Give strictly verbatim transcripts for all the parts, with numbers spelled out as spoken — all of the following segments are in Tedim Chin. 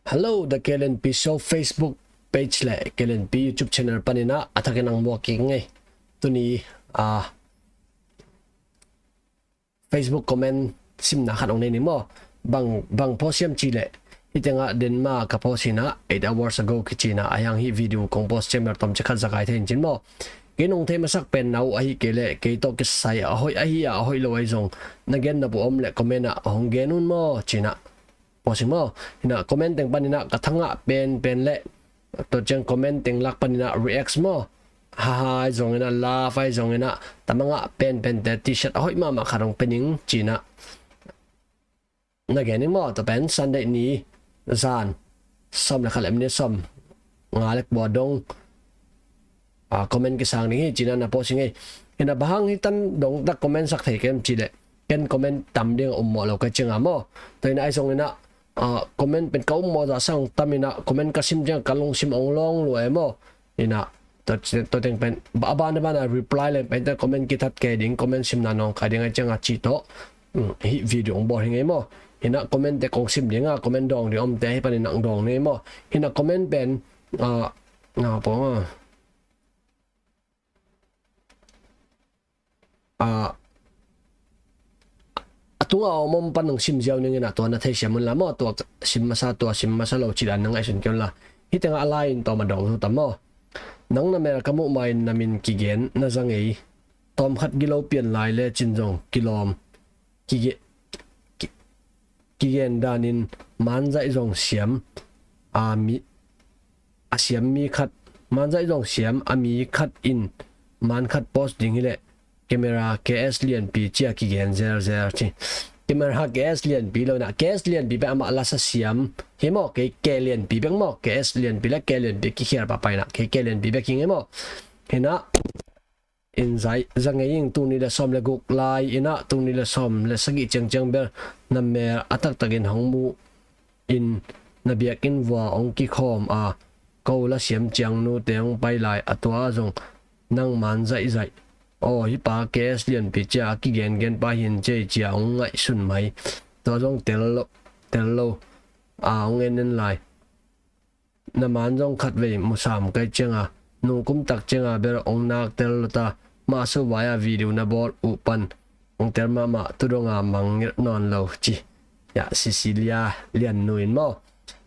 Hello, The K L N P Show Facebook page le K L N P YouTube channel panin ah a thakin ang muak kik ing ei. Tuni ah Facebook comment simna khat hong nei ning maw. Bang, bang post hiam cih leh, hih tengah Denmark ka post hi in ah, eight hours ago kici in ah, a hiang hih video kong post ciang bel tawmcik khat za kai thei in cin maw. Kei nong thei masak pen na uh ahih kei leh kei tawh kisai a hoih ahi a, a hoih lo ahi zong na gen nop uh om leh comment ah hong gen un maw, ci in ah post hi maw. Hi in ah comment teng panin ah ka thangah penpen le tua ciang comment teng lak panin ah react maw, ha ha ahi zongin ah, laugh ahi zongin ah, tamangah penpente T-shirt a hoih mahmah khat hong pia ning, ci in ah na gen ning maw. Tua pen Sunday ni zan sawm le khat le minute sawm nga le kua dong ah comment kisang ding hi, ci in ah na post ing ei. Hi in ah bang hang hih tan dong tak comment sak thei kem cih leh, ken comment tam ding a um mawh lo ka ciang a maw. Tua hi in ah ahi zongin ah ah comment pen ka um mawh zah sang tam in ah, comment ka sim ciang ka lungsim hong lawng lua e maw. Hi in ah tua, tua teng pen a ban a ban a reply leng pen tua comment kithat kei ding, comment simna nawngkai ding ahi ciang a cih tawh, um, hih video hong bawl hi ing ei maw. Hi in ah comment te kong sim ding a, comment dawng ding omte hih panin ang dawng ning ei maw. Hi in ah comment pen ah, na pawng ah ah, a tungah a om om pan hong sim ziau ning in ah, tua na theisiam un la maw. Tua sim masa, tua sim masa lo cih dan na ngaihsun kei un la. Hih tengah a lai in tawm a dawng zo tam maw. Nang na mel ka muh ma-in na min kigen na za ngei. Tawmkhat gilo pian lai le cin zong kilawm. Kige-, ki-, kigen danin manzaih zong siam a mi, a siam mi khat, manzaih zong siam a mi khat in man khat post ding hi leh camera K S Lianpi ci a kigen zelzel ci. Camera K S Lianpi lo in ah, K S Lianpi pen amah lasa siam hi maw, kei K Lianpi bek maw, K S Lianpi le K Lianpi kikhial pahpah in ah, kei K Lianpi bek hi ing ei maw. Hi in ah in zaih za ngei ing, tul nih le sawm le guk lai in ah, tul nih le sawm le sagih ciangciang bel na mel a taktakin hong muh in, na biakinn vua hong kikhawm a, ko la siam ciang nute hong pai lai, a tua ah zong nang man zaihzaih. Aw, hih pa K S Lianpi ci a a kigengen pa hi in cei ci a hong ngaihsun mai. Tua zong tel lo, tel lo a hong en en lai. Na man zong khatvei musam kai ciang a, nungkum tak ciang a bel hong nak tel lo ta, mah suvai a video na bawl uh pan hong tel mahmah, tu dong a mangngilh nawn lo ci. Ya, Cecilia Liannu in maw.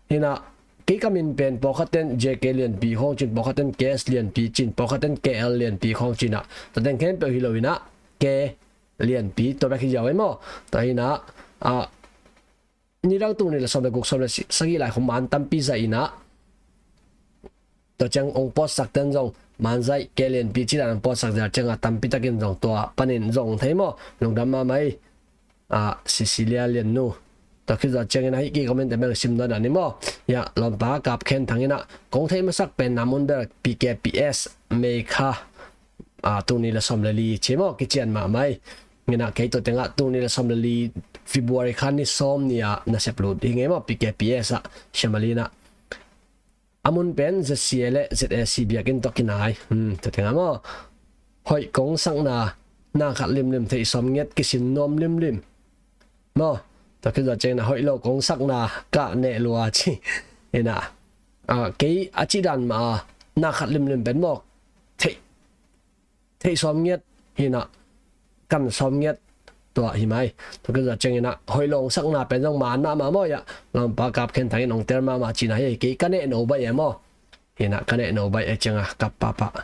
Hi in ah kei ka min pen pawlkhat ten J K Lianpi khawng cin, pawlkhat ten K S Lianpi cin, pawlkhat ten K L Lianpi khawng cin ah, tua teng khempeuh hi lo in ah K Lianpi tua bek hi ziau ei maw. Tua hi in ah, ah, nidang tul nih le sawm le guk, sawm le si-, sagih lai khawng man tampi zaih in ah, tua ciang hong post sak ten zong manzaih K Lianpi ci dan hong post sak zel ciang a tampi takin zong tua panin zong thei maw. Lungdam mahmah ei. Ah, Cecilia Liannu. Tua khit zawh ciangin ah hih kei comment te bel sim dawn a ni maw. Ya, lawmpa Kap Khen Thang in ah, kong theih masak pen na mun bel P K P S May kha, ah, tul nih le sawm le li ci maw, kician mahmah ei. Hi in ah kei tua tengah tul nih le sawm le li February kha ni sawm ni ah nasep lut hi ing ei maw, P K P S ah siamali in ah. A mun pen Z C A le Z A C biakinn tawh kinai. Hmm, tua teng ah maw. Hoih kong sakna, na khat limlim theih sawm ngiat kisin nuam limlim. Maw, tua khit zawh ciangin ah hoih lo kong sakna ka neh lua ci. Hi in ah, ah, kei a cih dan mah a, na khat limlim pen maw, theih theih sawm ngiat hi in ah, kan sawm ngiat tua hi mai. Tua khit zawh ciangin ah hoih lo hong sakna pen zong man mahmah maw. Ya, lawmpa Kap Khen Thang in hong tel mahmah cihna hi, kei ka neh no baih e maw. Hi in ah ka neh no baih e ciang a kap pahpah.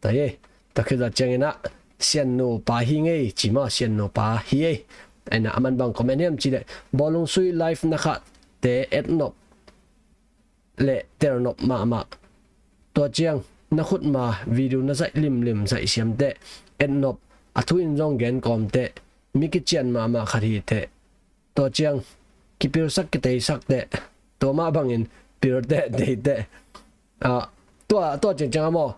Tua hi, tua khit zawh ciangin ah Siannu pa hi ing ei ci maw, Siannu pa hi ei. Hi in ah a man bang comment hiam cih leh, bawlung sui live na khahte et nop le tel nop mahmah. Tua ciang na khutma video na zaih limlim zaih siam teh, et nop, a thu in zong gen kawm teh, mi kician mahmah khat hi teh. Tua ciang kipilsak kiteisak teh, tua mah bangin pil teh tei teh. Ah, tua, tua ciangciang ah maw,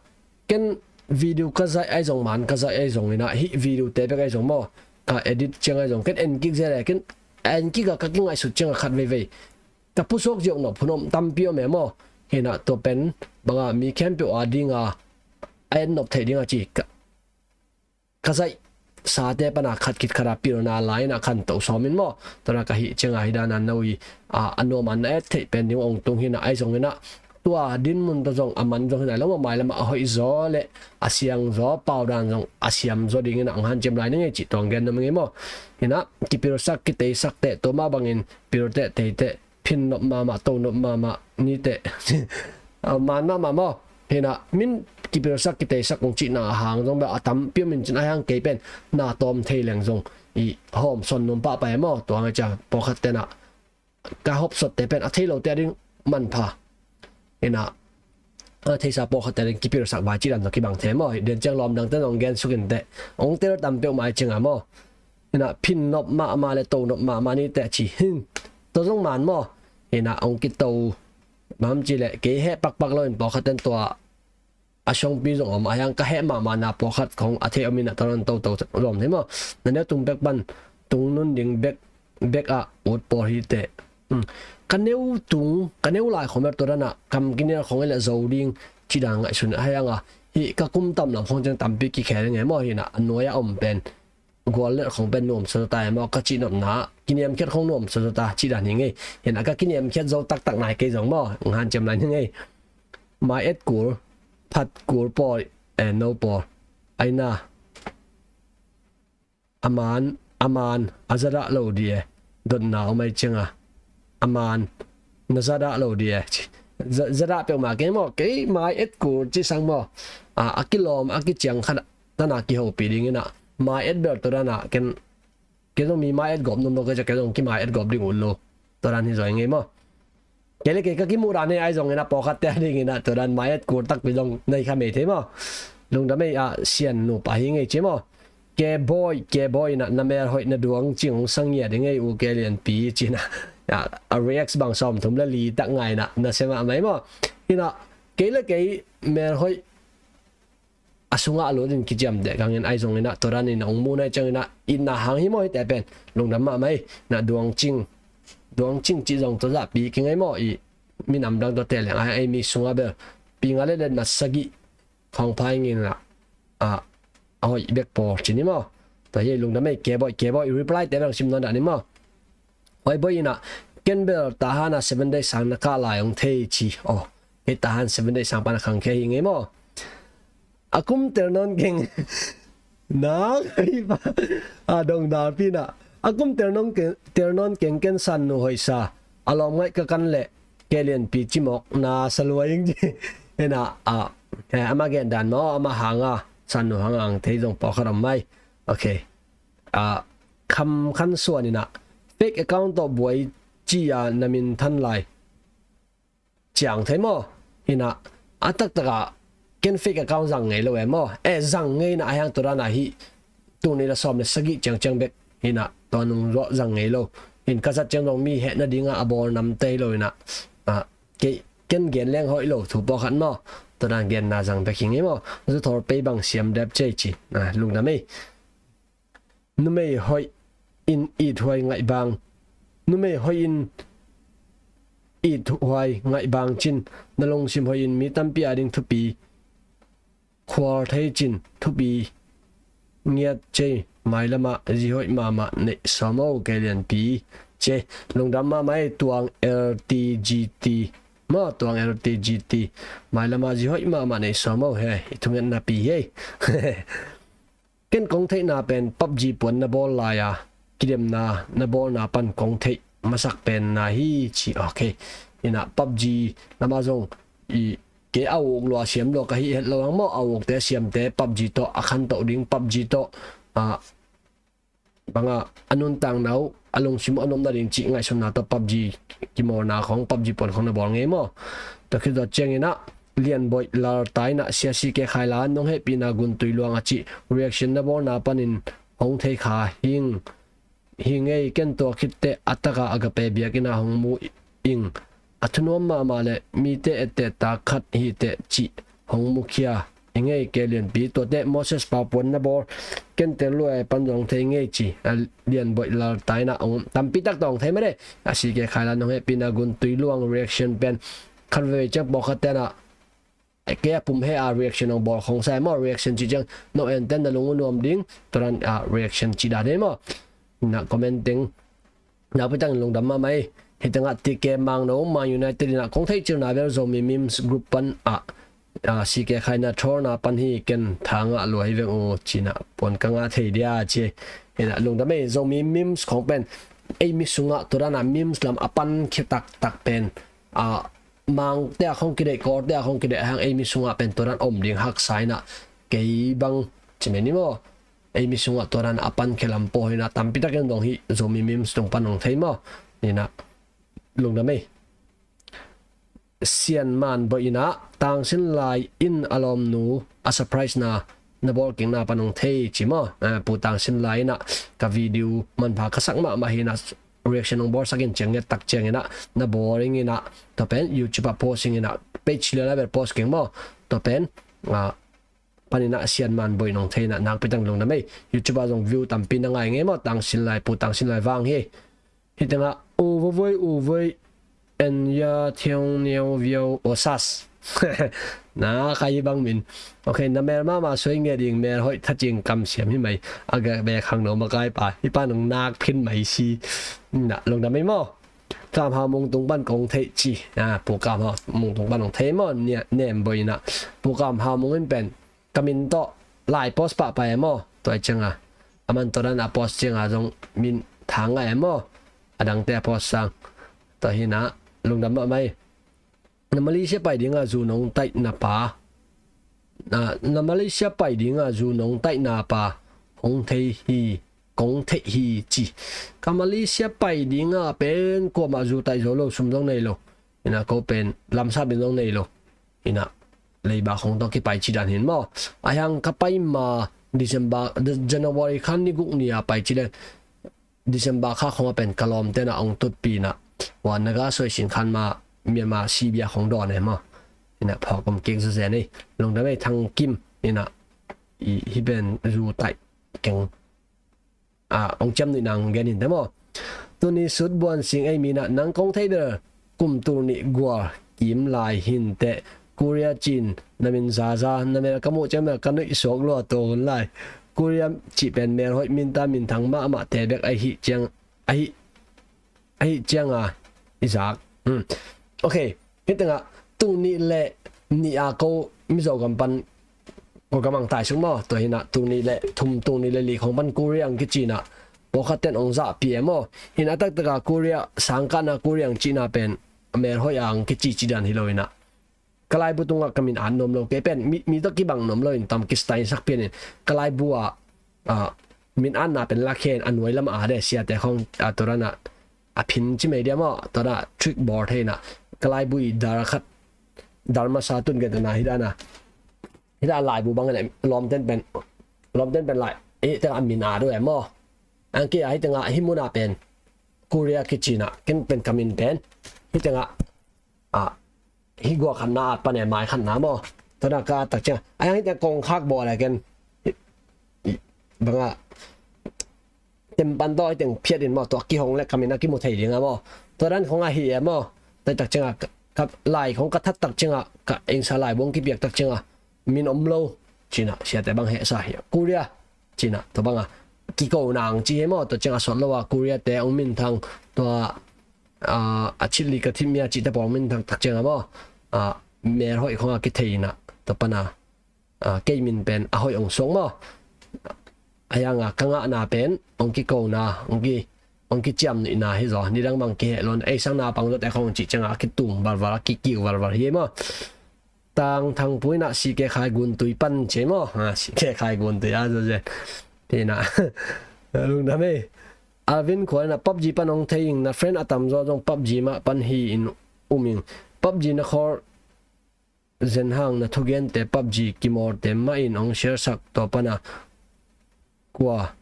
ken video ka zaih ahi zong, man ka zaih ahi zong in ah, hih video te bek ahi zong maw, ka edit ciang ahi zong ken en kik zel e, ken en kik a ka kingaihsut ciang a khat veivei ka pusuak ziau nop hun om tampi om e maw. Hi in ah tua pen bang a mi khempeuh a ding a a et nop theih ding a ci ka, ka zaih sate pana khat khit khata pilna lai-in a khan to sawm in maw. Tua na ka hih cianga hi dana no i a, a nuam a na et theih pen ding ong tung hi na, ahi zongin a tua dinmun tawh zong a man zong hi nai lo maw, mailam a hoih zaw le a siang zaw, pau dan zong a siam zaw dingin a ong hanciam lai ning ei cih tua ong gen nuam ing ei maw. Hi na kipilsak kiteisak teh tua mah bangin pil teh tei teh, phin nop mahmah, to nop mahmah ni teh. A man mahmah maw. Hi na min kipilsak kiteisak ong cihna a hang zong bel a tampi om in cin, a hang kei pen na tawm thei leng zong i hawm son num pahpah e maw. Tua ngai cia pawlkhat tena ka hawm sotte pen a thei lote a ding manpha. Hi na a theisa pawlkhatte a ding kipilsak vai cih dan zong kibang thei maw. Hi den ciang lawm dangte zong gen suk in teh, ong tel tam peuhmah i cianga maw. Hi na phin nop mahmah le to nop mahmah ni teh ci hin. Tua zong man maw. Hi na ong kito, bang ci le kei heh pakpak lo in pawlkhat ten tua a songpi zong om a, hiang ka heh mahmah na pawlkhat khong a thei om in a tua nan toto lawm thei maw. Na neu tung bek pan tung nun ding bek, bek a ut pawl hi teh. Hmm. Ka neu tung, ka neu lai khong bek tua dan a kam kinial khong i le zo ding cih dan ngaihsun a, hiang a hi ka kum tam lam khong ciang tampi kikhel ngei maw. Hi na a nuai a om pen gual le khong pen nuam sa ta e maw, ka cih nopna kiniamkhiat khong nuam sa ta cih dan hi ngei. Hi na ka kiniamkhiat zo taktak nai kei zong maw, ong hanciam lai ning ei. Mai et kul, phat kul pawl, eh, no pawl. Aina a man, a man a zadah lo di e. Dotna om ai cianga a man na zadah lo di e. Za-, zadah peuhmah kei maw, kei mai et kul ci sang maw. A, a kilawm a kiciang khat tana kihopih dingin a mai et bel tua dan a ken, ken zong mi mai et gawp nuam lo, kei zong ki mai et gawp ding ut lo. Tua dan hi zaw ing ei maw. Kei le kei ka kimuh dan hi ai zongin a pawlkhatte a dingin a tua dan mai et kul takpi zong nei kha mei thei maw. Lungdam ei a sian nupa hi ngei ci maw. Keboi, keboi na, na mel hoih na duang cing ong sang ngiat ding ei u ke lianpi cina. A, a reacts bang sawm thum le li tak ngai na, na sem a mai maw. Hi na kei le kei mel hoih a sungah a lut in kiciam deh kangin ai zongin a tua dan in a ong mu nai ciangin a itna hang hi maw hite pen. Lungdam mahmah ei na duang cing, duang cing cih zong tua zahpi kingei maw i minam dang tua te leng ai, ai mi sungah bel pi nga le le na sagih khong phai ngin a, a, a hoih bek pawl ci ni maw. Tua hi lungdam ei keboi, keboi reply te bang sim nawn dah ni maw. Hoih boi in a ken bel Tahan a seven days sang na kah lai ong thei ci. Oh, kei Tahan seven days sang pana khang khia hi ngei maw. A kum tel nawn keng. Nang hi pa. A dong dal pi na. A kum tel nawn keng, tel nawn keng ken san nu hoih sa. A lawm ngaih ka kan le ke lianpi ci mawk na sa lua ing ci. Hi na a, he, ama gen dan maw, ama hanga san nu hanga ang thei zong pawlkhat om mai. Ok. A, Kham Khan Suan in a fake account tawh buai ci a na min than lai ciang thei maw. Hi na a taktak a ken fake account zang ngei lo e maw. Eh, zang ngei na a hiang tua dan a hi tuni la sawm le sagih ciang ciang bek. Hi na tua nung zawh zang ngei lo. Hin ka zat ciang zong mi heh nading a a bawl nam tei lo hi na. A, kei ken gen leng hoih lo thu pawlkhat maw. Tua dan genna zang bek hi ngei maw. Zu thawr pei bang siam dep cei ci. A, lungdam ei. Numei hoih in ithuai ngaih bang. Numei hoih in ithuai ngaih bang cin. Na lungsim hoih in mi tampi a ding thupi khual thei cin, thupi ngiat cei. Mailamah zi hoih mahmah neih sawm o ke lianpi. Cei, lungdam mahmah ei Tuang L T G T. Maw, Tuang L T G T. Mailamah zi hoih mahmah neih sawm o he. I thungetna pi hi ei. Ken kong theihna pen PUBG puan na bawl lai-a kidemna na bawlna pan kong theih masak penna hi ci. Ok. Hi na PUBG lama zong i kei a uk lua siam lua ka hi het lo ang maw, a ukte siamte PUBG tawh a khantoh ding, PUBG tawh a banga a nuntakna uh a lungsim uh a nopna ding cih ngaihsutna tawh PUBG kimawlna khong, PUBG puan khong na bawl ngei maw. Tua khit zawh ciangin ah Lianboih Lalta in ah, Sia C K Khai Lan, nong hehpihna Guntui Luang a cih reaction na bawlna panin hong thei kha hing, hi ngei. Ken tua khitteh a taka Agape biakinn ah hong mu ing. A thunuam mahmah le mite etteh tak khat hiteh cih hong mukhia i ngei ke lianpi. Tuate Moses pau puan na bawl ken tel lua pan zong thei ngei ci. A Lianboih Lalta in ah hong tampi tak tawh hong thei mah de. A C K Khai Lan, nong hehpihna Guntui Luang reaction pen khat veve ciang pawlkhat ten ah kei a pum he a reaction hong bawl khong sa e maw. Reaction cih ciang no enten na lung uh nuam ding, tua dan a reaction cih dan e maw. Na comment teng nakpi takin lungdam mahmah ei. Hih tengah T K Mangno, Man United in ah kong theih cil na bel Zomi Memes group pan ah, ah, C K Khai na thawl na pan hi, ken tha ngah lua hi veng uh ci-in ah puan ka ngah thei dia ci. Hi-in ah lungdam ei. Zomi Memes khong pen ei mi sungah tua dan a memes lam a pan khia taktak pen, ah, Mangte a khong kideih, Kawlte a khong kideih a hang ei mi sungah pen tua dan om ding haksa in ah kei bang ci mai ni maw. Ei mi sungah tua dan a pan khia lam pawh hi-in ah tampi takin dong hi. Zomi Memes tung pan hong thei maw. Hi-in ah lungdam ei. Sian Man Bawi in ah, Tangsin Lai in a lawmnu a surprise na na bawl kikna pan hong thei ci maw. Eh, Pu Tangsin Lai in ah ka video manpha ka sak mahmah hi-in ah reaction hong bawlsak in ciang nget tak ciangin ah na bawl ing in ah, tua pen YouTube ah post ing in ah, page lian ah bel post keng maw. Tua pen, ah, panin ah Sian Man Bawi in hong thei in ah nakpi takin lungdam ei. YouTube ah zong view tampi na ngai ngei maw, Tangsin Lai, Pu Tangsin Lai vang hi. Hih tengah u vovoi u voi en ya thiang niau viau osas. Na ka hi bang min. Ok, na mel mahmah suai nge ding, mel hoih tha cing kam siam hi mai. A gak bek hang no makai pa. Hih pa nong nak phin mai si. Na lungdam ei maw. Kam Hau Mung tung pan kong theih ci. Ah, Pu Kam Hau Mung tung pan hong thei maw. Nia Nem Bawi in ah, Pu Kam Hau Mung in pen ka min tawh lai post pahpah e maw. Tua ciang a, aman tua dan a post ciang a zong min tha ngah e maw. A dangte a post sang. Tua hi-in ah lungdam mahmah ei. Na Malaysia pai ding a zu nong taihna pa, na, na Malaysia pai ding a zu nong taihna pa hong thei hi, kong theih hi ci. Ka Malaysia pai ding a pen kuamah zu taih zo lo, sum zong nei lo. Hi-in ah ko pen lamsap in zong nei lo. Hi-in ah leiba khong tawh kipai ci dan hi-in maw. A hiang ka pai ma December, January kha ni guk ni a pai ci dan, December kha khong a pen ka lawmte in ah hong tutpih in ah, wa Naga Suai Sin Khan ma Myanmar C B I khong dawn e maw. Hi-in ah phawk om kik zazen ei. Lungdam ei Thang Kim. Hi-in ah hih pen zu taih keng, ah, hong ciam nuih nang gen hi-in teh maw. Tuni sut buan sing ei, mi in ah nang kong theih bel kum tul nih gual kim lai hi-in teh, Korea ci-in na min zaza, na mel ka muh ciang bel ka nuih suak lua tua hun lai. Korea cih pen mel hoih, min ta min thang mahmah te bek ahi ciang, ahi, ahi ciang a i zak. Hmm. Ok. Hih tengah tul nih le nih a ko Mizo gam pan ko gam ang tai sung maw. Tua hi-in ah tul nih le thum, tul nih le li khong pan Korea ang kici-in ah pawlkhat ten ong zahpih e maw. Hi-in ah a taktak a Korea, sangkahna Korea ang cihna pen a mel hoih ang kici ci dan hi lo-in ah, ka laibu tungah ka min at nuam lo. Kei pen mi, mi tawh kibang nuam lo-in tam kistyle sak pian in ka laibu ah, ah, min atna pen lakhia in a nuai lam a de siate khong, ah, tua dan a, a phin ci mai dia maw, tua dan a trick bawl thei-in ah ka laibu i dar khat, dar masa tun gen ta na hi dan a, hi dan a laibu bang in ah lawmten pen, lawmten pen lai, eh, tengah a min at uh e maw. Ang kia hih tengah hih mun a pen Korea kici-in ah ken pen ka min pen hih tengah, ah, hih gual khatna at pan e, mai khatna maw. Tua dan a ka at tak ciang a, a hiang hih teng kong khak bawl e ken, bang a tem pan tawh hih teng phiat in maw, tua kihong le ka min a kimu thei ding a maw. Tua dan khong ahi e maw. Tua tak ciang a ka, ka lai khong ka that tak ciang a, ka engsa laibu hong kipiak tak ciang a min om lo ci-in ah siate bang hehsa hi. Korea ci-in ah tua bang a kiko nang ci hi maw. Tua ciang a sawt lo a Korea te hong min thang, tua, ah, a chili ka thim mia cihte pawl hong min thang tak ciang a maw, ah, mel hoih khong a kithei-in ah tua pan a, ah, kei min pen a hoih hong suak maw. A hiang a ka ngahna pen hong kikona, hong ki, hong kiciam nuihna hi zaw. Nidang bang kiheh lo-in ei sang naupang zawte khong cih ciang a kitung valval, a kikiu valval hi maw. Tang Thang Pu in ah C K Khai Guntui pan ci maw. Ah, C K Khai Guntui a zaw zen. Hi-in ah lungdam ei. Alvin Khua in ah PUBG pan hong thei ing, na friend a tamzaw zong PUBG mah pan hi-in um ing. PUBG na khawl zen hang na thugente PUBG kimawlte mah in hong share sak, tua pan a kua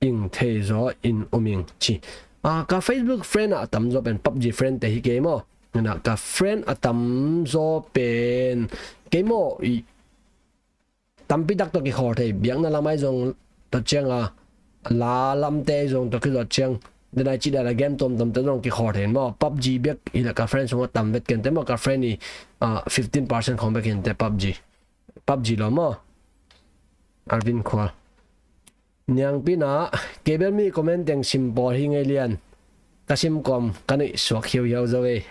ing thei zaw in um ing ci. Ah, ka Facebook friend a tamzaw pen PUBG friend te hi kei maw. Hi-in ah ka friend a tamzaw pen kei maw i tampi tak tawh kikhawl thei, biakna lam ahi zong, tua ciang a la lamte ahi zong, tua kizawh ciang Denai cih dana game tuamtuam te zong kikhawm thei in maw. PUBG bek hi la ka friend sungah tam vet kei in te maw, ka friend i, ah, fifteen percent khawng bek hi in te PUBG. PUBG lo maw. Alvin Khua. Niangpi na, kei bel mi comment teng sim pawl hi ngei lian. Ka sim kawm, ka neih suak hiauhiau zo ei.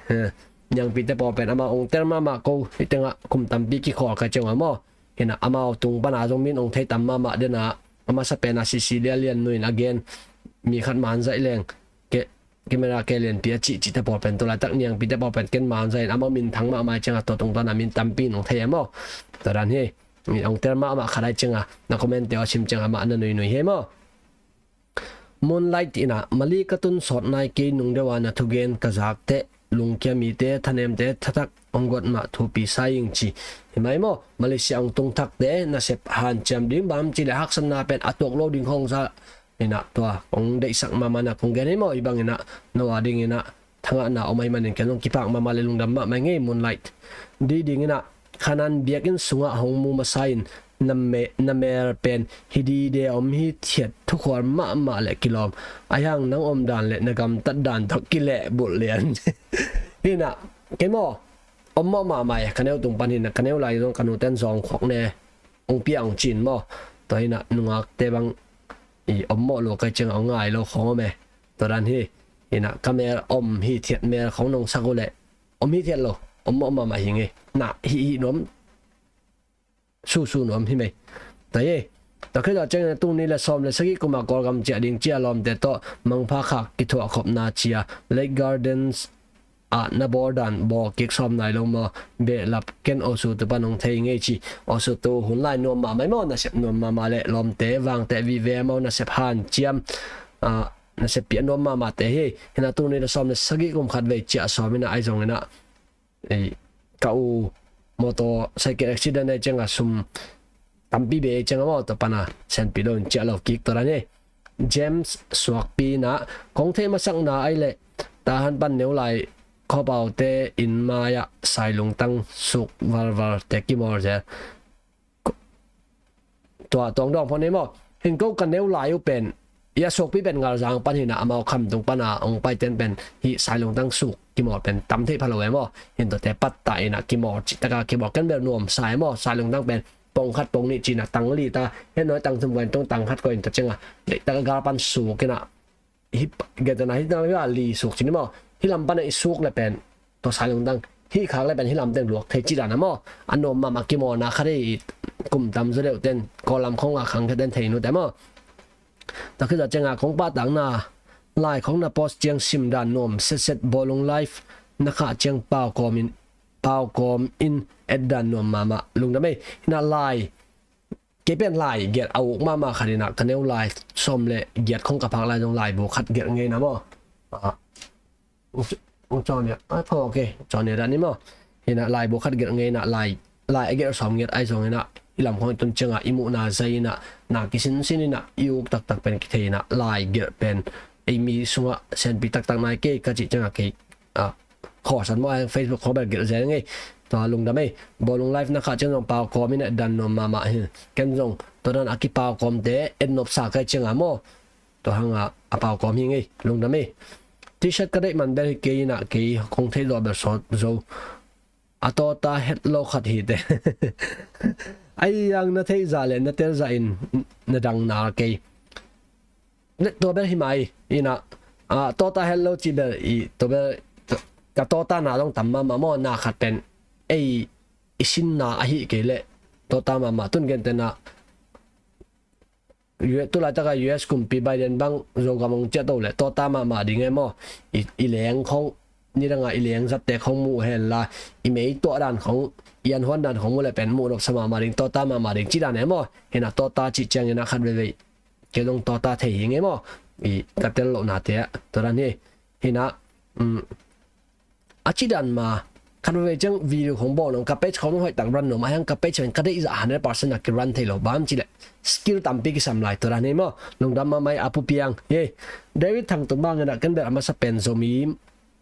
Niangpi te pawl pen amau ong tel mahmah ko, hi tengah kum tampi kikhawl ka ciang a maw. Hi na amau tung pana zong min ong thei tam mahmah dena, a masa pena sisi lianlian nuin a gen, mi khat man zaih leng, ke, camera ke lianpi a cih cih te pawl pen tu laitak niangpi te pawl pen ken man zaih in amau min thang mahmah ciang a tua tung pana min tampi nong thei a maw. Tua dan hi, mi ong tel mahmah khat ai ciang a, na comment te aw sim ciang a mah na nuinui hi maw. Moonlight ina, mali ka tun sawt nai kei nung deuh a na thugen ka zak teh, lungkia mite, thanemte, thatak ong guat mah thupi sa ing ci. Hi mai maw, Malaysia ong tung thakte, nasep hanciam ding bang ci le haksatna pen a tuak lo ding hong sa. Ina tua, ong deihsak mahmah na kong gen hi maw, i bang ina, no a ding ina, thangahna om ahi manin ken zong kipak mahmah le lungdam mahmah ngei Moonlight. Di ding ina, Khanan biakinn sungah hong mu masa in na me-, na mel pen hi dide om hi thiat thukhual mahmah le kilawm. Ahi hang nang om dan le na gamtat dan tawh kilehbulh lian. Hi na, kei maw, om mawh mahmah e, ka neu tung pan hi na, ka neu lai zong ka nu ten zawng khuak ne, ong pia ong cin maw. Tua hi na, nungakte bang i om mawh lo kai ciang a ong ngai lo khawng om e. Tua dan hi, hi na, ka mel om hi thiat mel khawng nong sak uh leh om hi thiat lo, om mawh mahmah hi ngei. Na, hi, hi nuam, su, su nuam hi mei. Ta ye, ta khit a ciang tung ni le sawm le sagih kum a Kawlgam ciah ding cia lawmte tawh mangpha khak kithuah khopna cia Lake Gardens ah na bawl dan bawl kik sawm nai lo maw, behlap ken osu tu pan hong thei ngei ci. Osu tu hun lai nuam mahmah maw, nasep nuam mahmah le lawmte vangte vive maw, nasep hanciam, ah, nasep piah nuam mahmahte hi. Hi na tung ni le sawm le sagih kum khat vei ciah sawm hi na ai zong hi na. Ei, ka u motor cycle accident ei ciang a sum tampi be ei ciang a maw, tua pana senpi lo in ciah lo kik tua dan hi. James Suakpi na, kong theih masakna ai leh Tahan pan neu lai khawpaute inn mai ah sailungtang suk valval te kimawl zel. Tua tuang dawng phone hi maw. Hin ko ka neu lai uh pen, i a suakpi pen Ngalzang pan hi na, amau kham tung pana ong paiten pen hi sailungtang suk kimawl pen tam thei pha lo e maw. Hin tuate patta ina kimawl cih taka kimawl ken bel nuam sa e maw. Sailungtang pen pong khat pong nih cina tang li ta, hen noi tang thum ko in tung tang khat ko in ta ciang a, deih taka gal pan suk ina, hi, gentena hi na li suk cini maw. Hi lam pana i suk le pen tua sailungtang, hi khak le pen hi lam teng luak thei ci dan a maw. A nuam mahmah kimawlna khat hi. Kum tam zaw deuh ten Kawllam khong a khang khat ten thei nu te maw. Ta khit a ciang a kong pahtakna lai khong na post ciang sim dan nuam setset, Bawlung live na khah ciang pau kawm in, pau kawm in et dan nuam mahmah, lungdam ei. Hi na lai kei pen lai gelh a uk mahmah khat hi na, ka neu lai sawm le giat khong ka phak lai zong laibu khat gelh ngei na maw. Ah, ung caw nia, ah, phang ok, caw nia dan hi maw. Hi na laibu khat gelh ngei na, lai, lai a gelh sawm ngiat ai zong hi na, i lam khong i tun ciang a i muhna zai hi na, na kisinsin hi na, i uk taktak pen kithei hi na, lai gelh pen ei mi sungah senpi taktak nai kei ka cih ciang a kei, ah, khawlsan maw, Facebook khawng bel gelh zel ngei. Tua lungdam ei. Bawlung live na khah ciang zong pau kawm in et dan nuam mahmah hi. Ken zong tua dan a kipau kawmte et nopsa kai ciang a maw. Tua hang a, a pau kawm hi ngei. Lungdam ei. T-shirt ka deih man bel hi kei in a, kei kong theih zawh bel sawt zo. A tawta het lo khat hi te. Ai yang na theih zah le na tel zah in na dang nal kei. Tua bel hi mai hi na, ah, tawta het lo ci bel i, tua bel ka tawta na zong tam mahmah maw, na khat pen ei i sinna ahi kei leh tawta mahmah, tun gentena U-, tu laitaka U S kumpi Biden bang Zogam hong ciah to leh tawta mahmah ding e maw. I, i leng khong, nidanga i leng zatte khong muh hen la, i mei tuah dan khong, i an huan dan khong muh leh pen muh nopsa mahmah ding, tawta mahmah ding ci dan e maw. Hi na tawta cih ciangin a khat veivei kei zong tawta thei hi ngei maw. I ka tel lohnate ah tua dan hi. Hi na, um, a ci dan ma, khat veivei ciang video khong bawl nong ka page khong hoih tak run nuam, a hiang ka page pen ka deih zah hundred percent a ki run thei lo, bang ci leh skill tampi kisam lai tua dan hi maw. Lungdam mahmah ei a Pu Piang. Ye, David Thang Tung bang in a ken bel a masa pen Zomi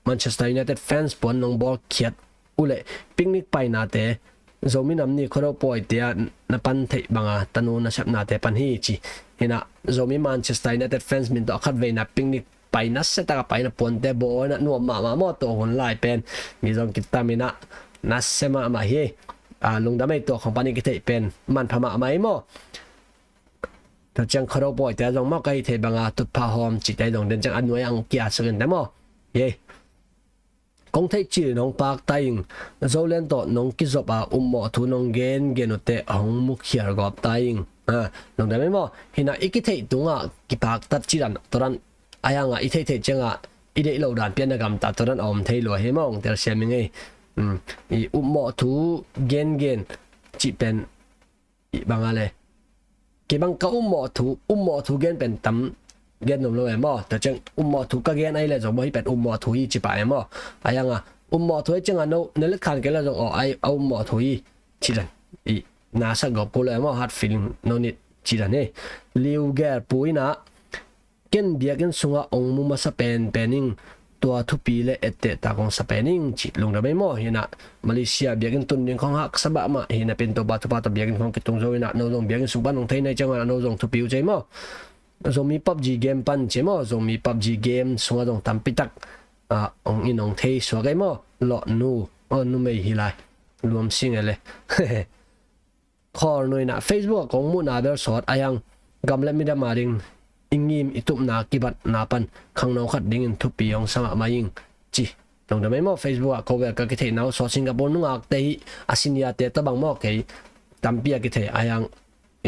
Manchester United fans puan nong bawl khiat uh leh picnic painate, Zomi Nam Ni khuado pawite ah na pan theih banga tanu nasepnate pan hi ci. Hi na Zomi Manchester United fans min tawh a khat veina picnic pai nasia taka pai na puante bawl na nuam mahmah maw, tua hun lai pen mi zong kitam inah nasia mahmah hi. A, lungdam ei, tua khong pan i kitheih pen manpha mahmah ei maw. Tua ciang khuado pawite zong maw, ka hih theih banga tutphah hawm cihte zong den ciang a nuai ang kia sukin te maw. Ye. Kong theih cil nong pakta ing, Zolen tawh nong kizop a ummawh thu nong gengen uh teh hong mukhial gawp ta ing. Ha, lungdam ei maw. Hinah i kitheih tungah kipaktat cidan tua dan a, hangah i theihtheih ciangah i deih lo dan pian a gamta tua dan a om thei lua hi maw, hong telsiam ing ei. Um, i ummawh thu gengen cih pen i banga le. Kei bang ka ummawh thu, ummawh thu gen pen tam gen nuam lo e maw. Tua ciang ummawh thu ka gen ahi le zong maw, hih pen ummawh thu hi ci pah e maw. A, hangah ummawh thu ahi ciangah no, na letkhan kei le zong aw, ai, a ummawh thu hi ci dan. I, na sak gawp ko lo e maw, hard feeling no need ci dan hi. Liu Gel Pu inah, ken biakinn sungah ong mu masa penpen ing, tua thupi le etteh tak ong sa pen ing ci. Lungdam ei maw. Hinah Malaysia biakinn tun ding khong haksa mahmah hi napi-in Topa thupha tawh biakinn khong kitung zo inah, no zong biakinn sung pan ong thei na hih ciangah no zong thupi uh ci ei maw. Zomi PUBG game pan ci ei maw, Zomi PUBG game sungah zong tampi tak, a, ong in ong thei suak ei maw. Lawh nu, aw, numei hi lai, luam sing e le. Khawl nuihna, Facebook ah kong muhna bel sawt a, hang gam le midam a ding i ngim i tupna kibatna pan khangno khat dingin thupi hong sa mahmah ing ci. Lungdam ei maw. Facebook ah ko bel ka kitheihna uh sawt, Singapore nungakte hi, a seniorte tabang maw, kei tampi a kithei a, hang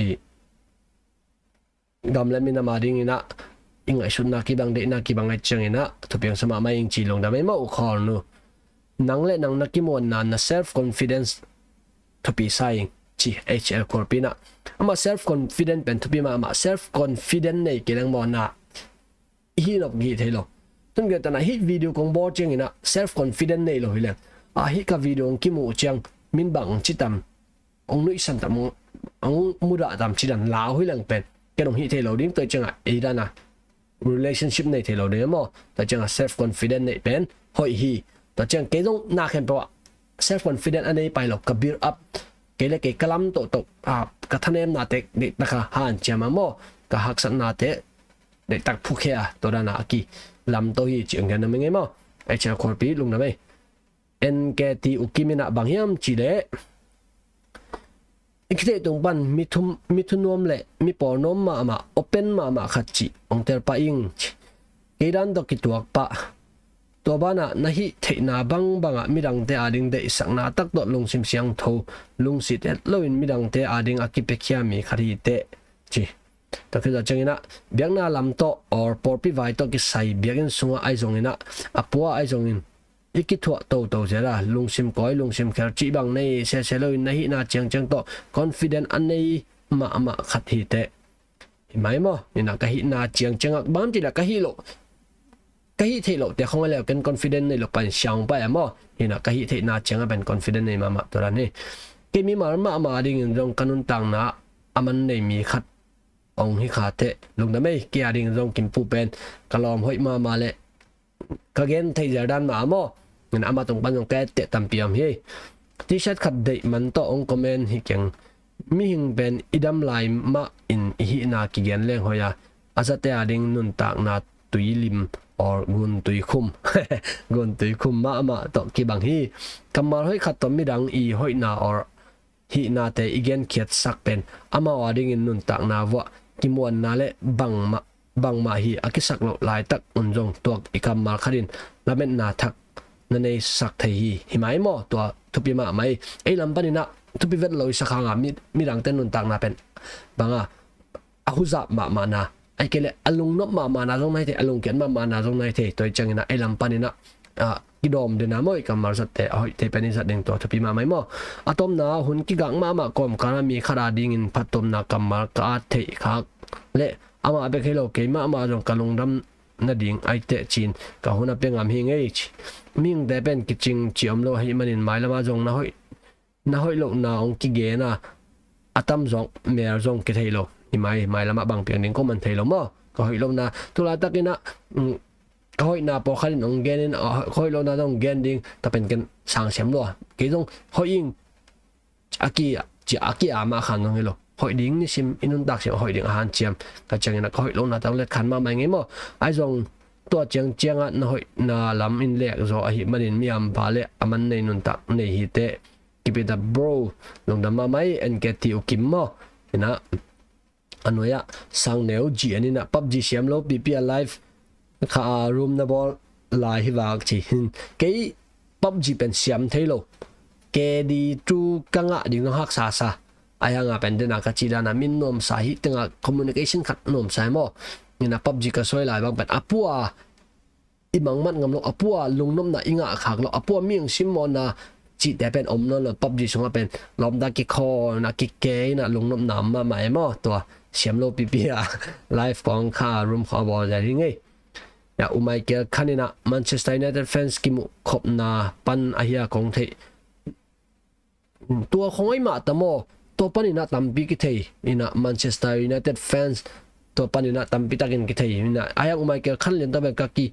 i gam le minam a dinginah i ngaihsutna kibang, deihna kibang ahi cianginah thupi hong sa mahmah ing ci. Lungdam ei maw, U Khawl nu. Nang le nang na kimuanna, na self confidence thupi sa ing ci. H L Khualpi inah, amah self confident pen thupi mahmah. Self confident nei kei leng maw, na i hih nop gih thei lo. Tun gentehna hih video kong bawl cianginah self confident nei lo hi leng, a, hih ka video hong kimuh ciang min bang hong ci tam, hong nuihsan tam, hong mudah tam ci dan lau hi leng pen ken hong hih thei lo ding. Tua ciangah ei dana relationship nei thei lo ding maw. Tua ciangah self confident neih pen hoih hi. Tua ciang kei zong na khempeuh ah self confident a nei pai lo, ka build up, kei le kei ka lam tohtoh, a, ka thanemnate deihtaka hanciam a maw, ka haksatnate deihtak phukhia, tua dana a kilamto hi ci hong gen na meng ei maw. Ei, H L Khualpi, lungdam ei. N K T U Kim inah bang hiam cih leh, i kitheih tung pan mi thum, mi thunuam le mi pawlnuam mahmah, open mahmah khat cih hong tel pah ing ci. Kei dan tawh kituak pah. Tua banah na hih theihna bangbangah midangte a ding deihsakna tak tawh lungsim siangtho, lungsit et loin midangte a ding a kipiakhia mi khat hi teh ci. Tua khit zawh cianginah biakna lam tawh or pawlpi vai tawh kisai, biakinn sungah ahi zonginah, a pua ahi zongin i kithuah toto zel a, lungsim kawi, lungsim khel cih bang nei sese loin na hihna ciangciang tawh confident a nei mahmah khat hi teh. Hi mai maw. Inah ka hihna ciangciangah bang cih leh ka hih loh, ka hih theih lohte khong a leu ken confident nei loh pan siang pah e maw. Inah ka hih theihna ciangah pen confident nei mahmah, tua dan hi. Kei mimal mahmah dingin zong ka nuntakna a man nei mi khat hong hi kha teh. Lungdam ei, kei a dingin zong Kimpu pen ka lawm hoih mahmah le ka gen theih zel dan mah a maw. Ngan amah tung pan zong ka etteh tampi om hi. T-shirt khat deih man tawh hong comment hi keng. Mihing pen i dam lai mah in i hihna kigen leng hoih a, a zate a ding nuntakna tuilim or guntui khum, guntui khum mahmah tawh kibang hi. Kammal hoih khat tawh midang i hoihna or hihnate i genkhiatsak pen amau a dingin nuntakna vuah kimuanna le bangmah, bangmah hi a kisak loh laitak un zong tuak i kammal khatin lametna thak na neisak thei hi. Hi mai maw, tua thupi mahmah hi. Ei lam paninah thupi vet lo i sak hangah mi, midangte nuntakna pen banga a huzap mahmahna, ahih kei leh a lungnop mahmahna zong nai thei, a lungkiat mahmahna zong nai thei. Tua hi cianginah ei lam paninah, ah, kidawm dena maw, i kammal zatte a hoih thei pen i zat ding, tua thupi mahmah hi maw. A tomna, hun kigak mahmah kawmkala mi khat a dingin phattuamna kammal ka at theih khak le amah bek hi lo, kei mahmah zong ka lungdam nading ahi teh ci-in ka hun a pia ngam hi ngei ci. Mihingte pen kicing cih om lo ahih manin mailamah zong na hoih, na hoih lohna hong kigen a, a tamzaw mel zong kithei lo. Hi mai, mailamah bang piang ding ko man thei lo maw. Ka hoih lohna, tu laitakinah, um, ka hoihna pawlkhatin hong genin, a, ka hoih lohna zong hong gen ding, tua pen ken sang siam lua. Kei zong hoih ing a ki, ci a ki a mah khan zong hi lo. Hoih ding nisim, i nuntak sim a hoih ding a hanciam. Tua cianginah ka hoih lohna tawh letkhan mahmah ing ei maw. Ahi zong tua ciangciangah na hoihna lam in lek zaw ahih manin mi hampha le a man nei nuntak nei hi teh. Keep it up bro. Lungdam mahmah ei. N K T U Kim maw? Inah a nuai-ah Sangneu G N inah PUBG siam lo pipi a live kha a room na bawl lai hi vak ci hin. Kei PUBG pen siam thei lo. K D two ka ngah ding nong haksa sa. Ahi hanga pen dena ka cih dana min nuamsa hi tenga communication khat nuamsa hi maw? Inah PUBG ka suai lai bang pen a pua i mangmat ngam lo, a pua lungnopna i ngah khak lo, a pua mi hong simmawhna cihte pen om nawn lo. PUBG sungah pen lawmta kikhawl inah kikei inah lungnopna om mahmah e maw? Tua siam lo pipi a live kong kha room khawng a bawl zia hi ngei. Ya, U Michael Khan inah Manchester United fans kimuh khopna pan ahi a kong theih. Tua khong ai mah ta maw? Tua paninah tampi kithei inah Manchester United fans tua paninah tampi takin kithei inah ahi hang U Michael Khan lian tua pen ka ki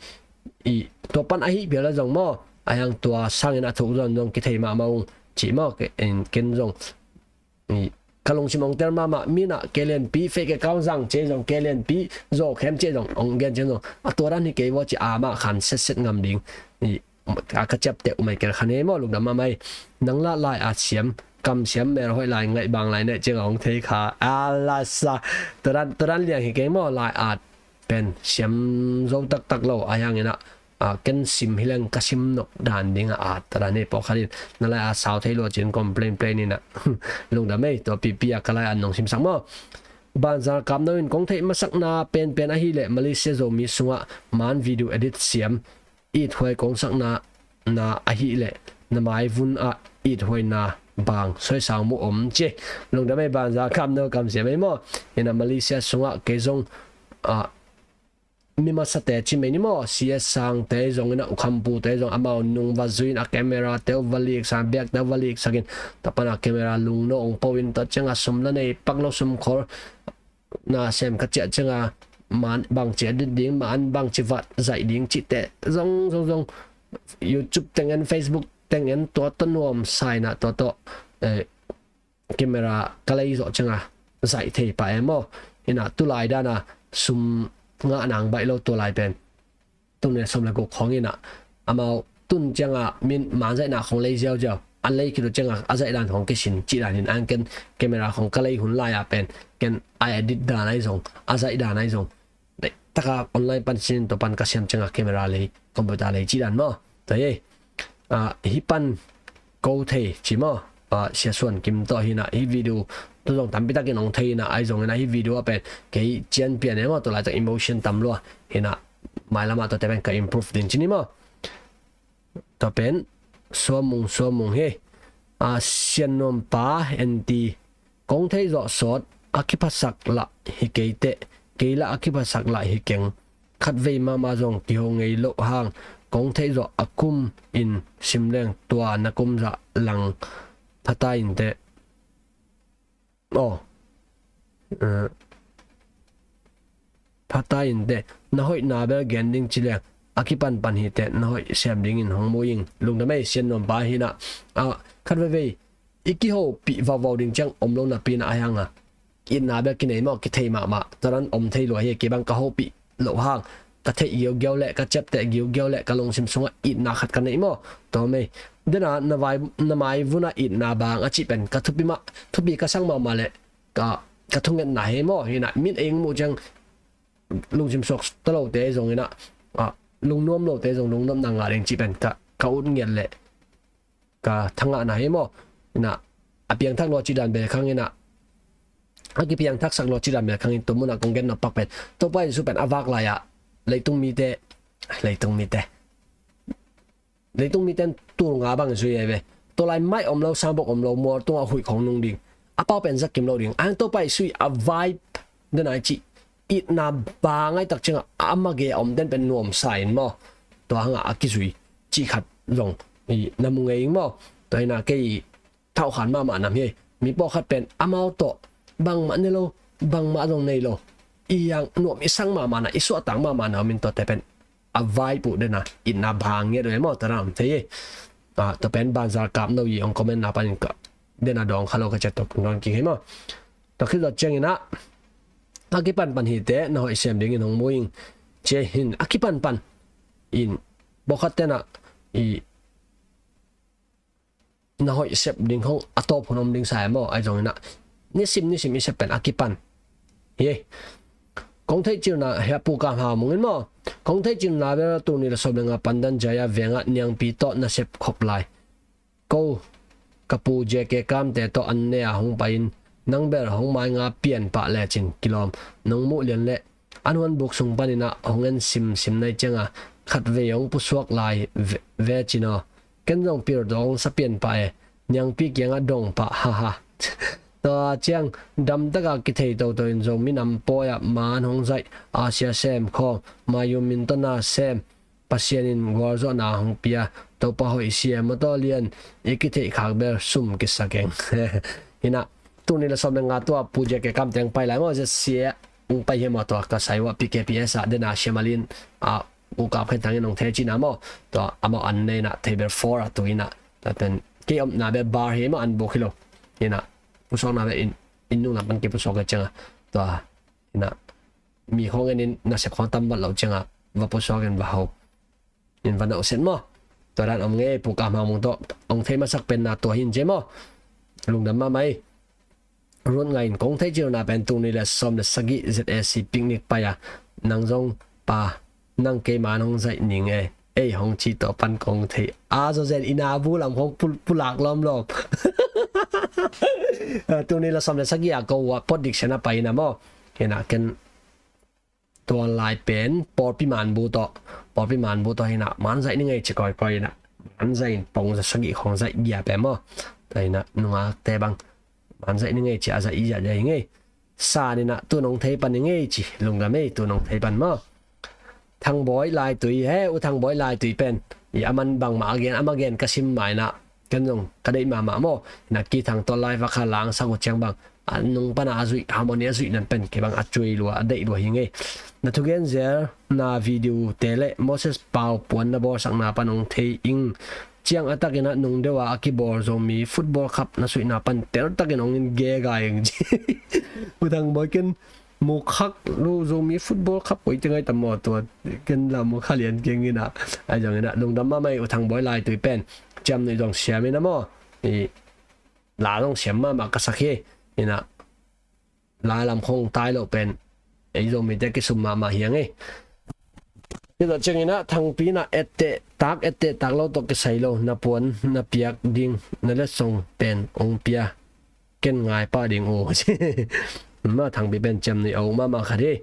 i tua pan ahi piala zong maw? Ahi hang tua sangin a thuk zon zong kithei mahmah ung cih maw? Ken zong ka lungsim ong tel mahmah. Minah kei lianpi fake account zang cia zong, kei lianpi zawkhem cia zong ong gen cia zong a tua dan hi kei vaw ci a mah khan setset ngam ding. A ka ciapteh U Michael Khan hi maw? Lungdam mahmah ei. Nang lah lai at siam, kam siam, mel hoih lai, ngaih bang lai neh ciang a hong thei kha. Alasa tua dan liang hi kei maw? Lai at pen siam zo taktak lo ahi hanginah ken sim hi leng ka sim nop dan dingah at ta dan hi. Pawlkhat in na lai at sau thei lua cin complain plain inah lungdam ei. Tua pipi a ka lai at nong simsak maw? Banzar Kapno in kong theih masakna penpen ahileh Malaysia Zomi sungah man video edit siam ithuai kong sakna na ahileh na maivun ah ithuaina bang soisang mu om ci. Lungdam ei Banzar Kapno, kam siam ei maw? Inah Malaysia sungah kei zong a mi masate ci mei ni maw? C S Sangte zong inah U Kham Pu te zong amau nung va zui in a camera te uh va liksak, biakte uh va liksakin tua pana camera lungno ong po in tua cianga sum la nei pak lo, sum khol na sem ka ciah cianga man bangci edit ding, man bangci vat zaih ding cihte zong zong zong YouTube teng en, Facebook teng en, tua tawh nuamsa inah tua tawh eh camera ka lei zawh cianga zaih thei pah e maw? Inah tulai dana sum ngah nang baih lo tua lai pen. Tun le sawm le guk khawng inah amau tun cianga min man zaihna khawng lei ziauziau, an lei khit uh cianga a zaih dan khawng kisin cih dan in an ken camera khawng ka lei hun lai-ah pen ken a edit dan ahi zong, a zaih dan ahi zong taka online pan sin tua pan ka siam cianga camera lei, computer lei cih dan maw? Tua hi ei. Hih pan ko thei ci maw? Sia Suan Kim tawh hinah hih video tu zong tampi takin hong thei hinah, ahi zongin ah hih video ah pen kei cian pian e maw, tua laitak emotion tam lua hinah, mailamah tuate pen ka improve ding ci ni maw? Tua pen suamung suamung hi. Sian nuampa enti kong theih zawh sawt a kiphasak lah hi kei teh, kei lah a kiphasak lah hi keng. Khatvei mahmah zong kiho ngei loh hang kong theih zawh a kum in sim leng tua na kum zah lang phata in teh. Aw. Phata in teh na hoihna bel gen ding ci leng a kipanpan hi teh, na hoih sem dingin hong mu ing. Lungdam ei, Sian nuampa hinah khatveivei i kihopih vauvau ding ciang om lo napi inah, ahi hanga itna bel kinei maw, kithei mahmah. Tua dan om thei lua hi. Kei bang ka hopih loh hang ka theih giugiau leh ka ciapteh giugiau leh ka lungsim sungah itna khat ka neih maw? Tua mei dena na maivunah itna bang a cih pen ka thupi mah, thupi ka sang mahmah leh ka, ka thungetna hi maw? Hinah min ei muh ciang lungsim suak ta lote zong inah, lungnuam lote zong lungnuamna ngah ding cih pen ka, ka ut ngiat leh ka thangahna hi maw? Inah a piangthak lua cih dan bel khang inah, a kipiangthaksak lua cih dan bel khang in tua munah kong gen nop pak pen Topa Jesu pen a vak lai-ah leitung mite, leitung mite leitung mite in tul nga bang zui ahi ve. Tua lai mai om lo, sangbok om lo, mual tungah huih khong nung ding. A pau pen zakim lo ding. Ahi hang Topa Jesu i a vai dena i cih itna bang ahi tak ciangah a mage a om den pen nuamsa in maw? Tua hangah a kizui cih khat zong na mu ngei ing maw? Tua hinah kei thauhkhan mahmah nam hi. Mi pawlkhat pen amau tawh bangmah ne lo, bangmah zong nei lo, i yang nuam i sang mahmahna, i suahtak mahmahna om in tuate pen a vaipuh dena itna bang ngiat uh e maw? Tua dan om thei hi. Tua pen Banzar Kapno i hong commentna panin ka dena dawng kha lo ka ciat tua kong dawng kik hi maw? Tua khit zawh cianginah a kipanpan hi teh, na hoih sem dingin hong mu ing. Cia hin a kipan pan in bawkhat tenah i na hoih sep ding hong a tawp hun om ding sa e maw? Ahi zongin ah nisim nisim i sep pen a kipan hi. Kong theihcilna hia pu Kam Hau Mung in maw? Kong theihcilna bel tul nih le sawm le nga pandan Jaya vengah niangpi tawh na sep khop lai. Ko ka pu J K Kamte tawh an ne a hong pai in nang bel hong mai nga pian pah lecin kilawm nong muh lian leh an huan buk sung paninah hong en simsim nai cianga khatvei hong pusuak lai ve, ve cin aw. Ken zong pil dong sa pian pah e, niangpi kiangah dong pah, haha. Tua ciang damtaka kithei toto in Zomi nam pawi ah man hong zaih, Asia sem khawng, Mayu Mintona sem, Pasian in gualzawhna hong pia, Topa hoih sia mawtaw lian, i kitheih khak bel sum kisa keng. Hinah, tul nih le sawm le nga tua pu J K Kamte hong pai lai maw, zia sia hong pai hi maw, tua ka sai uh ah P K P S ah dena siamalin ah u kap khen thangin hong thei cina maw, tua amau an nei inah table four ah tu inah, tua pen kei omna bel bar hi maw, an buk hi lo. Hinah, pusuakna bel in, in nung lam pan kei pusuak cianga, tua hinah, mi khawng en in nasep khawng tam vat loh cianga va pusuak in va ho in va nauhset maw? Tua dan om ngei, pu Kam Hau Mung tawh hong thei masak penna tua hin cia maw? Lungdam mahmah ei. Ruth Ngai in kong theihcilna pen tul nih le sawm le sagih Z A C picnic pai a, nang zong pa, nang keiman hong zaih ning e, ei hong ci, tua pan kong thei a, zawzen ina bu lam khawng pu, pulak lawmlawm. Tul nih le sawm le sagih a ko uh ah Port Dickson a pai ina maw? Hinah ken tua lai pen pawlpi manbu tawh, pawlpi manbu tawh hinah man zaih ni ngei ci kawikawi inah, man zaih in pong za sagih khawng zaih giap e maw? Tua hinah nungakte bang man zaih ni ngei ci a zaih i ziahziah hi ngei. San inah tu nong thei pan ni ngei ci, lungdam ei, tu nong thei pan maw? Thangbawi Laitui, he u Thangbawi Laitui pen i aman bangmah a gen, ama gen ka sim ma inah ken zong ka deih mahmah maw? Hinah kithang tawh live a kha langsak uh ciang bang a nung pana a zuih, harmony a zuih nan pen kei bang a cui lua, a deih lua hi ngei. Na thugen zel na video te le Moses Pau puan na bawlsakna pan hong thei ing. Ciang a takin a nung deuh a a kibawl Zomi Football Cup na suihna pan teltakin hong in gegai ing ci. U Thangbawi ken mukhak lo Zomi Football Cup koi te ngai tam maw, tua ken la mukha lian keng inah. Ahi zongin ah lungdam mahmah ei, u Thangbawi Laitui pen ciamnuih zong siam inah maw? I la zong siam mahmah ka sak hi. Inah la lam khawng tai loh pen ei Zomite kisum mahmah hi ang ei. Hi tawh ciangin ah Thangpi inah etteh tak, etteh tak lo tawh kisai lo, na puan na piak ding na letsong pen hong pia, ken ngai pah ding uh. Ma Thangpi pen ciamnuih a uk mahmah khat hi.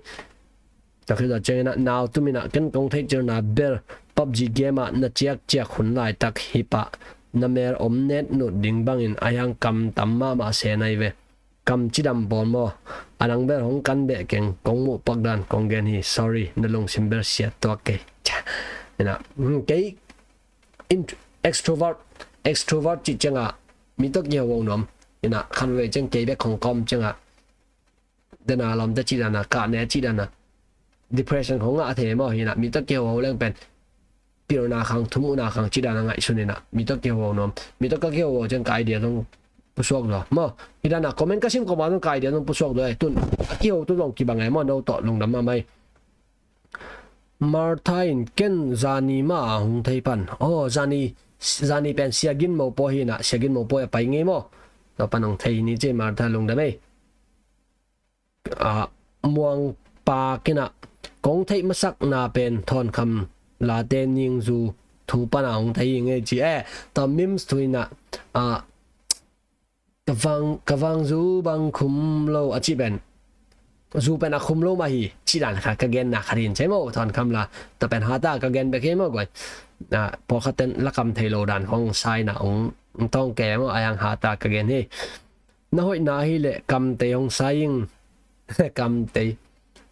Tua khit zawh ciangin ah nau tum inah ken kong theihcilna bel PUBG game ah na ciakciak hun laitak hi pah, na mel om net nut ding bangin a hiang kam tam mahmah se nai ve. Kam cidam pawl maw? A nang bel hong kan beh keng, kong muh pak dan kong gen hi, sorry, na lungsim bel siat tuak kei. Ca. Inah, hmm, kei in, extrovert, extrovert cih ciangah mi tawh kihoho nuam. Inah khanvei ciang kei bek hong kawm ciangah dena lawmte cih dana, kahne cih dana, depression khong ngah thei maw? Hinah mi tawh kihoho leng pen pilna khang, thumuhna khang cih dana ngaihsun inah mi tawh kihoho nuam. Mi tawh ka kihoho ciang ka idea zong pusuak lua maw? Hi dana comment ka sim kawma zong ka idea zong pusuak lua e. Tun a kiho tu zong kibang e maw? No tawh lungdam mahmah ei. Martha in ken zani mah a hong thei pan. Aw, zani, zani pen Sia Gin Mo pawi hi inah, Sia Gin Mo pawi a pai ngei maw? Tua pan hong thei ni ci, Martha lungdam ei. Ah, Muang Pa kinah kong theih masakna pen Thawnkham late ningzu thu pana hong thei hi ngei ci e. Tua memes thu inah, ah, ka vang, ka vang zu bang khum lo a cih pen, zu pen a khum lo mah hi cih dan khat ka genna khat hi in ci maw, Thawnkham la. Tua pen hata ka gen bek hi maw guai. Ah, pawlkhat ten lakam thei lo dan khong sa inah hong tawng ke maw, a hiang hata ka gen hi. Na hoihna ahileh kamtei hong sai ing. Kamtei.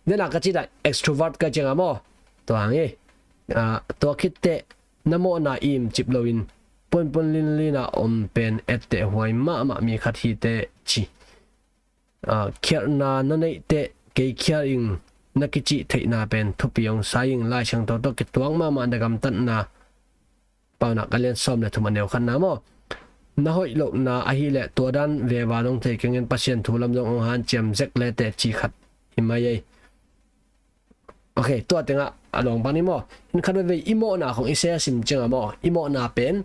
Dena ka cih dan extrovert ka cianga maw? Tua hang hi. Ah, tua khitteh na mawhna im cip loin puanpuan linlina om pen etteh huai mahmah mi khat hi teh ci. Ah, khialhna na neih teh kei khial ing, na kicih theihna pen thupi hong sai ing, Lai Siangtho tawh kituak mahmah na gamtatna. Paunak a lian sawm le thum a neu khatna maw? Na hoih lohna ahileh tua dan veva dong thei kengin Pasian thu lam zong hong hanciam zek leteh ci khat hi mai ei. Ok, tua tengah a dawng bang ni maw. Hin khat veivei i mawhna khong i share sim ciangah maw, i mawhna pen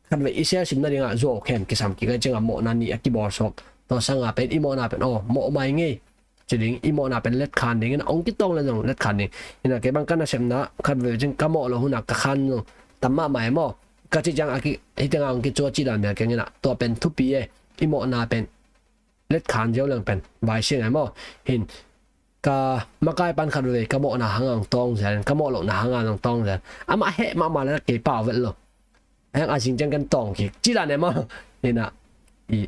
khat vei i share sim nadingah zuau khem kisam kik ai ciangah mawhna nih a kibawl suak. Tua sangah pen i mawhna pen aw mawh mai ngei ci ding, i mawhna pen letkhan dingin a ong kitawng le zong letkhan ding. Ina kei bang ka nasepna khat vei cin ka mawh lo huna ka khan zong tam mahmah e maw. Ka ci ciang a ki hitianga ong kicuah ci dan bia keng ina tua pen thupi e. I mawhna pen letkhan ziau leng pen vaisiang e maw. Hin ka makai pan khat vei ka mawhna hanga ong tawng zel, ka mawh lohna hanga ong tawng zel. Amah heh mahmah le kei pau vet lo. Heng a zing ciang kan tawng kik ci dan e maw. Ina i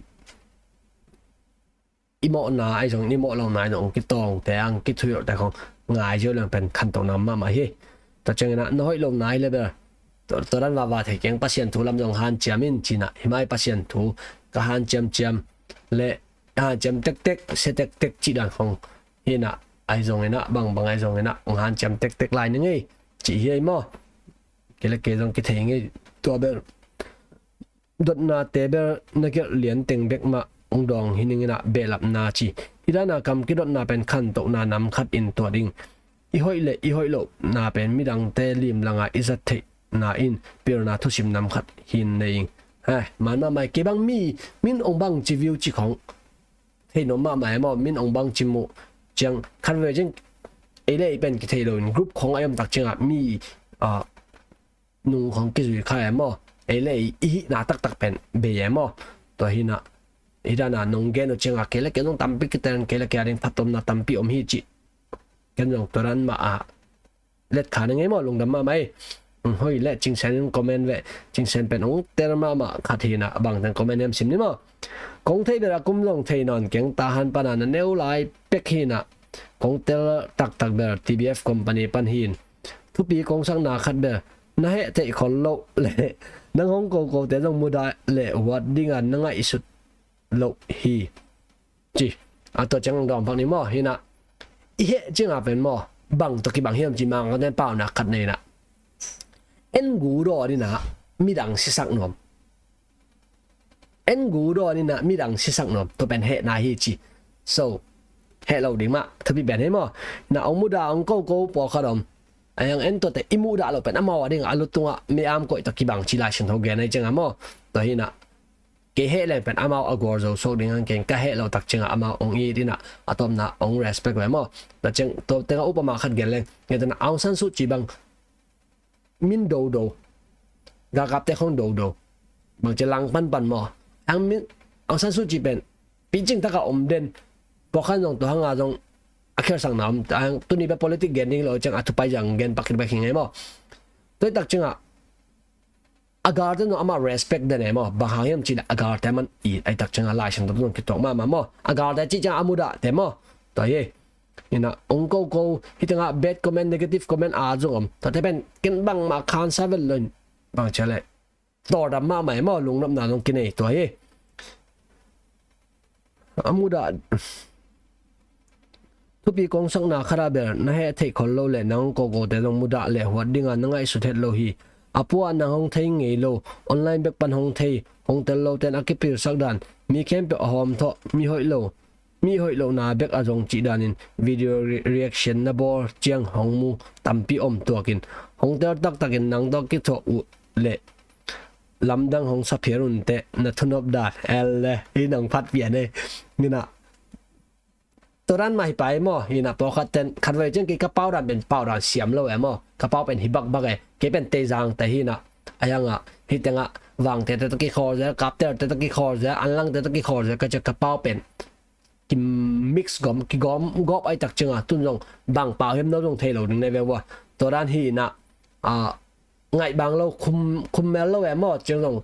i mawhna ai zong, i mawh lohna ai zong kitawngte ang kithuilote khong ngai ziau leng pen khantohna mahmah hi. Tua ciangina na hoih lohna ai le bel tua dan vava thei keng, Pasian thu lam zong hanciam in cina himai Pasian thu ka hanciam ciam le hanciam tektek sia tektek ci dan khong hina ai zongina bangbang ai zongina ong hanciam tektek lai ni ngei ci hi ai maw. Kei le kei zong kithei ngei. Tua bel dotnate bel na gelh lian teng bek mah ong dawng hi ningina behlapna ci. Hidana kam kidotna pen khantohna nam khat in tua ding. I hoih le i hoih lohna pen midangte limlanga i zat theihna in pilna thusim nam khat hin nei ing. He man mahmah e. Kei bang mi min ong bang ci view ci khong thei nuam mahmah e maw. Min ong bang ci muh ciang khat vei ciang ei le ei pen kithei loin group khong a i om tak ciangah mi nung khong kizui kha e maw. Ei le ei i hihna taktak pen bei e maw. Tua hina hidana nong gen uh ciangah kei le kei zong tampi kitel, kei le kei a ding phattuamna tampi om hi ci. Ken zong tua dan mah a letkhan a ngei maw, lungdam mahmah ei. Hoi le Cingsen in comment ve. Cingsen pen ong tel mahmah khat hina bangteng comment hiam sim ni maw. Kong thei bel a kum zong thei nawn keng, Tahan pana na neu lai pek hina. Kong tel taktak bel T B F company pan hin. Thupi kong sakna khat bel na heh theih khol loh le nang hong kokote zong mudah le huat dinga na ngaihsut loh hi. Ci a tua ciang dawng bang ni maw hina. I heh cianga pen maw bang tua kibang hiam ci mang kan paunak khat neina. En gu daw dina midang sisak nuam. En gu daw dina midang sisak nuam tua pen hehna hi ci. So heh lo ding mah thupi pen hi maw. Na ong muda ong koko pawlkhat om. Ayang en tuate i mudah lo pen amau a ding a lutungah me am koih tua kibang ci Lai Siangtho gen ai cianga maw. Tua hina kei heh leng pen amau a gual zo suak ding ang keng, ka heh lo tak ciangah amau ong it ina a tawpna ong respect ve maw. Tua ciang tua tengah upama khat gen leng ngetana Aung San Suu Kyi bang min dodo, galkapte khong dodo bang ci lang panpan maw. Ang min Aung San Suu Kyi pen picing taka om den, pawlkhat zong tua hanga zong a khelsakna om. Ang tuni pe politic gen ding lo ciang a thupai zang gen pakit bek hi ngei maw. Tua i tak ciangah a galte zong amah respect den e maw. Bang hang hiam cina a galte man it ai tak ciangah Lai Siangtho zong kituak mahmah maw. A galte ci ciangah a mudahte maw. Tua hi ina ong koko hitengah bad comment, negative comment a zong om. Tuate pen ken bangmah khansa vet loin bang cia le tawldam mahmah e maw, lungnopna zong kinei tua hi. A mudah thupi kong sakna khat ah bel na heh theih khol lo le nang kokote zong mudah le huat dinga na ngaihsut het lo hi. A puah nang hong thei ngei lo, online bek pan hong thei, hong tel loten a kipilsak dan, mi khempeuh a hawm thawh, mi hoih lo, mi hoih lohna bek a zong cih danin video re-, reaction na bawl ciang hong mu tampi om tuakin hong tel taktakin nang tawh kithuah uh le lamdang hong sa phial un teh na thunop dan. El le hi nang phat pian e. Nina tua dan mah hi pai maw. Hina pawlkhat ten khat vei ciang kei ka pau dan pen pau dan siam lo e maw. Ka pau pen hi bakbak e. Kei pen teizang te hina a hiangah hitengah vangte te tawh kikhawl zel, kapterte tawh kikhawl zel, anlangte tawh kikhawl zel ka ciah ka pau pen kimix gawm kigawm gawp ai tak ciangah tun zong bang pau hiam no zong thei lo ding ne ve ua. Tua dan hina a ngaih bang lo khum, khum mel lo e maw ciang zong.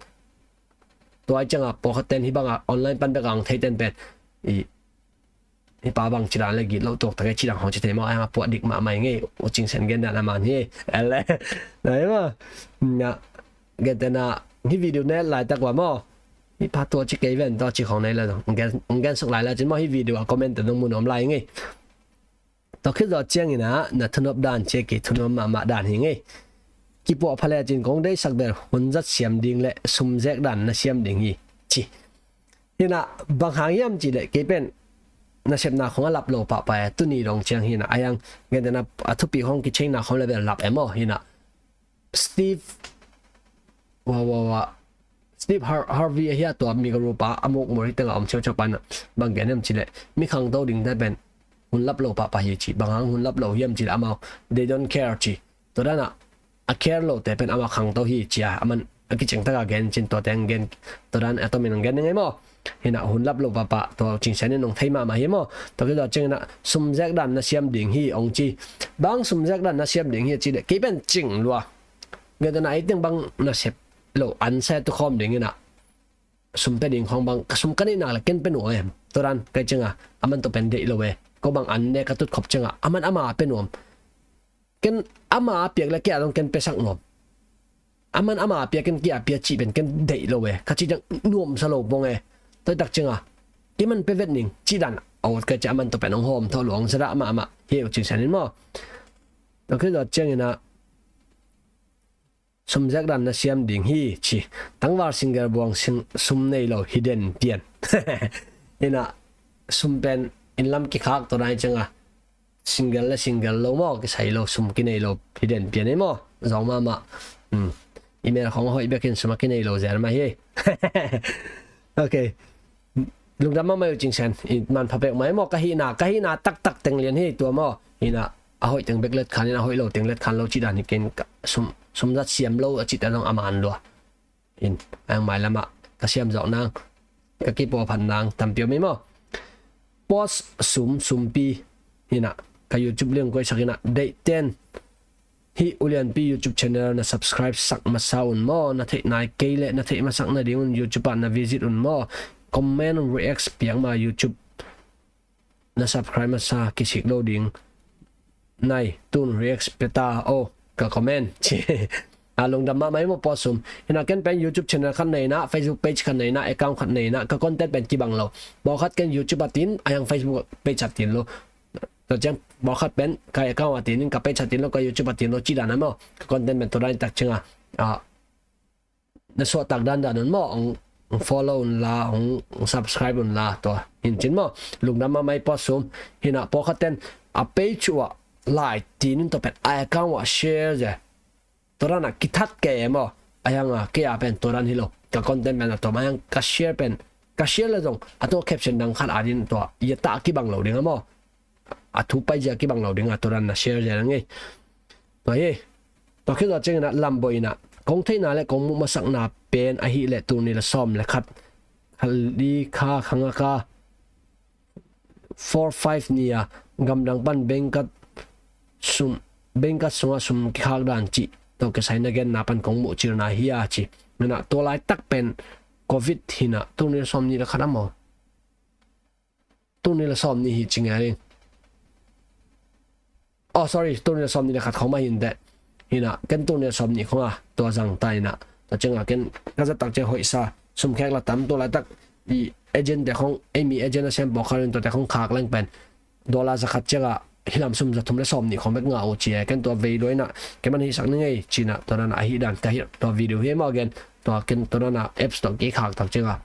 Tua ai ciangah pawlkhat ten hi bangah online pan bek ang thei ten pen i hi pa bang ci dan le git lo tuak tak e ci dan hong ci thei maw. Ai hang a puah dik mahmah i ngei U Cing Sen gen dan a man hi. El le na hi maw. Na gen tena hi video ne laitak ua maw. Hi pa tua ci kei ven tua ci khong nei le zong gen, gen suk lai le cin maw. Hi video a comment te zong mun om lai i ngei. Tua khit zawh ciangin ah na thunop dan cia kei thunop mahmah dan hi ngei. Kipuah pha lecin kong deihsak bel hun zat siam ding le sum zek dan na siam ding hi ci. Hinah bang hang hiam cih leh kei pen nasepna khong a lap lo pahpah e, tuni dong ciang hi na, a yang gentehna a thupi khong kicheina khong le bel lap e maw, hi na. Steve, wa, wa, wa. Steve Har-, Harvey ahi a, tua mi ka rupa a muk mur hi teng a om ciau ciau pan a, bang gen hiam ci le, mi khangto ding te pen hun lap lo pahpah hi ci, bang hang hun lap lo hiam ci le amau, they don't care ci. Tua dan a, a care lo te pen amau khangto hi ci a, aman a kicing taka gen cin, tua teng gen, tua dan a tomin ang gen ning ei maw. Hi na, hun lap lo pahpah, tua Cing Sian in nong thei mahmah hi maw. Tua kei tua ciang hi na, sum zek dan na siam ding hi ong ci. Bang sum zek dan na siam ding hi ci le, kei pen cing lua. Gentehna ei teng bang nasep lo an sa tu khawm ding hi na, sum pe ding khong bang, ka sum ka neih nak le ken pe nuam em. Tua dan kai ciang a, aman tua pen deih lo e. Ko bang an ne ka tut khop ciang a, aman ama pe nuam. Ken ama a piak le kei a dong ken pe sak nuam. Aman ama a piak, ken kei a piak cih pen ken deih lo e. Ka cih ciang nuam sa lo pong e. Tua tak ciang a, kei man pe vet ning, cih dan a, ot kai ciang aman tua pen ong hawm tho lo, ong zadah mahmah hi e, Cing Sian in maw. Tua kei tua ciang hi na, sum zek dan na siam ding hi ci. Tangval single buang sing, sum nei lo hi den pian. Hi na, sum pen inn lam kikhak tua nai ciang a, single le single lo maw, kisai lo, sum kinei lo hi den pian ei maw. Zong mahmah. Hmm. Email khong a hoih bek in sum a kinei lo zel mah hi. Ok. Lungdam mahmah ei uh Cing Sian, i manpha pek mai maw, ka hihna, ka hihna taktak teng lian hi tua maw. Hi na, a hoih teng bek let khan in, a hoih lo teng let khan lo cih dan hi ken, ka sum, sum zat siam lo a cih ta zong a man lua. In, ang mailam ah ka siam zawk nang, ka kipawlphat nang tampi om hi maw. Post sum, sumpi, hi na, ka YouTube link koih sak hi na, deih ten. Hih Ulianpi YouTube channel na subscribe sak masa un maw, na theih nai kei leh na theih masak nading un YouTube ah na visit un maw. Comment un, react piak ma YouTube na subscribe masa kisik lo ding. Nai, tun react pia ta, oh, ka comment. A lungdam mahmah ei maw, post sum. Hi na, ken pen YouTube channel khat nei na, Facebook page khat nei na, account khat nei na, ka content pen kibang lo. Bawlkhat ken YouTube a tin, a yang Facebook page a tin lo. Tua ciang bawlkhat pen ka account a tin in, ka page a tin lo, ka YouTube a tin lo cih dan a maw. Ka content pen tua dan tak ciang a, ah, na suahtak dandan un maw, ong, ong follow un la, ong, ong subscribe un la, tua hi cin maw. Lungdam mahmah ei, post sum. Hi na, pawlkhat ten a page uh ah like ti in, tua pen a account uh ah share ze. Tua dan a kithat kei e maw. A yang a kei a pen tua dan hi lo, ka content pen a tawm a yang ka share pen, ka share le zong a tua caption dang khat a din tua i a ta kibang lo ding a maw. A thu paizia kibang lo ding a, tua dan na share zia dang ei. Tua hi, tua khit zawh ciangin a lamboina, kong theihna le kong muh masakna pen ahih leh tul nih le sawm le khat, kha li kha kha nga kha four five ni a gamdang pan bengkat sum, bengkat sungah sum kikhak dan cih tawh kisai na genna pan kong muh cirna hi a ci. Nana tua laitak pen covid hi na, tul nih le sawm nih le khat a maw. Tul nih le sawm nih hi ci ngai ding. Oh, sorry, tul nih le sawm nih le khat khong mah hi inteh. Hi na, ken tul nih le sawm nih khong a tua zang ta hi na. Tua ciang a ken ka zat tak ciang hoih sa, sum khek la tam, tua laitak i agent te khong, ei mi agent a sem pawlkhat in tua te khong khak leng pen dollar za khat ciang a hi lam sum za thum le sawm nih khong bek ngah uh ci e. Ken tua vei lua hi na, ken man hih sak ning ei ci na, tua dan a hih dan ka hih tua video hi maw gen. Tua ken tua dan a apps tawh kikhak tak ciang a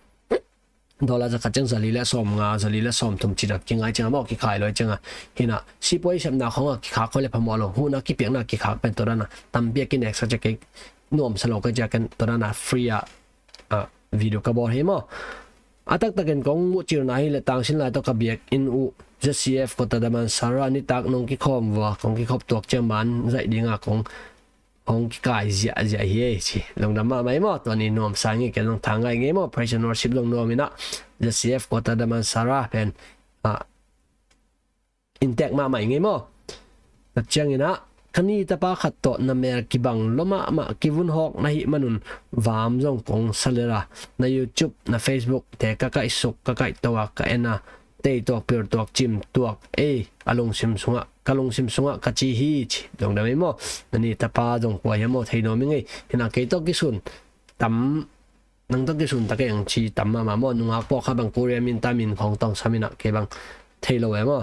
dollar za khat ciang za li le sawm nga, za li le sawm thum ci na kingai ciang a maw, kikhai lua ciang a. Hi na, sipuai sepna khong a kikhak khong le phamawh lo, huhna kipiakna kikhak pen tua dan a tampi a kinek sa ciang kei nuam sa lo ka ciang ken tua dan a free a, a, video ka bawl hi maw. A taktakin kong muh cirna hi le tangsin lai tawh ka biakinn uh Z C F Kota Damansara nitak nong kikhawm vua, kong kikhop tuak ciang man zaih ding a kong hong kikai ziahziah hi ei ci. Lungdam mahmah ei maw, tua ni nuam sa ing ei, ken zong tha ngai ing ei maw, praise and worship zong nuam hi na, Z C F Kota Damansara pen, ah, intek mahmah ing ei maw. Tua ciangin a, ka ni tapa khat tawh na mel kibang lua mahmah, kivun hawk na hih manun vam zong kong sa lel a, na YouTube, na Facebook te ka kaihsuk, ka kaihto a, ka en a, tei tuak, pil tuak, cim tuak ei, a lungsim sungah, ka lungsim sungah ka ci hi ci. Lungdam ei maw. Na ni tapa zong kua hiam maw, thei nuam ing ei. Hi na, kei tawh kisun tam, nang tawh kisun ta kei ang ci tam mahmah maw. Nungak pawlkhat bang Korea min ta min khong tawng sam hi na, kei bang thei lo e maw.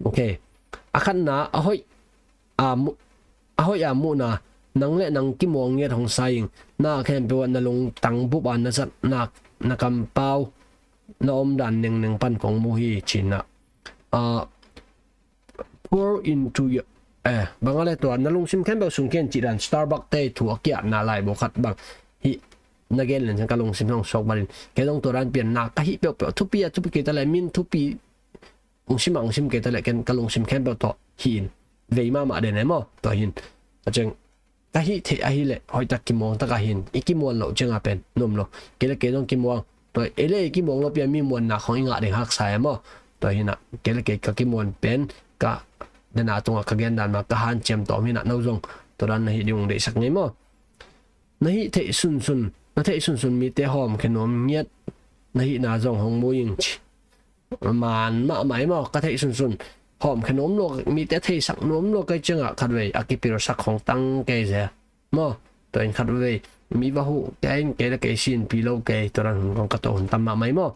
Ok. A khatna, a hoih a mu-, a hoih a muhna, nang le nang kimuang ngiat hong sa ing. Na khempeuh ah na lungtang bup a na zatnak, na kampau na om dan nengneng pan kong mu hi, ci-in ah, ah, pour into your, eh, bang a le tua, na lungsim khempeuh sung ken cih dan Starbucks te thu a kiatna laibu khat bang hi, na gen len ciang ka lungsim hong suak banin, kei zong tua dan pian na ka hih peuhpeuh, thupi a thupi kei ta le, min thupi ong sim a ong sim kei ta le, ken ka lungsim khempeuh tawh hi in, vei mahmah den e maw, tua hi in. A ciang ka hih theih ahih leh hoihtak kimuang tak a hi in, i kimuan loh ciang a pen nuam lo. Kei le kei zong kimuang, tua ei le ei kimuang lo pian mi muanna khong i ngah ding haksa e maw. Tua hi in ah, kei le kei ka kimuan pen ka dena tungah ka gen dan mah ka hanciam tawm hi in ah, no zong tua dan na hih ding ong deihsak ngei maw. Na hih theih sunsun, na theih sunsun mite hawmkhia nuam ngiat na hihna zong hong mu ing, ci. Maan mahmah hi maw, ka theih sunsun hawmkhia nuam lo, mite theisak nuam lo ka hih ciangah khatvei a kipilsak khong tang kei zel maw. Tua in khatvei mi va huh kei in, kei le kei sinpi lo kei, tua dan hun kong ka tawh hun tam mahmah hi maw.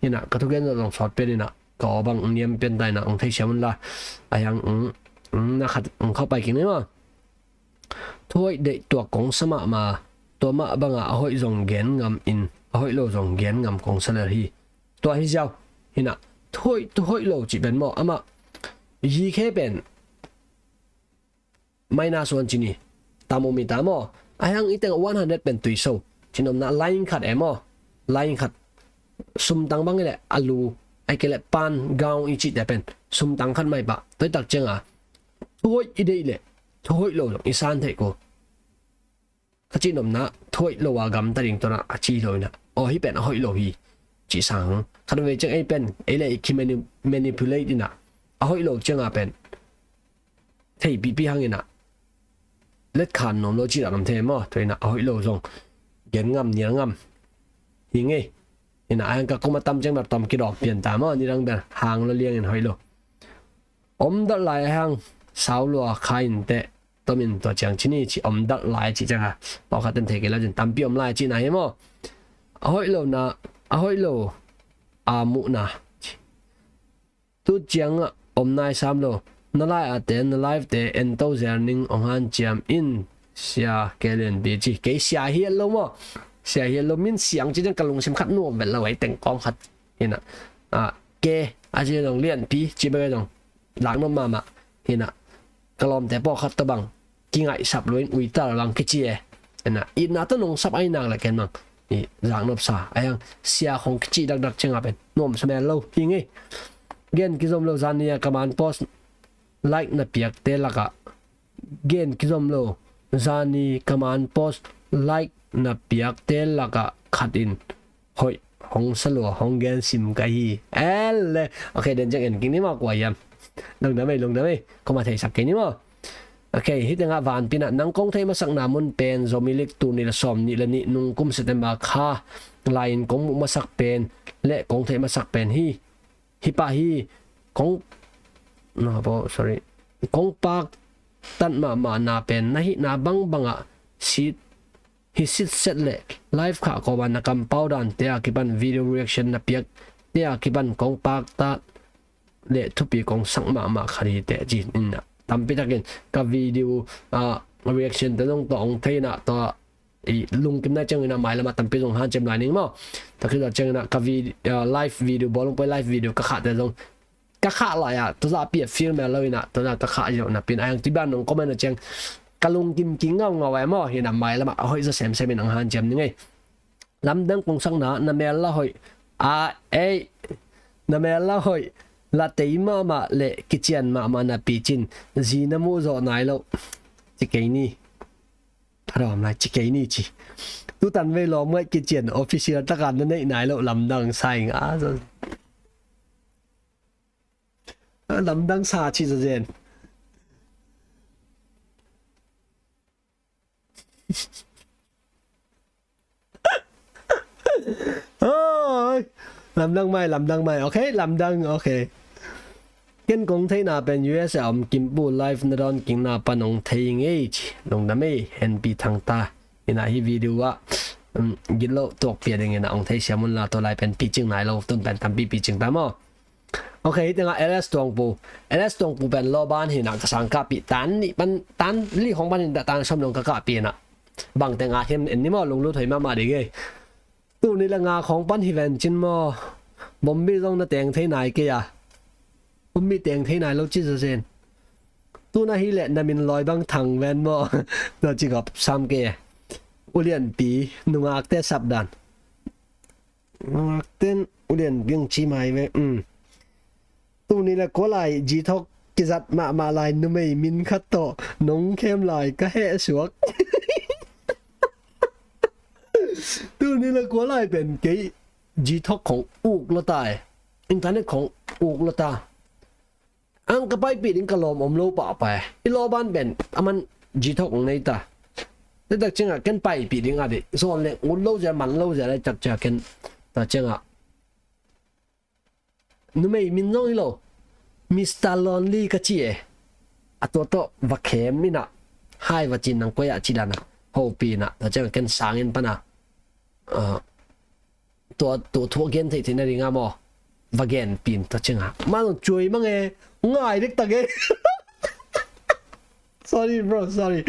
Hi in ah ka thugen zawh zong sawt pian hi in ah, ka aw bang niam pian ta hi in ah, ong theisiam un la. A hiang, ong, ong na khat ong khauh pai kik ni maw. Thuhoih deih tuak kong sa mahmah, tua mah bangah a hoih zong gen ngam in, a hoih lo zong gen ngam kong sa lel hi. Tua hi ziau. Hi in ah, thuhoih, thuhoih lo cih pen maw, amah, hi khe pen minus one ci ni, tam om hi ta maw. A hiang i teng one hundred pen tui so, ci nopna line khat e maw, line khat, sumtang bang hi leh a lu, ahih kei leh pan, gown i cihte pen sumtang khat mah hi pah. Tua hi tak ciangah thuhoih i deih leh thuhoih lo zong i san theih ko. Ka cih nopna, thuhoih lo a gamta ding tua na a ci hi lo in ah, aw hih pen a hoih lo hi, cih sang. Khatvei ciang ei pen ei le ei ki mani-, manipulate in ah, a hoih lo ciangah pen theihpihpih hang in ah, letkhan nuam lo cih dan om thei maw. Tua hi in ah, a hoih lo zong gen ngam, nial ngam hi ngei. Hi in ah, a hiang ka kum a tam ciang na tom kidawm pian ta maw, nidang bel hang lo liang in hoih lo. Om dalh lai a hiang sau lua kha in teh, tom in tua ciang ci ni, ci. Om dalh lai cih ciang a, pawlkhat ten thei kei lo cin, tampi om lai cihna hi maw. A hoih lo na, a hoih lo a muhna, ci. Tu ciangah om nai sam lo, na lai a te, na live te en to zel ning, ong hanciam in, Sia Ke Lian Pi, ci. Kei sia hial lo maw, sia hial lo, min siang ci ciang ka lungsim khat nuam vet lo, ei teng kawng khat hi in ah, ah, ke a ci zong, Lian Pi ci bek a zong zaknop mahmah hi in ah, ka lawmte pawlkhat tawh bang kingaihsap lo in, uital bang kici e. Hi in ah, itna tawh nong sap ahih nak leh ken bang i zaknop sa. A hiang sia khong kici dakdak ciangah pen nuamsa mel lo hi ngei. Gen kizom lo, zani a ka man post like na piakte lakah, gen kizom lo, zani ka man post like na piakte lakah khat in hoih hong sa lua, hong gen sim ka hi. Ele. Ok, den ciang en kik ni maw, kua hiam. Lungdam ei, lungdam ei. Koma theisak kei ni maw. Ok, hih tengah Vanpi in ah, nang kong theih masakna mun pen Zomi League tul nih le sawmnih le nih nung kum September kha lai-in kong muh masak pen le kong theih masak pen hi. Hi pah hi. Kong, no, bo, sorry. Kong paktat mahmahna pen na hihna bangbangah sit hi sitset le live khah kawmah na kampau dante a kipan video reaction na piakte a kipan kong paktat le thupi kong sak mahmah khat hi teh, ci in ah, tampi takin ka video, ah, reaction te zong tawh hong thei in ah, tua i lungkimna ciangin ah mailam ah tampi zong hanciam lai ning maw. Tua khit ciangin ah ka vid-, ah, live video, bawlung poi live video ka khahte zong ka khah lai-ah tua zah pi a feel mel lo in ah, tua zah ka khah ziau napi in ah, a hiang tui ban nong comment a ciang ka lungkim kik ngaungau e maw. Hi in ah mailam ah a hoih zaw semsem in hong hanciam ning ei. Lamdang kong sakna, na mel la hoih a, ei, na mel la hoih, la tei mahmah le kician mahmah napi cin zi na muh zawh nai loh, ci kei ni. Pha dawm lai, ci kei ni, ci. Tutan vei lawm ngaih kician official taka na neih nai loh lamdang sa ing a. Lamdang sa ci zazen. Oi. Lamdang mai, lamdang mai. Ok, lamdang, ok. Ken kong theihna pen U S A om Kimpu live na dawn kikna pan hong thei ngei, ci. Lungdam ei, Henpi Thangta. Hi in ah hih video ah, um, gitloh tuak pia dingin ah hong theisiam un la, tua lai pen picing nai lo, tun pen tampi picing ta maw. Ok, hih tengah L S Tuangpu. L S Tuangpu pen lawban hi in ah ka sang kahpih, tan nih pan, tan li khong pan hi in ah tan sawm dong ka kahpih in ah. Bang teng a hiam en ni maw, lunglut hoih mahmah ding ei. Tul nih le nga khong pan hi ven cin maw. Bombi zong na teng thei nai kei a. Bombi teng thei nai lo ci zazen. Tun a hi leh na min lawi bang Thang ven maw? Tua ci gawp sam kei e. Ulianpi, nungakte sapdan. Nungakten ulianpi ang ci mai ve. Um. Tuni le kua lai G-Talk kizat mahmah lai numei min khat tawh nong khem lai ka heh suak. Tuni le kua lai pen kei G-Talk khong uk lo ta e. Internet khong uk lo ta. Ang ka paipih ding ka lawm om lo pahpah e. I lawban pen aman G-Talk ong nei ta. Tua tak ciangah ken paipih ding a dih. Zawn le ngut lo zia, man lo zia le tak ciangah ken. Tua ciangah numei min zong hi lo. Mister Lonely ka ci e. A tua tawh va khem inah. Hai va cin nang koi ah ci dan a. Hopih inah. Tua ciangah ken sangin pana. Ah, tua, tua thu a gen theih theih na ding a maw? Va gen pin tua ciangah. Ma zong cuai mang e. Ngai dek tak e. Sorry, bro, sorry.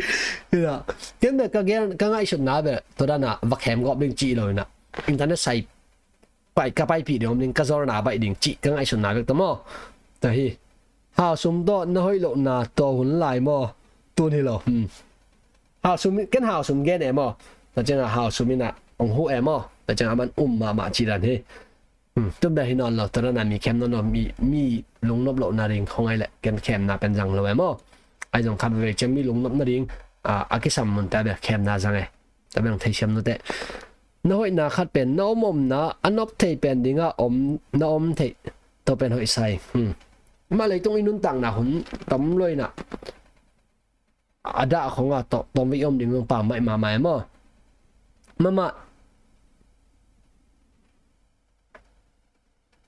Ina, ken bek ka gen, ka ngaihsutna bek tua dan a va khem gawp ding ci lo ina. Internet sai pai, ka paipih ding om ding, ka zawlna baih ding cih ka ngaihsutna bek ta maw? Tua hi. Hausum tawh na hoih lohna tua hun lai maw? Tun hi lo. Hmm. Hausum, ken Hausum gen e maw? Tua ciangah Hausum inah ong huh e maw? Tua ciangah aman um mahmah cih dan hi. Hmm. Tua bek hi nawn lo, tua dan a mi khem nawn lo, mi, mi lungnop lohna ding khong ai leh ken khemna pen zang lo e maw? Ai zong khat vei ciang mi lungnopna ding, a, a kisam munte bek khemna zang e. Tua bek theisiam nute. Na hoihna khat pen na om omna a nop thei pen dingah om, na om theih tua pen hoih sai. Hmm. Mah leitung i nuntakna hun tom lo inah a dah khongah tawh tom vei om ding zong pammaih mahmah e maw? Mahmah,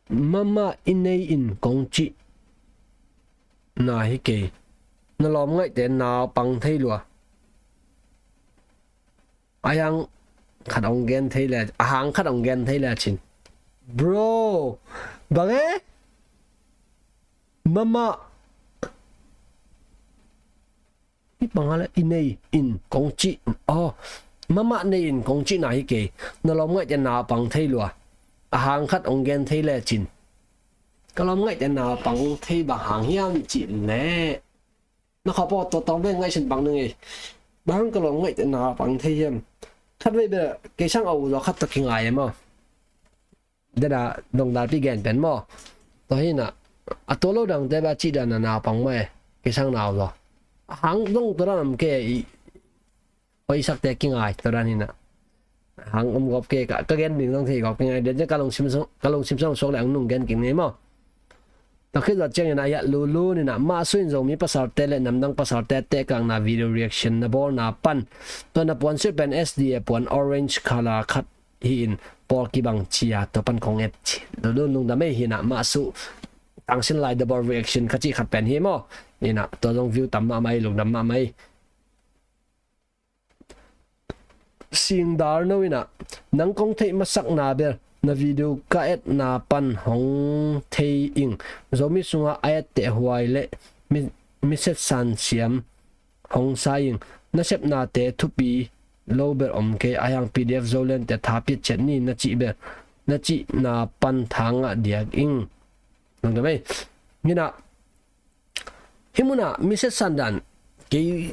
mahmah i nei in kong cih na hi kei. Na lawm ngaihte naupang thei lua. A hang khat ong gen thei le, a hang khat ong gen thei le cin. Bro, bang e? Mahmah i panga le i nei in kong cih. Oh, mahmah nei in kong cih na hi kei. Na lawm ngaihte naupang thei lua. A hang khat ong gen thei le cin. Ka lawm ngaihte naupang thei bang hang hiam cih le. Na khawpaw tawtawng ve ngaihsun bang na ngei. Bang hang ka lawm ngaihte naupang thei hiam. Khat vei bel kei sang a u zaw khat tawh kingai e maw? Dada dongdalpi gen pen maw? Tua hi inah a tua lo dangte bel a cih dan a naupang mah e. Kei sang nau zaw. A hang dong tua dan om kei i. Hoih sakte kingai tua dan hi inah. Hang om gawp kei ka, ka gen ding dong thei gawp kingai. Dia ka lungsim sung, ka lungsim sung suak le ang nung gen kik ni maw? Tua khit zawh ciangin a hiah Lulu ninah mah suin Zomi pasalte le namdang pasalte tehkakna video reaction na bawlna pan. Tua na puansilh pen S D A puan orange color khat hi in pawl kibang cia tua pan kong et ci. Lulu lungdam ei hinah mah su tangsin lai double reaction ka cih khat pen hi maw? Hinah tua zong view tam mahmah ei, lungdam mahmah ei. Singdar no inah nang kong theih masakna bel na video ka etna pan hong thei ing. Zomi sungah a etteh huai le mi, miset san siam hong sa ing. Na sepnate thupi lo bel om kei a hiang P D F Zoland te tha piat ciat ni na cih bel na cihna pan tha ngah diak ing. Nang dam ei. Hinah Hih munah mi setsan dan kei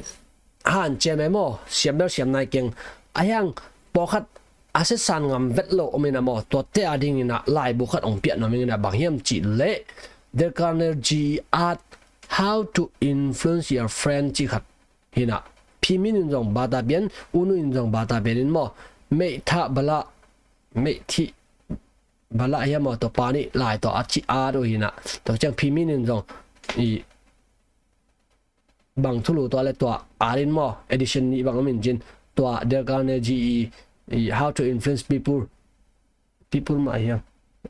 hanciam e maw, siam bel siam nai keng. A hiang pawlkhat a setsan ngam vet lo om inah maw, tuate a dinginah laibu khat hong piah nuam inginah bang hiam cih leh Dale Carnegie at How to Influence Your Friend cih khat hinah. Phi min in zong bata pian, unu in zong bata pian in maw, meih thah bala, meih thih bala hiam maw, tua pa nih lai tawh a cih at uh hinah. Tua ciang phi min in zong i bang thulu tua le tua arin maw, edition nih bang om in cin tua Dale Carnegie i, i How to Influence People, People mah hiam,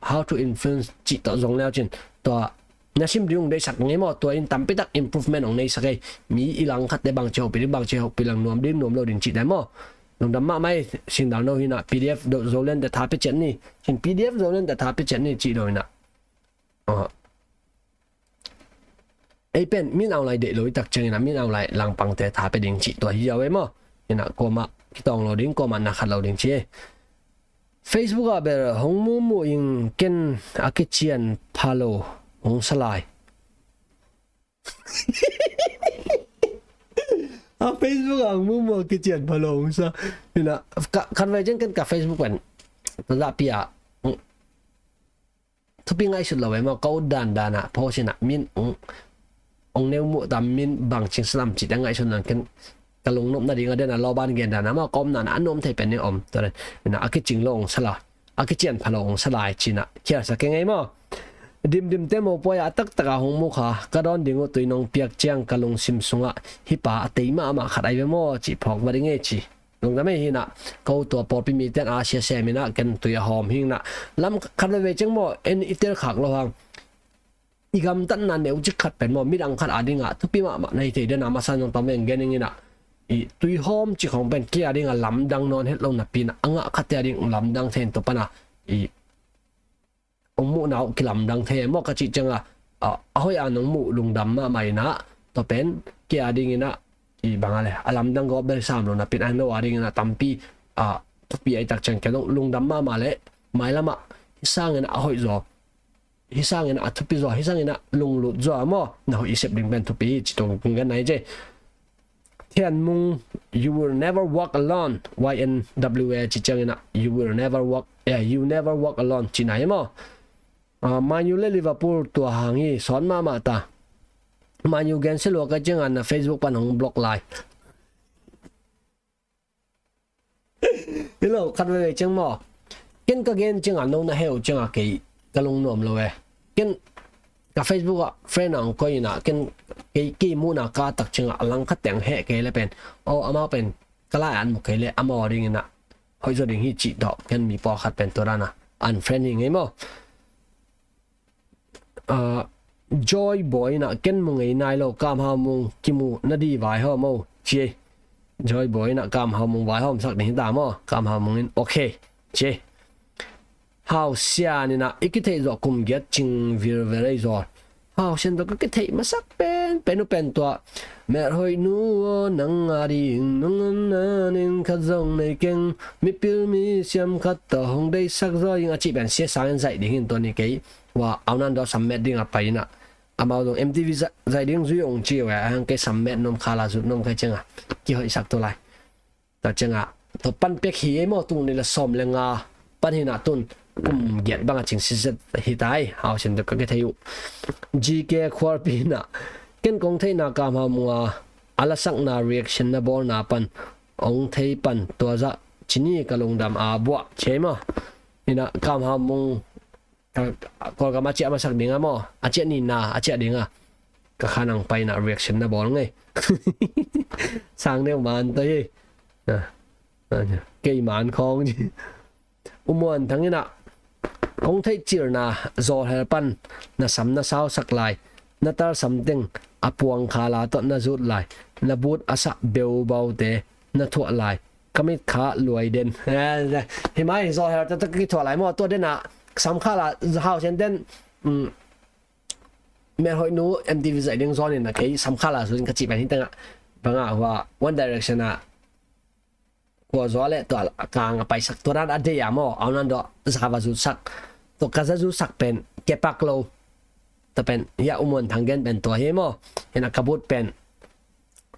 How to Influence cih tawh zong leu cin tua na sim ding ung deihsak ngei maw, tua in tampitak improvement ong neisak ei. Mi i langkhatte bangci hopih ding, bangci hopih lang nuam ding, nuam lo ding cihte maw. Lungdam mahmah ei, singdar no hinah P D F Zoland te tha pia ciat ni, cin P D F Zoland te tha pia ciat ni cih lo hinah. Ei pen min aung lai deih lo i tak ciangin a min aung lai langpangte tha pia ding cih tua hi ziau ei maw? Inah kuamah kitawng lo ding, kuamah na khat lo ding ci ei. Facebook ah bel hong mumu ing, ken a kician phalo hong sa lai. A Facebook ah hong mumu a kician phalo hong sa. Ina, ka, khat vei ciang ken ka Facebook pen, tazah pia, thupi ngaihsut lo ve maw, ka ut dandan ah, post in ah min ong, ong neu muh tam, min bang cing sa lam cih te ngaihsut nang ken, ka lungnop nading a den a lawban gen dan a maw, ka om dan a nuam thei pen ning om. Tua den ina a kicing lo ong sa lai, a kician phalo ong sa lai ci-in ah khial sa kei ngei maw. Dimdim te mopawi a taktak a hong mu kha, ka dawn ding uh tui nong piak ciang ka lungsim sungah hih pa a tei mahmah khat ai ve maw cih phawk va ding e ci. Lungdam ei. Hi-in ah ko tua pawlpi mite in a sia sem in ah ken tui a hawm hi-in ah, lam khat veve ciang maw, en i tel khak lo hang, i gamtatna neucik khat pen maw, midang khat a dingah thupi mahmah na hi thei den a, masa nong tam veng gen ing in ah, i tui hawm cik hong pen kei a dingah lamdang nawn het lo napi-in ah, a ngah khatte a ding lamdang thei in, tua pan a i ong muhna uh kilamdang thei maw ka cih ciang a, a, a hoih a nong muh lungdam mahmah in ah, tua pen kei a ding in ah, i bang a le, a lamdang gawp bel sam lo napi-in ah, no a ding in ah tampi, a, thupi ahih tak ciang ken ong lungdam mahmah leh, mailam ah hih sangin ah a hoih zaw, hih sangin ah a thupi zaw, hih sangin ah lunglut zaw a maw, na hoih i sep ding pen thupi hi ci, tua kong gen na hi ci. Thian Mung, you will never walk alone. Y N W A ci ciangin ah, you will never walk, eh, you never walk alone ci na hi maw. Ah, Man U le Liverpool tua hang hi, sawn mahmah ta. Man U gen sia lua ka ciangin ah na Facebook pan hong block lai. Hi lo, khat veve ciang maw, ken ka gen ciang a no na heu ciang a kei ka lungnuam lo e. Ken ka Facebook ah friend a ong koih in ah, ken kei, kei muhna ka tak ciang a, a langkhat teng heh kei le pen, aw, amau pen ka lai an mu kei le amau a ding in ah hoih zaw ding hi cih tawh ken mi pawlkhat pen tua dan a unfriend hi ngei maw. Ah, Joy Boy in ah, ken mu ngei nai lo, Kam Hau Mung kimu na di vai hawm o ci. Joy Boy in ah, Kam Hau Mung vai hawm sak ding hi ta maw. Kam Hau Mung in, ok ci. Hau Sian in ah, i kitheih zawh kum giat cing virvel ei zaw. Hau Sian tawh ka kitheih masak pen, pen uh pen tua, Melhoih nu aw, nang a ding nang a ding khat zong nei keng, mipil misiam khat tawh hong deihsak zaw ing a cih pen sia sangin zaih ding hi in, tua ni kei ua aunan daw sammet ding a pai in ah, amau zong M T V zaih, zaih ding zui ong ci uh e, a hang kei sammet nuam kha la, zut nuam kha ciang a kihoihsak tua lai. Tua ciang a, tua pan pek hi ei maw, tung ni la sawm le nga pan hi in ah, tun kum giat bang a cing siset hi ta ei, Hau Sian tawh ka kitheih uh. G K Khualpi in ah, ken kong theihna Kam Hau Mung a, a lasakna reaction na bawlna pan ong thei pan tua zah ci ni, ka lungdam a buah ci ei maw. Hi in ah, Kam Hau Mung, ka, Kawlgam a ciah masak ding a maw, a ciah ni na, a ciah ding a, ka kha nang pai in ah reaction na bawl ngei. Sang deuh man tawh hi. Ah, ah, kei man khawng ci. U Muan Thang in ah, kong theih cilna zawlhel pan na sam na sausak lai, na talsam teng a puang khala tawh na zut lai, na but a sah beubaute na thuah lai, ka mit kha luai den. Hi mai, zawlhel tawh ka kithuah lai maw, tua den ah sam khala, Hau Sian ten, um, Melhoih nu M T V zaih ding zawn in ah kei sam khala zut in ka cih pen hi teng ah, bang ah hua One Direction ah kua zaw le tua kang a paisak tua dan a deih a maw, aunan daw za va zutsak. Tua ka za zutsak pen kepak lo. Tua pen hia U Muan Thang gen pen tua hi maw. Hi in ah ka but pen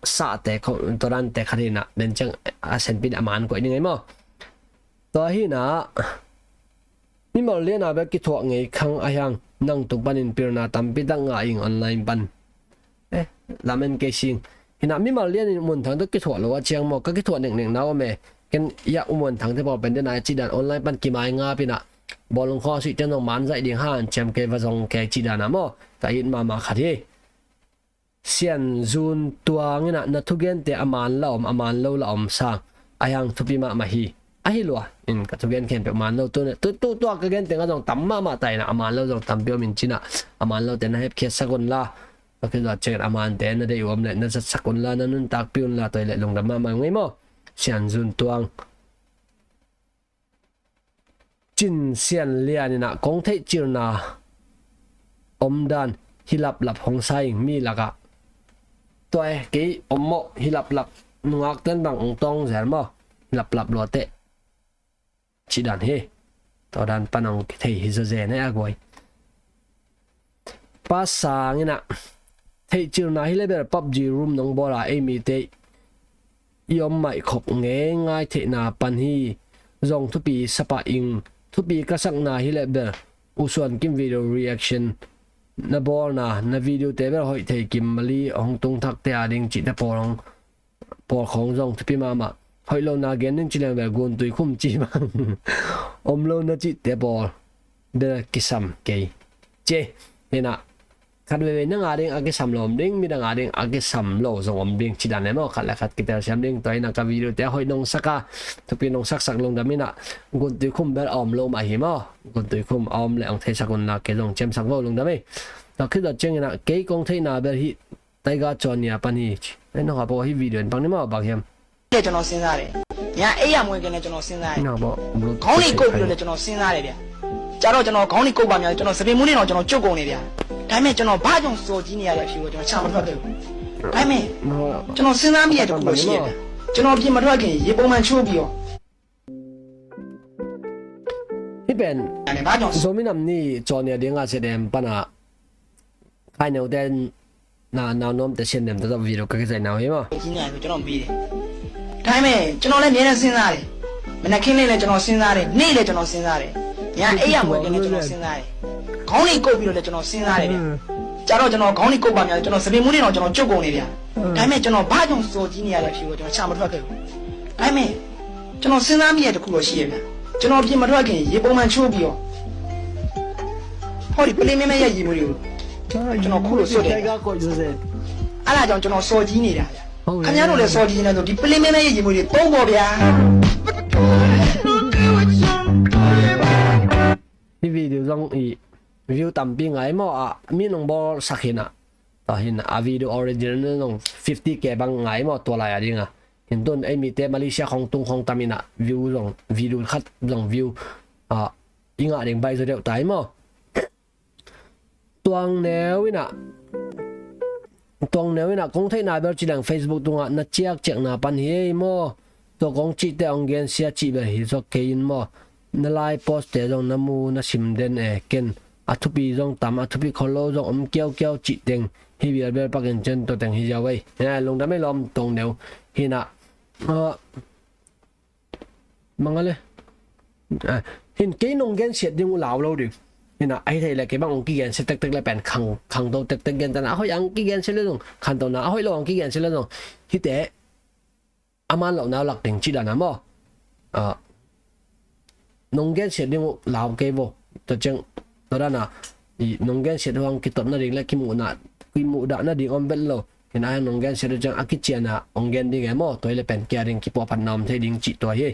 sahte khong tua dante khat hi in ah, den ciang a senpi in a man koih ding ei maw. Tua hi in ah, mimal lian a bek kithuah ngei khang a hiang, nang tung panin pilna tampi tak ngah ing online pan. Eh, lamen kei sing. Hi in ah mimal lian in U Muan Thang tawh kithuah lo a ciang maw, ka kithuah neknek na om e. Ken hia U Muan Thang te pawl pen den a cih dan online pan kimai ngap in ah, bawlung khawng a suih ciang zong man zaih ding hanciam kei va zong kei cih dan a maw, ka it mahmah khat hi. Sian Zun Tuang in ah, na thugente a man la om, a man lo la om sang, a hiang thupi mahmah hi. Ahi lua in ka thugen khempeuh man lo, tu, tu, tu, tua ka gen teng ah zong tam mahmah ta in ah, a man lo zong tampi om in cin ah, a man lote na hepkhiatsak un la. Tua khit zawh ciangin a mante na deih uh om leh na zatsak un la, na nuntakpih un la, tua hi leh lungdam mahmah ung ei maw. Sian Zun Tuang. Cin Sian Lian in ah, kong theih cilna omdan hi laplap hong sa ing mi lakah. Tua e, kei om mawh, hi laplap, nungakten bang ong tawng zel maw, hi laplap luateh. Cih dan hi. Tua dan pan hong kithei hi zawzen e a guai. Pa Sang in ah, theihcilna hi le bel PUBG room nong bawl a ei mite i om maih khop ngeingai theihna pan hi. Zong thupi sa pah ing. Thupi ka sakna hi le bel U Suan Kim video reaction na bawlna, na video te bel hoih thei kim, Mali hong tung thakte a ding cihte pawl hong, pawl khong zong thupi mahmah. Hoih lo na gen ding ci leng bel Guntui khum ci bang om lo na cihte pawl bel kisam kei. Ci e. Hi in ah, khat veivei nang a ding a kisam lo om ding, midang a ding a kisam lo zong om ding ci dan e maw. Khat le khat kitelsiam ding. Tua hi in ah ka video te a hoih nong sak a, thupi nong saksak lungdam in ah. Guntui khum bel a om lo mah hi maw. Guntui khum a om le hong theisak un la, kei zong ciamsak vo lungdam e. Tua khit zawh ciangin ah kei kong theihna bel hih Taiga Cawnia pan hi ci. Ei, nong hap aw, hih video in pang ni maw, bang hiam. ကျွန်တော်စဉ်းစားတယ်။ ညအိပ်ရာမဝင်ခင်လည်းကျွန်တော်စဉ်းစားတယ်။ နင်ကပေါ့ ဘလို့ ခေါင်းတွေကုပ်ပြီးတော့လည်းကျွန်တော်စဉ်းစားတယ်ဗျာ။ ကြတော့ကျွန်တော်ခေါင်းတွေကုပ်ပါများကျွန်တော်စပင်မူးတွေတော့ကျွန်တော်ကျုပ်ကုန်နေဗျာ။ ဒါပေမဲ့ကျွန်တော်ဘာကြောင့်စော်ကြီးနေရတဲ့အဖြစ်ကိုကျွန်တော်ချမထွက်ခဲ့ဘူး။ ဒါပေမဲ့ကျွန်တော်စဉ်းစားမိတဲ့တစ်ခုတော့ရှိတယ်ဗျာ။ ကျွန်တော်ပြင်မထွက်ခင်ရေပုံမှန်ချိုးပြီးတော့ Hih pen ဒါပေမဲ့ဘာကြောင့် Zomi nam ni Cawnia ding a se dem pan a khai neu ten na nau nuam te sian dem ta video ka kisai nau hi maw. ကြီးနေတယ်ကျွန်တော်မေးတယ်။ ဒါပေမဲ့ကျွန်တော်လည်းအများနဲ့စဉ်းစားတယ်။ မနက်ခင်းလေးလည်းကျွန်တော်စဉ်းစားတယ်။ နေ့လည်းကျွန်တော်စဉ်းစားတယ်။ ညအိပ်ရာမဝင်ခင်လည်းကျွန်တော်စဉ်းစားတယ်။ ခေါင်းတွေကုပ်ပြီးတော့လည်းကျွန်တော်စဉ်းစားတယ်ဗျာ။ ကြတော့ကျွန်တော်ခေါင်းတွေကုပ်ပါများကျွန်တော်စပင်မူးတွေတော့ကျွန်တော်ကျုပ်ကုန်နေဗျာ။ ဒါပေမဲ့ကျွန်တော်ဘာကြောင့်စော်ကြီးနေရတဲ့အဖြစ်ကိုကျွန်တော်ချမထွက်ခဲ့ဘူး။ ဒါပေမဲ့ကျွန်တော်စဉ်းစားမိတဲ့တစ်ခုတော့ရှိရဲ့ဗျာ။ ကျွန်တော်ပြင်မထွက်ခင်ရေပုံမှန်ချိုးပြီးတော့ ဟောဒီပလင်းမဲမဲရဲ့ရေမူးတွေကိုကျွန်တော်ခုလိုဆွတ်တယ်။ အဲ့ဒါကြောင့်ကျွန်တော်စော်ကြီးနေတာဗျာ။ ဟုတ်ကဲ့။ ခင်ဗျားတို့လည်းစော်ကြီးနေတယ်ဆိုဒီပလင်းမဲမဲရဲ့ရေမူးတွေသုံးဖို့ဗျာ။ Hih video zong i view tampi ngai maw a, mi nong bawlsak hi in ah. Tua hi in ah a video original zong fifty K bang ngai maw tua lai a ding a. Hi in tun ei mite Malaysia khong tung khong tam in ah view zong, video khat zong view a i ngah ding baih zaw deuh ta hi maw. Tuang neu in ah, tuang neu in ah kong theihna bel ci leng Facebook tungah na ciakciakna pan hi ei maw. Tua kong cihte hong gensia cih bel hi zaw kei in maw. Na lai post te zong na mu na sim den e, ken a thupi zong tam, a thupi khol lo zong om kiaukiau cih teng hi vial bel pakin cen tua teng hi ziau ei. Hi in ah lungdam ei lawm, tuang neu. Hi in ah, ah, Mangale. Ah, hi in kei nong gensiat ding uh lau lo ding. Hi in ah, ahi thei le kei bang hong kigensiat tektek le pen khang, khang do tektek gen ta in ah, a hoih hong kigensiat le zong khanto na, a hoih lo hong kigensiat le zong hihte a man lohna uh lak ding cih dan a maw. Ah, nong gensiat ding uh lau kei vo. Tua ciang, tua dan a i nong gensiat uh hong kitot nading le kimuhna, kimuhdah nading om vet lo. Hi in ah nong gensiat uh ciang a kician a hong gen ding e maw. Tua hi le pen kei a ding kipuahphatna om thei ding cih tua hi.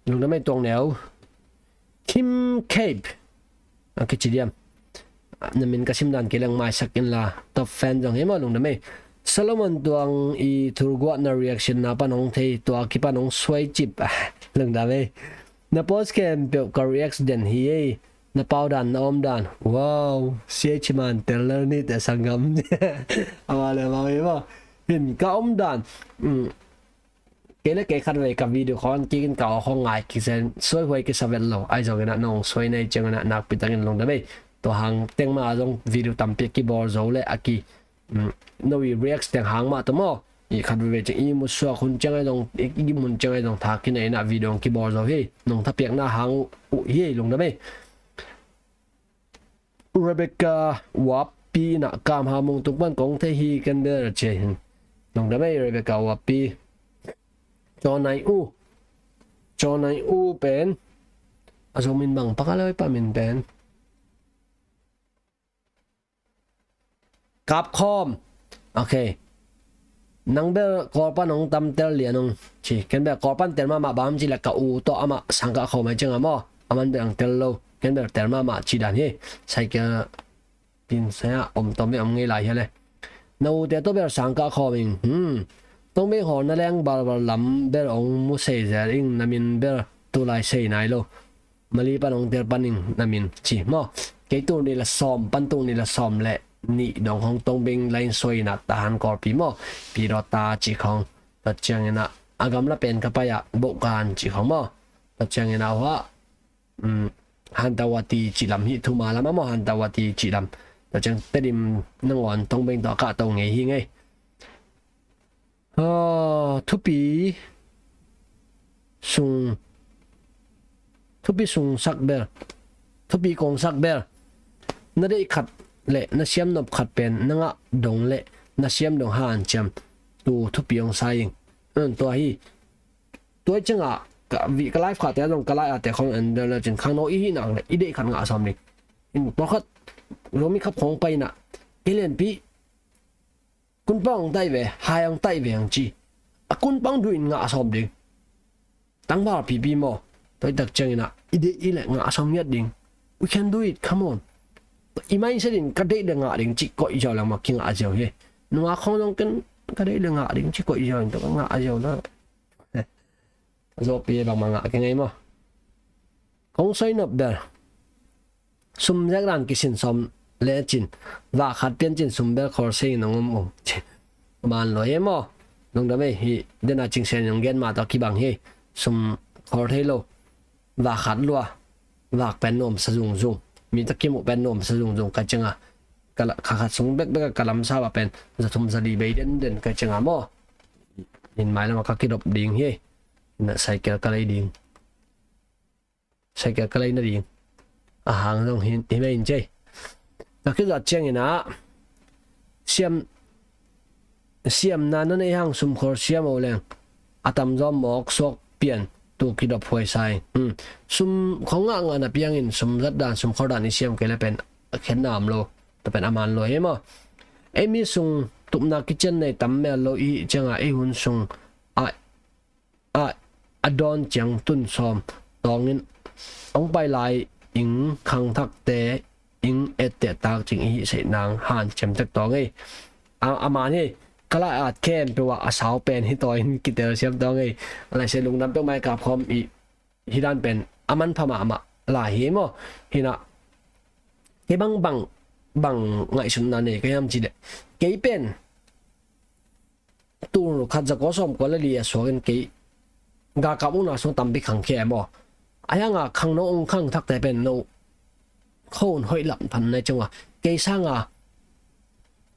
Lungdam ei tuang neu. Kim Cape a kici diam. Na min ka sim dan kei leng maisak in la. Top fan zong hi maw, lungdam ei. Solomon Tuang i thurguahna reaction na pan hong thei, tua kipan hong suai cip. Lungdam ei. Na post khempeuh ka react den hi ei. Na pau dan, na om dan. Wow, C H man tel ni te sanggam. Ama le mau hi maw. Hi in ka om dan. Mm. Kei le kei khat vei ka video khong kik in ka aw khong ngai kisen suai huai kisa vet lo. Ahi zongin ah nong suai na hi ciangin ah nakpi takin lungdam ei. Tua hang teng mah zong video tampi kibawl zo le a ki, mm, no i react teng hang mah tawh maw. I khat vei ciang i musuak hun ciang ahi zong, i, i mun ciang ahi zong tha kinei in ah video hong kibawl zo hi. Nong thapiakna hang uh hi, lungdam ei. Rebecca Wapi in ah Kam Ha Mung tung pan kong thei hi ken bel ci hi. Lungdam ei Rebecca Wapi. Cawnai U. Cawnai U pen a Zomi in bang pak a le, oi pa, min pen Kap Khawm. Ok. Nang bel Kawl pan hong tam tel lian ung ci. Ken bel Kawl pan tel mahmah, bang ci le ka u tawh amah Sangkah Khawm ahi ciang a maw, aman bel hong tel lo. Ken bel tel mahmah ci dan hi. Cycle tin saya om tom bel om ngei lai hi a le. Na ute tawh bel Sangkah Khawm ing. Hmm. Tongbeng hawl na leng balbal lam bel hong mu sei zel ing, na min bel tu lai sei nai lo. Mali pan hong tel pan ing na min ci maw. Kei tul nih le sawm pan tul nih le sawm le nih dong hong Tongbeng line suai in ah Tahan Kawlpi maw, Pi Dawt Ta ci khong. Tua ciangin ah a gamla pen ka pai ah Bohkan ci khong maw. Tua ciangin ah hua um, Hantawati cih lam hi, Thuma lam a maw, Hantawati cih lam. Tua ciang Tedim nangawn Tongbeng tawh a kahto ngei hi ngei. Ah, thupi sung, thupi sung sak bel, thupi kong sak bel. Na deih khat le na siam nop khat pen na ngah dong le na siam dong hanciam tu thupi hong sa ing. Tua hi. Tua ciangah ka, ka live khate zong ka live ate khong en del le cin khangno i hih nak le i deih khat ngah sawm ding. In pawlkhat Zomi Cup khong pai inah, kei lianpi kunpang hong taih ve, hai hong taih ve hong ci. A kunpang duh in ngah sawm ding. Tangval pipi maw? Tua i tak ciang inah i deih i le ngah sawm ngiat ding. We can do it, come on. I mindset in ka deih le ngah ding cih koih ziau le maw, kingah ziau hi. Nungak khong zong ken ka deih le ngah ding cih koih ziau in tua ka ngah ziau na. Zawpi bangmah ngah kei ngei maw? Kong soi nop bel. Sum zek dan kisin sawm le cin. Vak khat pian cin sum bel khol sei nong um um. Man lo hi maw? Lungdam ei, hi dena cingsen nong gen ma tawh kibang hi. Sum khol thei lo. Vak khat lua. Vak pen nuamsa zungzung. Mi tawh kimuh pen nuamsa zungzung ka cianga. Ka la-, kha khat sung bekbek a ka lamsa va pen za thum za li bei denden ka cianga maw? In mailam a ka kidop ding hi. Na cycle ka lei ding. Cycle ka lei nading a hang zong hi, hi mai in cei. Na kizat ciang inah siam, siamna na nei hang sum khol siam o leng a tamzaw mawk suak pian tu kidop huai sa ing. Hmm. Sum khong ngah ngah na piangin sum zat dan sum khol dan i siam kei le pen a khenna om lo. Tua pen a man lo hi maw? Ei mi sung tupna kician nei tam mel lo i hih cianga ei hun sung a, a, a dawn ciang tun sawm tawngin hong pai lai ing khangthakte ing etteh tak cing i hih seih nang hanciam tek tawng ei. A, a man hi, ka lai at khempeuh ah a sau pen hi tawin kitel siam tawng ei. A lai se lungdam peuh mai kap khawm i hi dan pen a manpha mahmah lai hi maw? Hinah kei bang bang, bang ngaihsutna nei ka hiam cih leh kei pen tul khat za kua sawm kua le li a suakin kei galkap ukna sung tampi khangkhia e maw? A hianga khangno ung khangthakte pen no khon hoih lam phan nai cianga kei sanga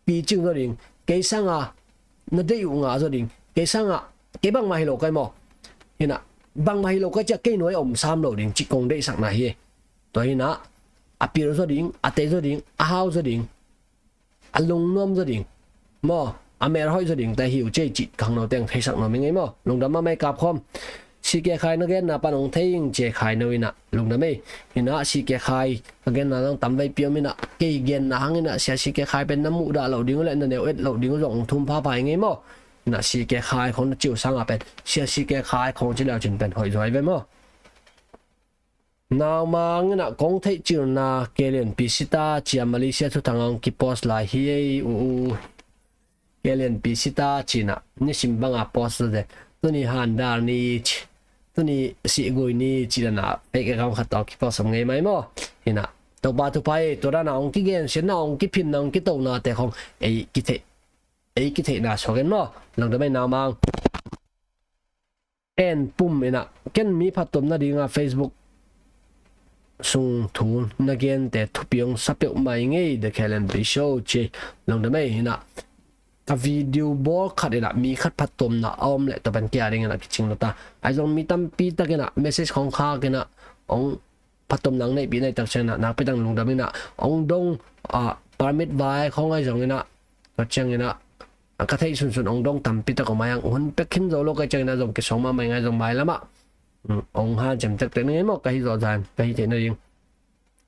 picing zaw ding, kei sanga na deih uh ngah zaw ding, kei sanga kei bangmah hi lo kai maw? Hinah bangmah hi lo kai ciah kei nuai a om sam lo ding cih kong deihsakna hi. Tua hinah a pil zaw ding, a tei zaw ding, a hau zaw ding, a lungnuam zaw ding maw, a melhoih zaw ding ta hi uh cei cih khangno teng theisak nuam i ngei maw? Lungdam mahmah i kap khawm. Sike khai na genna pan hong thei ing cie khai no inah lungdam ei. Inah sike khai ka genna zong tam vei piom inah kei genna hang inah sia sike khai pen na muhdah loh ding uh le na neu et loh ding uh zong hong thum phapha i ngei maw? Inah sike khai khong na ciu sanga pen sia sike khai khong ci leu cin pen hoih zuai ve maw? Naumang inah kong theih cilna kei lianpi sita cia Malaysia thuthang a hong kipost lai hi ei uh uh. Kei lianpi sita cinah nisim banga post te tuni handal ni ci, tuni sihgui ni ci dana fake account khat tawh kipost om ngei mai maw? Hinah Topa thupha ei, tua dana hong kigensiatna hong kiphinna hong kitonate khong ei kitheih, ei kitheihna suakin maw? Lungdam ei naumang. En pum inah ken mi phattuam nadinga Facebook sung thu na gente thupi hong sa peuhmah i ngei, The K L N P Show ci. Lungdam ei. Hinah ka video bawl khat inah mi khat phattuamna a om leh tua pen kia ding inah kicing lo ta. Ahi zong mi tampi tak inah message khong khak inah hong phattuam nang neihpih nai tak ciang inah nakpi tak lungdam inah hong dong, ah, permit vai khong ahi zong inah tua ciang inah ka theih sunsun hong dong tampi tak om ahi hang hun pek khin zo lo ka ciang inah zong kisong mahmah i ngai zong mailamah, mm, hong hanciam tektek ni ngei maw ka hih zawh zan ka hih theih nading.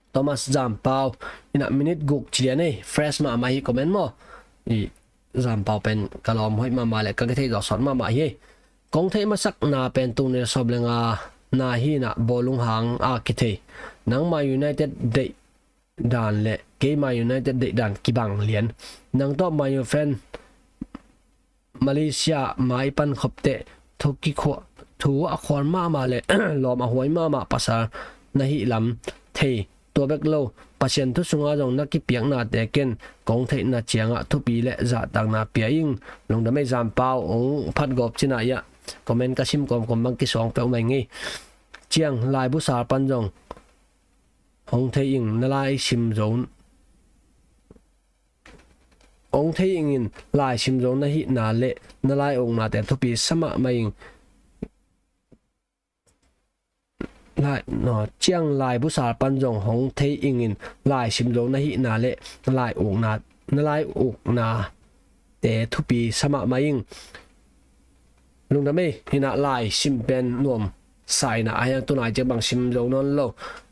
Thomas Zampau inah minute guk ci lian ei, fresh mahmah hi comment maw? I Zampau pen ka lawm hoih mahmah le ka kithei zawh sawt mahmah hi. Kong theih masakna pen tul nih le sawm le nga na hi inah bawlung hang a kithei nangmah United deih dan le keimah United deih dan kibang lian. Nang tawh my friend Malaysia mai pan khop teh thu kikhua, thu a khual mahmah le lawm a huai mahmah pasal na hih lam thei. Tua bek lo, Pasian thu sunga zong na kipiaknate ken kong theihna ciangah thupi le zahtakna pia ing. Lungdam ei Zampau, hong phat gawp cinah iah comment ka sim kawmkawm bang kisuang peuhmah i ngei. Ciang laibu sal pan zong hong thei ing, na lai sim zo, hong thei ing in lai sim zo na hihna le na lai uknate thupi sa mahmah ing. Lai, no, ciang laibu sal pan zong hong thei ing in lai sim zo na hihna le na lai ukna, na lai uknate thupi sa mahmah ing. Lungdam ei, hi na, lai sim pen nuam sa hi na, a hiang tunai ciang bang sim zo nawn lo.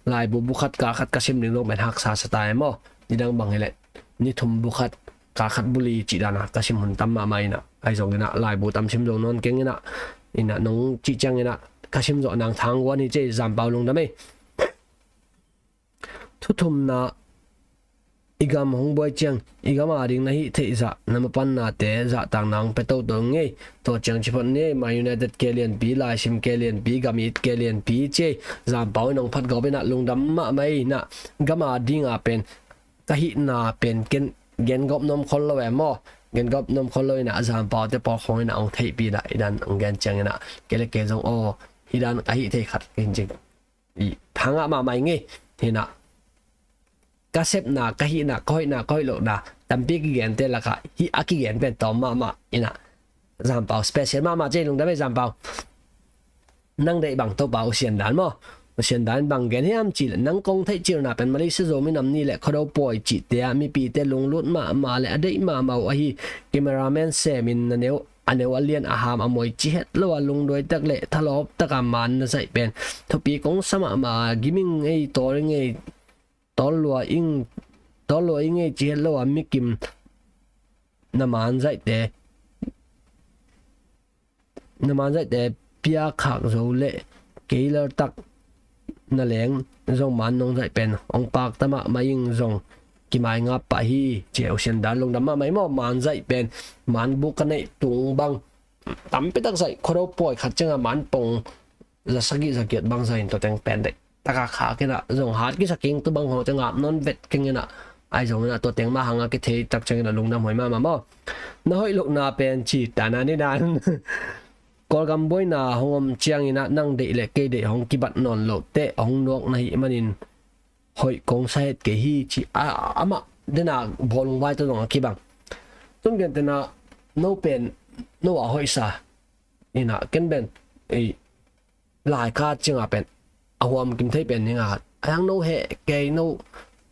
Laibu bu khat kal khat ka sim ding lo pen haksa sa ta e maw. Nidang bang hi leh ni thum bu khat kal khat bu li cih dan a ka sim hun tam mahmah hi na, ahi zongin ah laibu tam sim zo nawn keng hi na. Hi na, nong cih ciangin ah ka sim zawh nang thang guan hi ci ei, Zampau lungdam ei. Thu thumna, i gam hong buai ciang i gam ading na hih theih zah na mapannate zahtakna hong pia toto ngei. Tua ciang ci phot ni ei, Man United ke lianpi, laisim ke lianpi, gam it ke lianpi ci ei. Zampau in hong phat gawp in ah lungdam mahmah ei. Na, gam ading a pen ka hihna pen ken gen gawp nuam khol lo e maw. Gen gawp nuam khol lo in ah Zampau te pawl khawng in ah hong theihpih in ah, i dan hong gen ciangin ah kei le kei zong aw, hi dan ka hih thei khat ka hi cing. I, thangah mahmah ing ei. Hi na, ka sepna, ka hihna, ka hoihna, ka hoih lohna tampi kigente lakah hih a kigen pen tawm mahmah hi na. Zampau special mahmah ci ei, lungdam ei Zampau. Nang deih bang Topa, U Sian Dan maw, U Sian Dan bang gen hiam cih leh, nang kong theih cilna pen Malaysia Zomi Nam Ni le Khuado Pawi cihte ah mipite lunglut mahmah le a deih mahmah uh ahi. Cameraman semin na neu, a neu a lian a ham a muai ci het lo a, lungduai tak le thalawp taka maan na zaih pen thupi kong sa mahmah a, gim ing ei, tawl ing ei, tawl lua ing, tawl lua ing ei ci het lo a, mikim na maan zaihte, na maan zaihte pia khak zo le kei laltak na leng zong maan nong zaih pen hong pakta mahmah ing, zong kimai ngap pah hi ci ei. U Sian Dan lungdam mahmah ei maw. Maan zaih pen, maan buk ka neih tung bang tampi tak zaih, Khuado Pawi khat ciangah maan pong za sagih za giat bang zaih in tua teng pen deih taka khak in ah, zong hat kisa keng, tu bang hong ciang ngap nawn vet keng in ah, ahi zongin ah tua teng mah hangah kithei tak ciangin ah lungdam huai mahmah maw. Na hoih lohna pen ci ta na ni dan. Kawlgam buaina hong om ciangin ah nang deih le kei deih hong kibat nawn loh teh hong nuak na hih manin hoih kong sa het kei hi ci a, amah dena bawlung vai tawh zong a kibang. Tun gentehna, no pen no a hoihsa hi na, ken pen ei, laikat ciangah pen a huam kim thei pen hi nga, a hiang no heh kei, no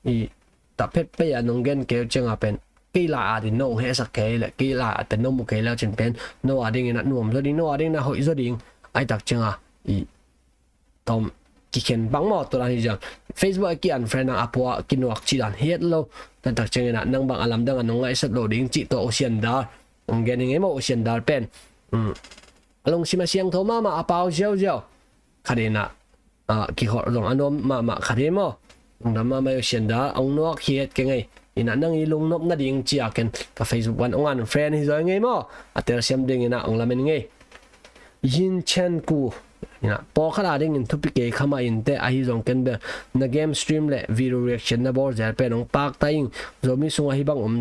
i, ta phet pei a nong gen kei uh ciangah pen kei lai ading no hong hehsak kei le kei lai at pen no mu kei le cin pen no adingin a nuam zaw ding, no adingin a hoih zaw ding. Ahi tak ciangah i, tawm kikhen bang maw, tua dan hi ciang Facebook a ki-unfriend a, a pua kinuak cih dan hi het lo. Tua tak ciangin ah nang bang a lamdang a nong ngaihsat lo ding cih tua U Sian Dar hong gen hi ngei maw. U Sian Dar pen, um, a lungsim a siangtho mahmah, a pau ziauziau khat in ah, ah, kikhawlh zong a nuam mahmah khat hi maw. Lungdam mahmah ei U Sian Dar, hong nuak hi het keng ei. Hi na, nang i lungnop nading ci a ken ka Facebook pan hong unfriend hi zaw ing ei maw. A telsiam dingin ah hong lamen ing ei. Yin Chen Ku, hi na, pawlkhat adingin thupi kei kha mah inteh, ahi zong ken bel na game stream le video reaction na bawl zel pen hong pakta ing. Zomi sungah hih bang om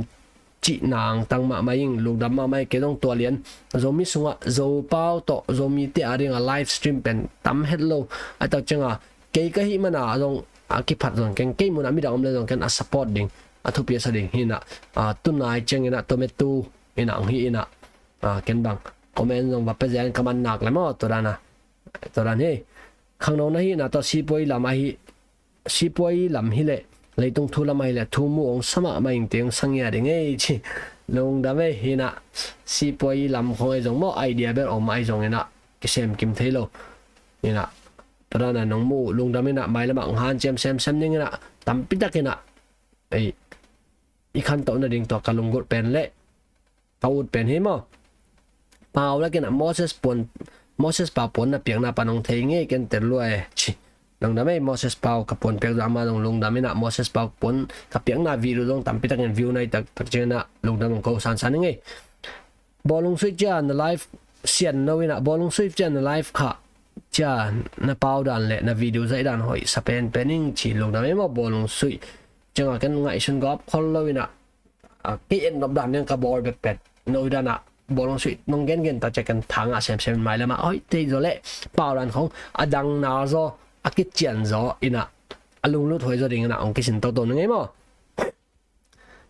cihna angtang mahmah ing, lungdam mahmah ei. Kei zong tua lian, Zomi sungah Zopau tawh Zomite ading a live stream pen tam het lo. Ahi tak ciangah kei ka hih mana zong a kiphat zong ken, kei munah midang om le zong ken a support ding, a thupi a sa ding hi na. Ah, tunai ciangin ah tomato hi na, hong hih hi na, ah, ken bang comment zong va pia zel in ka man nak le maw, tua dan a, tua dan hi. Khangno na hihna tawh sipuai lam ahi, sipuai lam hi leh, leitung thu lam ahi leh thu mu hong sa mahmah ing, teng sa ngiat ing ei ci. Lungdam ei. Hi na, sipuai lam khawng ahi zong maw, idea bel om ahi zongin ah kisem kim thei lo. Hi na, tua dan a nong mu uh lungdam in ah, mailam ah hong hanciam semsem dingin ah, tampi takin ah ei, i khantoh nading tua ka lunggulh pen le ka ut pen hi maw. Pau lakin ah Moses puan, Moses Pau puan na piakna pan hong thei ngei ken tel lua e ci. Lungdam ei Moses Pau, ka puan piak zong ama zong lungdam in ah, Moses Pau puan ka piakna video zong tampi takin view na hi tak tak ciangin ah lungdam hong ko sansan ing ei. Bawlung Sui cia na live sian no in ah, Bawlung Sui cia na live kha cia na pau dan le na video zaih dan hoih sa penpen ing ci. Lungdam ei maw Bawlung Sui. Ciangah ken ngaihsun gawp khol lo in ah, ah, kei et nop dan ding ka bawl bekbek. No dan ah Bawlung Sui nong gengen ta ciah ken thangah semsem in, mailam ah hoih thei zaw le pau dan khong a dang nal zaw, a kician zaw in ah, a lunglut huai zaw dingin ah hong kisin toto ni ngei maw?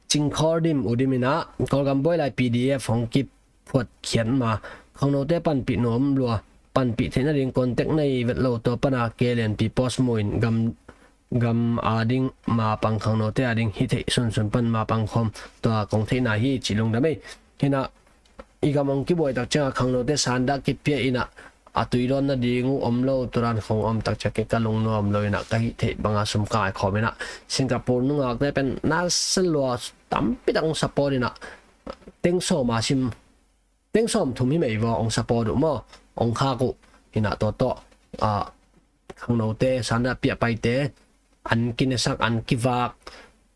Cingkhawr Dim, U Dim in ah, Kawlgam buai lai P D F hong kiphuat khiat ma, khangnote panpih nuam lua, panpih theih nading contact nei vet lo, tua pana K L N P post mu in gam, gam a ding mapang, khangnote a ding hi theih sunsun pan mapang khawm, tua kong theihna hi ci lungdam ei. Hi nah, i gam hong kibuai tak ciangah khangnote sandah kipia in ah, a tui dawn nading uh om lo, tua dan khong om tak ciang kei ka lungnuam lo in ah, ka hih theih banga sum ka ngaikhawm in ah, Singapore nungakte pen na sa lua, tampi tak hong support in ah, teng sawm a sim, teng sawm thum hi mei vaw hong support uh maw, hong khak uh. Hi nah, tua tawh, ah, khangnote sandah piah paite, an kinesak, an kivak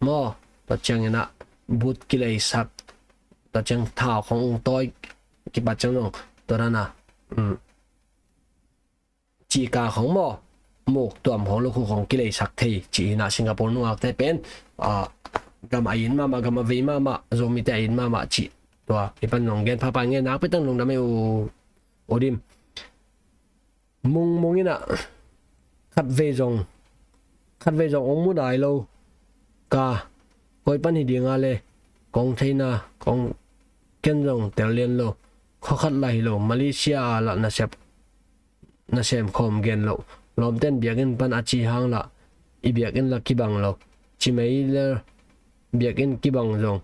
maw, tua ciangin ah but kileisak, tua ciang thau khong ung tawi kipat ciang zong, tua dan a, um, cika khong maw, muk tuam khong, lukhu khong kileisak thei ci hi nah, Singapore nungakte pen, ah, gam a it mahmah, gam a vei mahmah, Zomite a it mahmah ci. Tua i pan zong gen phapha ngei, nakpi tak lungdam ei U, U Dim. Mung Mung in ah, khatvei zong, khatvei zong hong mu nai lo ka, koi pan hi ding a le, kong theihna, kong, ken zong tel lian lo, khua khat lah hi lo, Malaysia ah lah nasep, nasem khawm gen lo, lawmten biakinn pan a ci hang lah i biakinn lah kibang lo, ci mei le, biakinn kibang zong,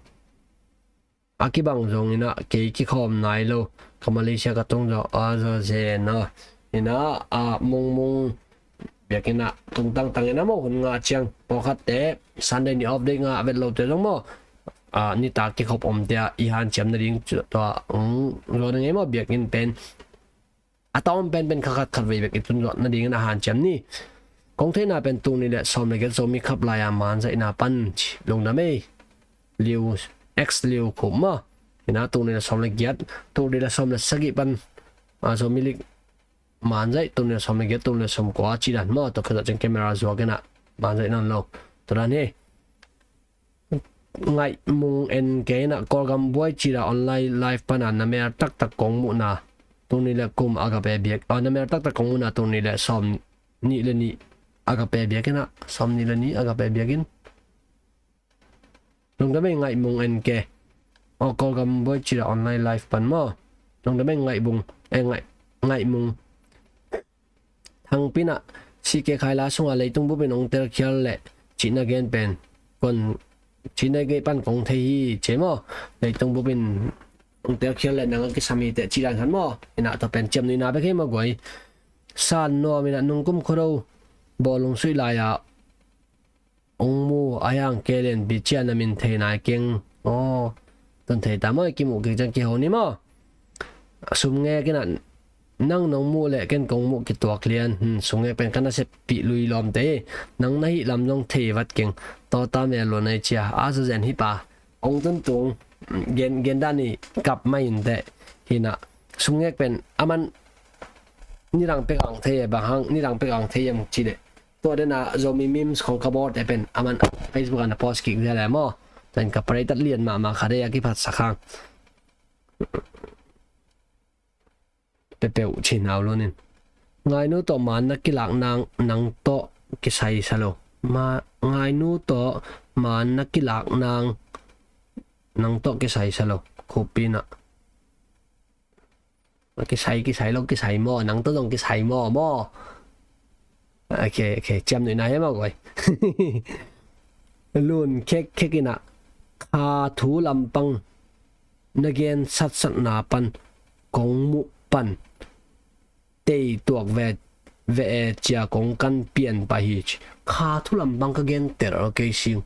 a kibang zong in ah kei kikhawm nai lo, ka Malaysia ka tung zong a zazen a. In ah, a, Mung Mung biakinn ah tung tangtang in ah maw, hun nga ciang, pawlkhatte Sunday ni off day nga a vet lote zong maw, a, nitak kikhop omte ah i hanciam nading tua, um, zaw na ngei maw, biakinn pen a tawm penpen kha khat khatvei bek i tun zawh nadingin a hanciam ni. Kong theihna pen tul nih le sawm le giat Zomi Cup lai-a manzaihna pan ci, lungdam ei. Liu, ex Liu Khup maw. Hi nah, tul nih le sawm le giat, tul nih le sawm le sagih pan, a, Zomi League manzaih, tul nih le sawm le giat, tul nih le sawm kua ci dan maw, tua khit zawh ciang camera zuak in ah manzaih nawn lo. Tua dan hi. Ngaih Mung N K in ah, Kawlgam buai ci-a online live pan a na mel taktak kong muhna tul nih le kum Agape biak, a, na mel taktak kong muhna tul nih le sawm nih le nih Agape biakinn ah, sawm nih le nih Agape biakinn. Lungdam ei Ngaih Mung N K. Aw, Kawlgam buai ci-a online live pan maw. Lungdam ei Ngaih Mung, eh, Ngaih, Ngaih Mung. Thangpi in ah, C K Khai la sungah leitung bupin hong telkhial leh cihna gen pen kon, cihna gen pan kong thei hi ci maw. Leitung bupin hong telkhial leh nang a kisam hi teh cih dan khat maw. Hi nah, tua pen ciamnuihna bek hi maw guai. San Nuam in ah, nungkum Khuado bawlung suih lai-a hong mu a hiang, K L N P ci-a na min thei nai keng. Aw, tun thei ta maw, kimuh kik ciang kiho ni maw. Sumngek in ah, nang nong muh leh ken kong muh kituak lian. Hmm, sumngek pen ka naseppih lui lawmte hi. Nang na hih lam zong thei vat keng. Tawta mel lua nai cia, a zazen hi pa. Hong tuntung gen, gen dan i kap mai in teh. Hi nah, sumngek pen a man nidang pek ang thei e, bang hang nidang pek ang thei em ci leh, tua den a Zomi memes khong ka bawl te pen a man Facebook ah na post kik zia le maw. Tua in ka paritat lian mahmah kha dei a kiphatsak hang. Pepeuh cin hau lunin. Ngainu tawh man na kilak nang, nang tawh kisai sa lo. Ma, ngainu tawh man na kilak nang, nang tawh kisai sa lo. Khupi nah. Kisai, kisai lo, kisai maw, nang tawh zong kisai maw, maw. Ok, ok, ciamnuihna hi maw guai. Lun khekkhek in ah, kha thu lampang na gen satsatna pan kong muh pan tei tuak ve, ve e cia kong kan pian pah hi ci. Kha thu lampang ka gen tel kei sing.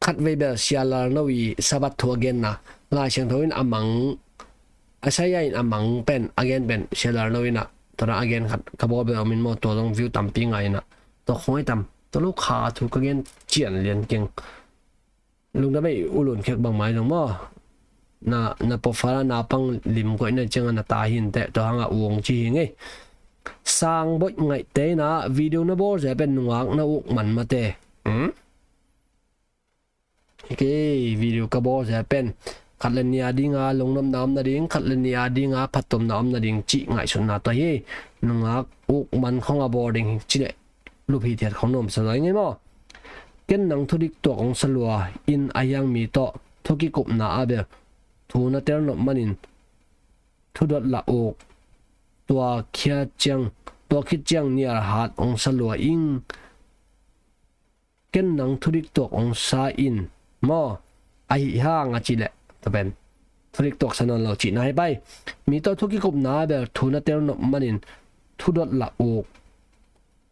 Khatvei bel Sia Lalno i Sabbath thu a genna, Lai Siangtho in a mang, Isaiah in a mang pen, a gen pen, Sia Lalno in ah, tua a gen khat ka bawl bel om in maw, tua zong view tampi ngah in ah, tua khong ai tam, tua lo kha thu ka gen cian lian keng. Lungdam ei U Lun Khek bangmah zong maw. Na, na profile ah naupang lim koih na ciang a na ta hi in teh, tua hang a U hong ci hi ngei. Sang Boih Ngaihte in ah, video na bawl zia pen nungak na uk man mate. Hmm? Hi kei, video ka bawl zia pen Khat le nih a dinga lungnopna om nading, khat le nih a dinga phattuamna om nading cih ngaihsutna tawh hi. Nungak uk man khong a bawr ding hi cih leh lup hithiat khong nuamsa zaw ing ei maw? Ken nang thudik tuak hong sa lua in, a hiang mi tawh thukikupna ah bel thu na tel nop manin thudot lah uk. Tua khit ciang, tua khit ciang nial hat hong sa lua ing. Ken nang thudik tuak hong sa in maw, ahi hang a cih leh, tua pen thudik tuak sa nawn lo cihna hi pai. Mi tawh thukikupna ah bel thu na tel nop manin thudot lah uk.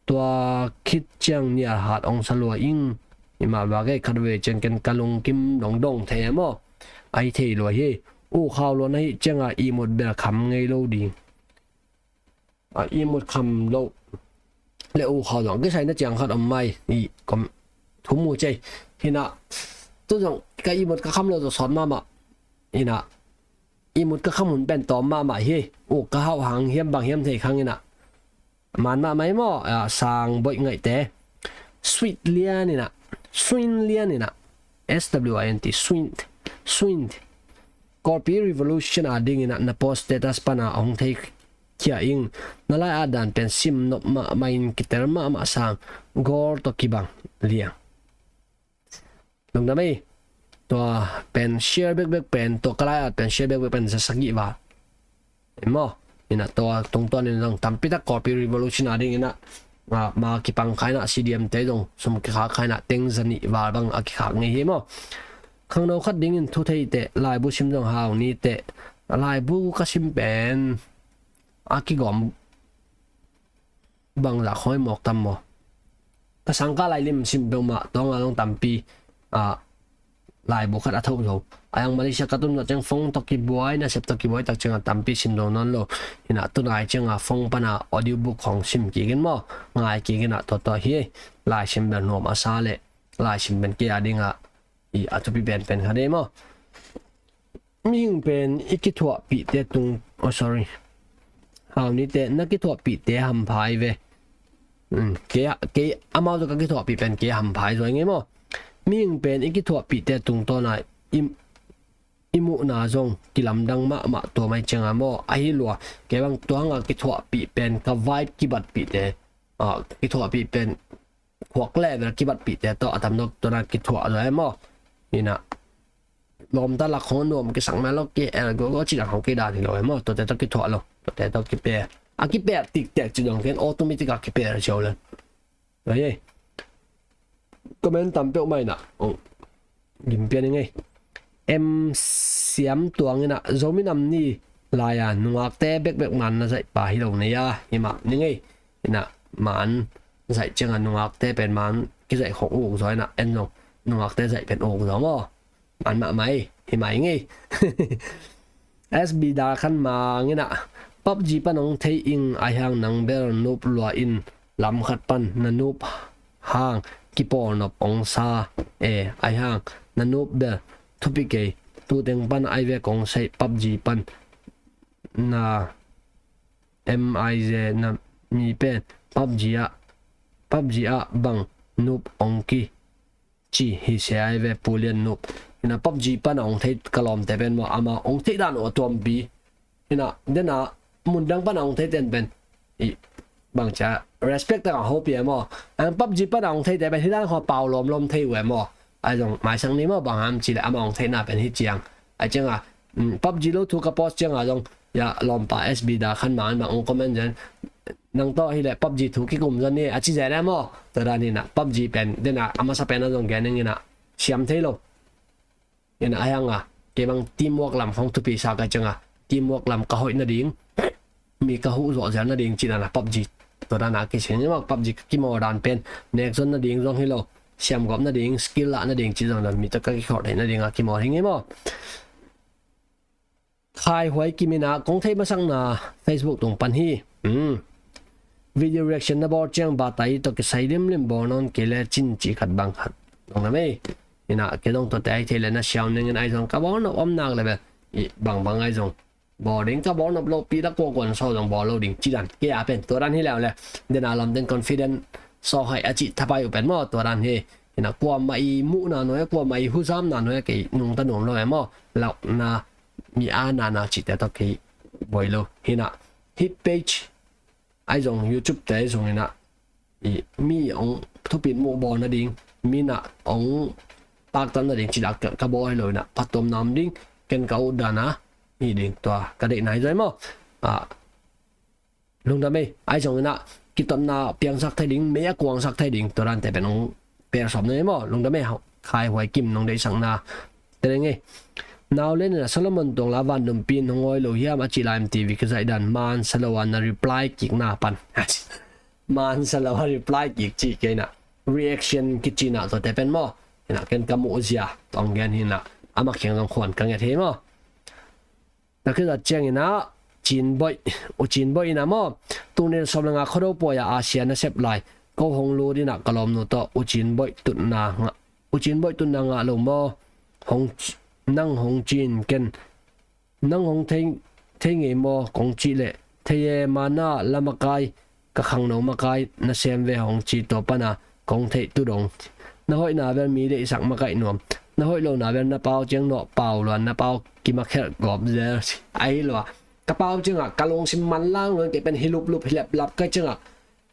Tua khit ciang nial hat hong sa lua ing. Hi mah bang ei, khat vei ciang ken ka lungkim dongdong thei e maw? Ahi thei lua hi. Uk hau lua na hih cianga ihmut bel kham ngei lo ding. A, ihmut kham lo le uk hau zong kisai na ciang khat om mai. I kom thum mu cei. Hi na, tu zong ka ihmut ka kham lo zong sawt mahmah. Hi na, ihmut ka kham hun pen tawm mahmah hi. Uk ka hau hang hiam bang hiam thei khang hi na. Man mahmah hi maw, a, sang boih ngaihte. Sweet Lian hi na, Sweet Lian hi na, S W I N T, Sweet, Sweet. Kawlpi Revolution a dingin ah na post status pana hong thei khia ing. Na lai-at dan pen sim nop mahmah in, kitel mahmah sang, gol tawh kibang liang. Lungdam ei. Tua pen share bekbek pen, tua ka lai-at pen share bekbek pen za sagih val. Hi maw? Hi na, tua tungtawn in zong tampi tak Kawlpi Revolution a dingin ah, a, ma kipang kha in ah, C D M te zong sum kikhak kha in ah, teng za nih val bang a kikhak ngei hi maw? Khangno khat dingin thu thei teh, laibu sim zong hau ni teh. Laibu ka sim pen a kigawm bangzah khawi mawk tam maw? Ka sangkah lai lim sim peuhmah, tua nga zong tampi, a, laibu khat a thoh zo. A yang Malaysia ka tun zawh ciang phone tawh kibuai, nasep tawh kibuai tak ciangah tampi sim zo nawn lo. Hi na, tunai ciangah phone pana audiobook khong sim kik in maw, ngai kik in ah, tua tua hi. Lai sim bel nuam a sa leh, lai sim pen kei a dingah i a thupi penpen kha dei maw? Mihing pen i kithuahpihte tung, oh, sorry. Hau ni teh, na kithuahpihte hampha hi ve. Hmm, kei, kei amau zong ka kithuahpih pen kei hampha hi zaw ing ei maw? Mihing pen i kithuahpihte tungtawna i, i muhna zong kilamdang mahmah, tua mai cianga maw? Ahi lua, kei bang tua hanga kithuahpih pen ka vibe kibatpihte, a, kithuahpih pen khuak level kibatpihte tawh a tam dok tawh na kithuah zaw e maw? Hi na, lawmta lak khong nuam kisak mah lo, ki el go go ci dang khong kei dan hi lo e maw? Tuate tawh kithuah lo, tuate tawh kipe. A kipe tiktek ci dong ken automatic a kipe cio le. Ahi. Comment tam peuh mai na. Oh. Gim pian ing ei. Em Siam Tuang in ah, Zomi Nam Ni lai-a nungakte bekbek maan na zaih pa hi lo nei a, hi mah ning ei. In ah maan zaih ciangah nungakte pen maan kizaih khawk uk zaw in ah, en zong nungakte zaih pen uk zaw maw? Maan mahmah ei, hi mah ing ei. S B Dar Khan Mang in ah, PUBG pan hong thei ing, a hiang nang bel noob lua in, lam khat pan na noob hang kipawl nop hong sa e, a hiang na noob bel thupi kei, tu teng pan ai vek hong sei, PUBG pan na M I Z na mi pen PUBG ah, PUBG ah bang noob hong ki ci hi sia ai ve, Pu Lian Nup. Hi na, PUBG pana hong thei ka lawmte pen maw, ama hong thei dan uh a tuampi. Hi na, dena mun dang pana hong thei ten pen i bang cia respect taka hopih e maw. Ang PUBG pana hong theite pen hi dan khaw pau lawmlawm thei uh e maw. Ai zong maisak ni maw, bang ham ci le ama hong theina pen hi ciang. Ai cianga, um, PUBG lo thu ka post cianga zong, ya, lawmpa S B Dar Khan Mang in bang hong comment zen, nang tawh hileh PUBG thu kikum zon ni a ci zen e maw. Tua dan hi na, PUBG pen dena a masa pen a zong gen ing in a, siam thei lo. In a, a hianga kei bang teamwork lam khong thupi sa ka cianga, teamwork lam ka hoih nading, mi ka huh zawh zel nading ci dan a PUBG. Tua dan a kicing hi maw, PUBG ka kimawl dan pen nek zon nading zong hi lo, siam gawp nading, skill lah nading ci zong dan, mi tawh ka kikhawh theih nading a kimawl hi ngei maw. Khai Huai Kim in a, kong theih masakna Facebook tung pan hi. Hmm. Video reaction na bawl ciang batai tawh kisai limlim bawl nawn kei le cin ci khat bang khat. Dong na mei. In a, kei dong tuate ai thei le na siau ning in ai zong ka bawl nop om nak le bel. I bangbang ai zong bawl ding, ka bawl nop lo pi la kuakuan saw zong bawl lo ding ci dan. Kei a pen tua dan hi leu le. Dena lam den confident saw hai a ci thapai uh pen maw tua dan hi. Hinah kuamah i muhna nuai, kuamah i huzamna nuai kei nungta nuam lo e maw. Launa, mi a nana cihte tawh kei buai lo. Hinah hih page ahi zong, YouTube te ahi zong inah i mi hong thupit muh bawl nading, mi nah hong paktat nading cih dah ka, ka bawl hi lo inah phattuamna om ding. Ken ka ut dana hi ding, tua ka deihna hi zoi maw. Ah, lungdam ei, ahi zong inah kitotna piangsak thei ding, mei a kuangsak thei ding, tua dante pen hong per sawm na ei maw. Lungdam ei, Khai Huai Kim nong deihsakna. Te ding ei. Nau len inah Solomon Tuang la Van Dum Pin hong awi lo hiam a cih la M T V ka zaih dan man sa lo a na reply kikna pan. Man sa lo a reply kik cih kei inah reaction kicihna tuate pen maw. Inah ken ka muh zia tawng gen hi inah ama khiang zong khuan ka nget hi maw. Tua khit zah ciang inah Cin Boih, U Cin Boih inah maw, tung nen sawm le nga Khuado pawi a Asia nasep lai ko hong lut inah ka lawmnu tawh U Cin Boih tutna ngah, U Cin Boih tutna ngah lo maw? Hong, nang hong cin ken, nang hong thei, thei ngei maw? Kong cih leh thei e, mana lamakai ka khangno makai nasem ve hong ci, tua pana kong theih tu dong. Na hoihna bel mi deihsak makaih nuam, na hoih lona bel na pau ciang nawh pau luan, na pau kimakhelh gawp zel. Ahi lo a, ka pau ciangah ka lungsim manlang luan kei pen hi luplup hi leplap kai ciangah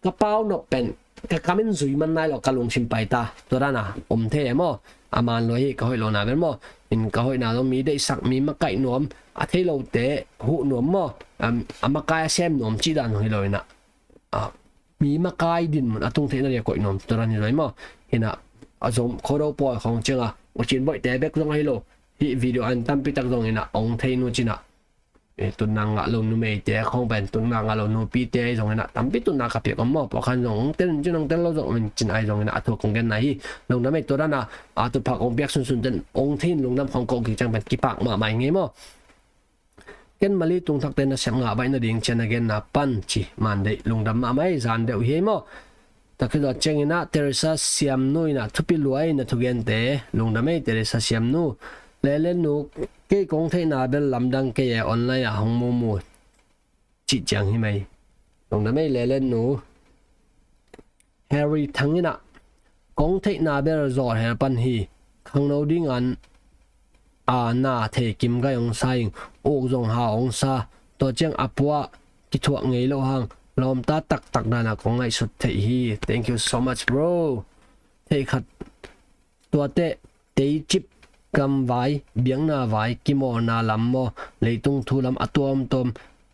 ka pau nop pen ka kamin zui man nai lo, ka lungsim pai ta. Tua dana om thei e maw. A man lua hi ka hoih lona bel maw. In ka hoihna zong mi deihsak, mi makaih nuam, a thei lote huh nuam maw. Am, a makai a sem nuam cih dan zong hi lo inah. Ah, mi makai dinmun a tung theihna dia koih nuam tua dan hi zoi maw. Hinah a zom Khuado pawi khawng ciangah U Cin Boihte bek zong ahi lo, hih video an tampi tak zong inah hong thei nu cinah, eh, tutna ngah lo numeite khawng pen, tutna ngah lo nupite ahi zong inah tampi tutna ka piak om maw. Pawlkhat zong hong tel in cin, hong tel lo zong om in cin ahi zong inah a thu kong genna hi. Lungdam ei, tua dana a tutphah kong piak sunsun ten hong thei in lungdam khawng koh kik ciang pen kipak mahmah ing ei maw. Ken Mali tungthakte nasep ngah baih nading cian a genna pan ci man deih, lungdam mahmah ei, zan deuh hi ei maw. Tua khit zawh ciang inah Teresa Siamnu inah thupi lua ei na thugente, lungdam ei Teresa Siamnu. Lelen nu, kei kong theihna bel lamdang kei e, online ah hong mumu cih ciang hi mai. Lungdam ei Lelen nu. Harry Thang inah kong theihna bel zawhel pan hi. Khangno ding an a na thei kim gai hong sa ing, uk zong hau hong sa, tua ciang a puah kithuah ngei lo hang lawmta taktak dana kong ngaihsut theih hi. Thank you so much bro. Theih khat tuate teicip, gamvai, biakna vai, kimawlna lam maw, leitung thu lam a tuamtuam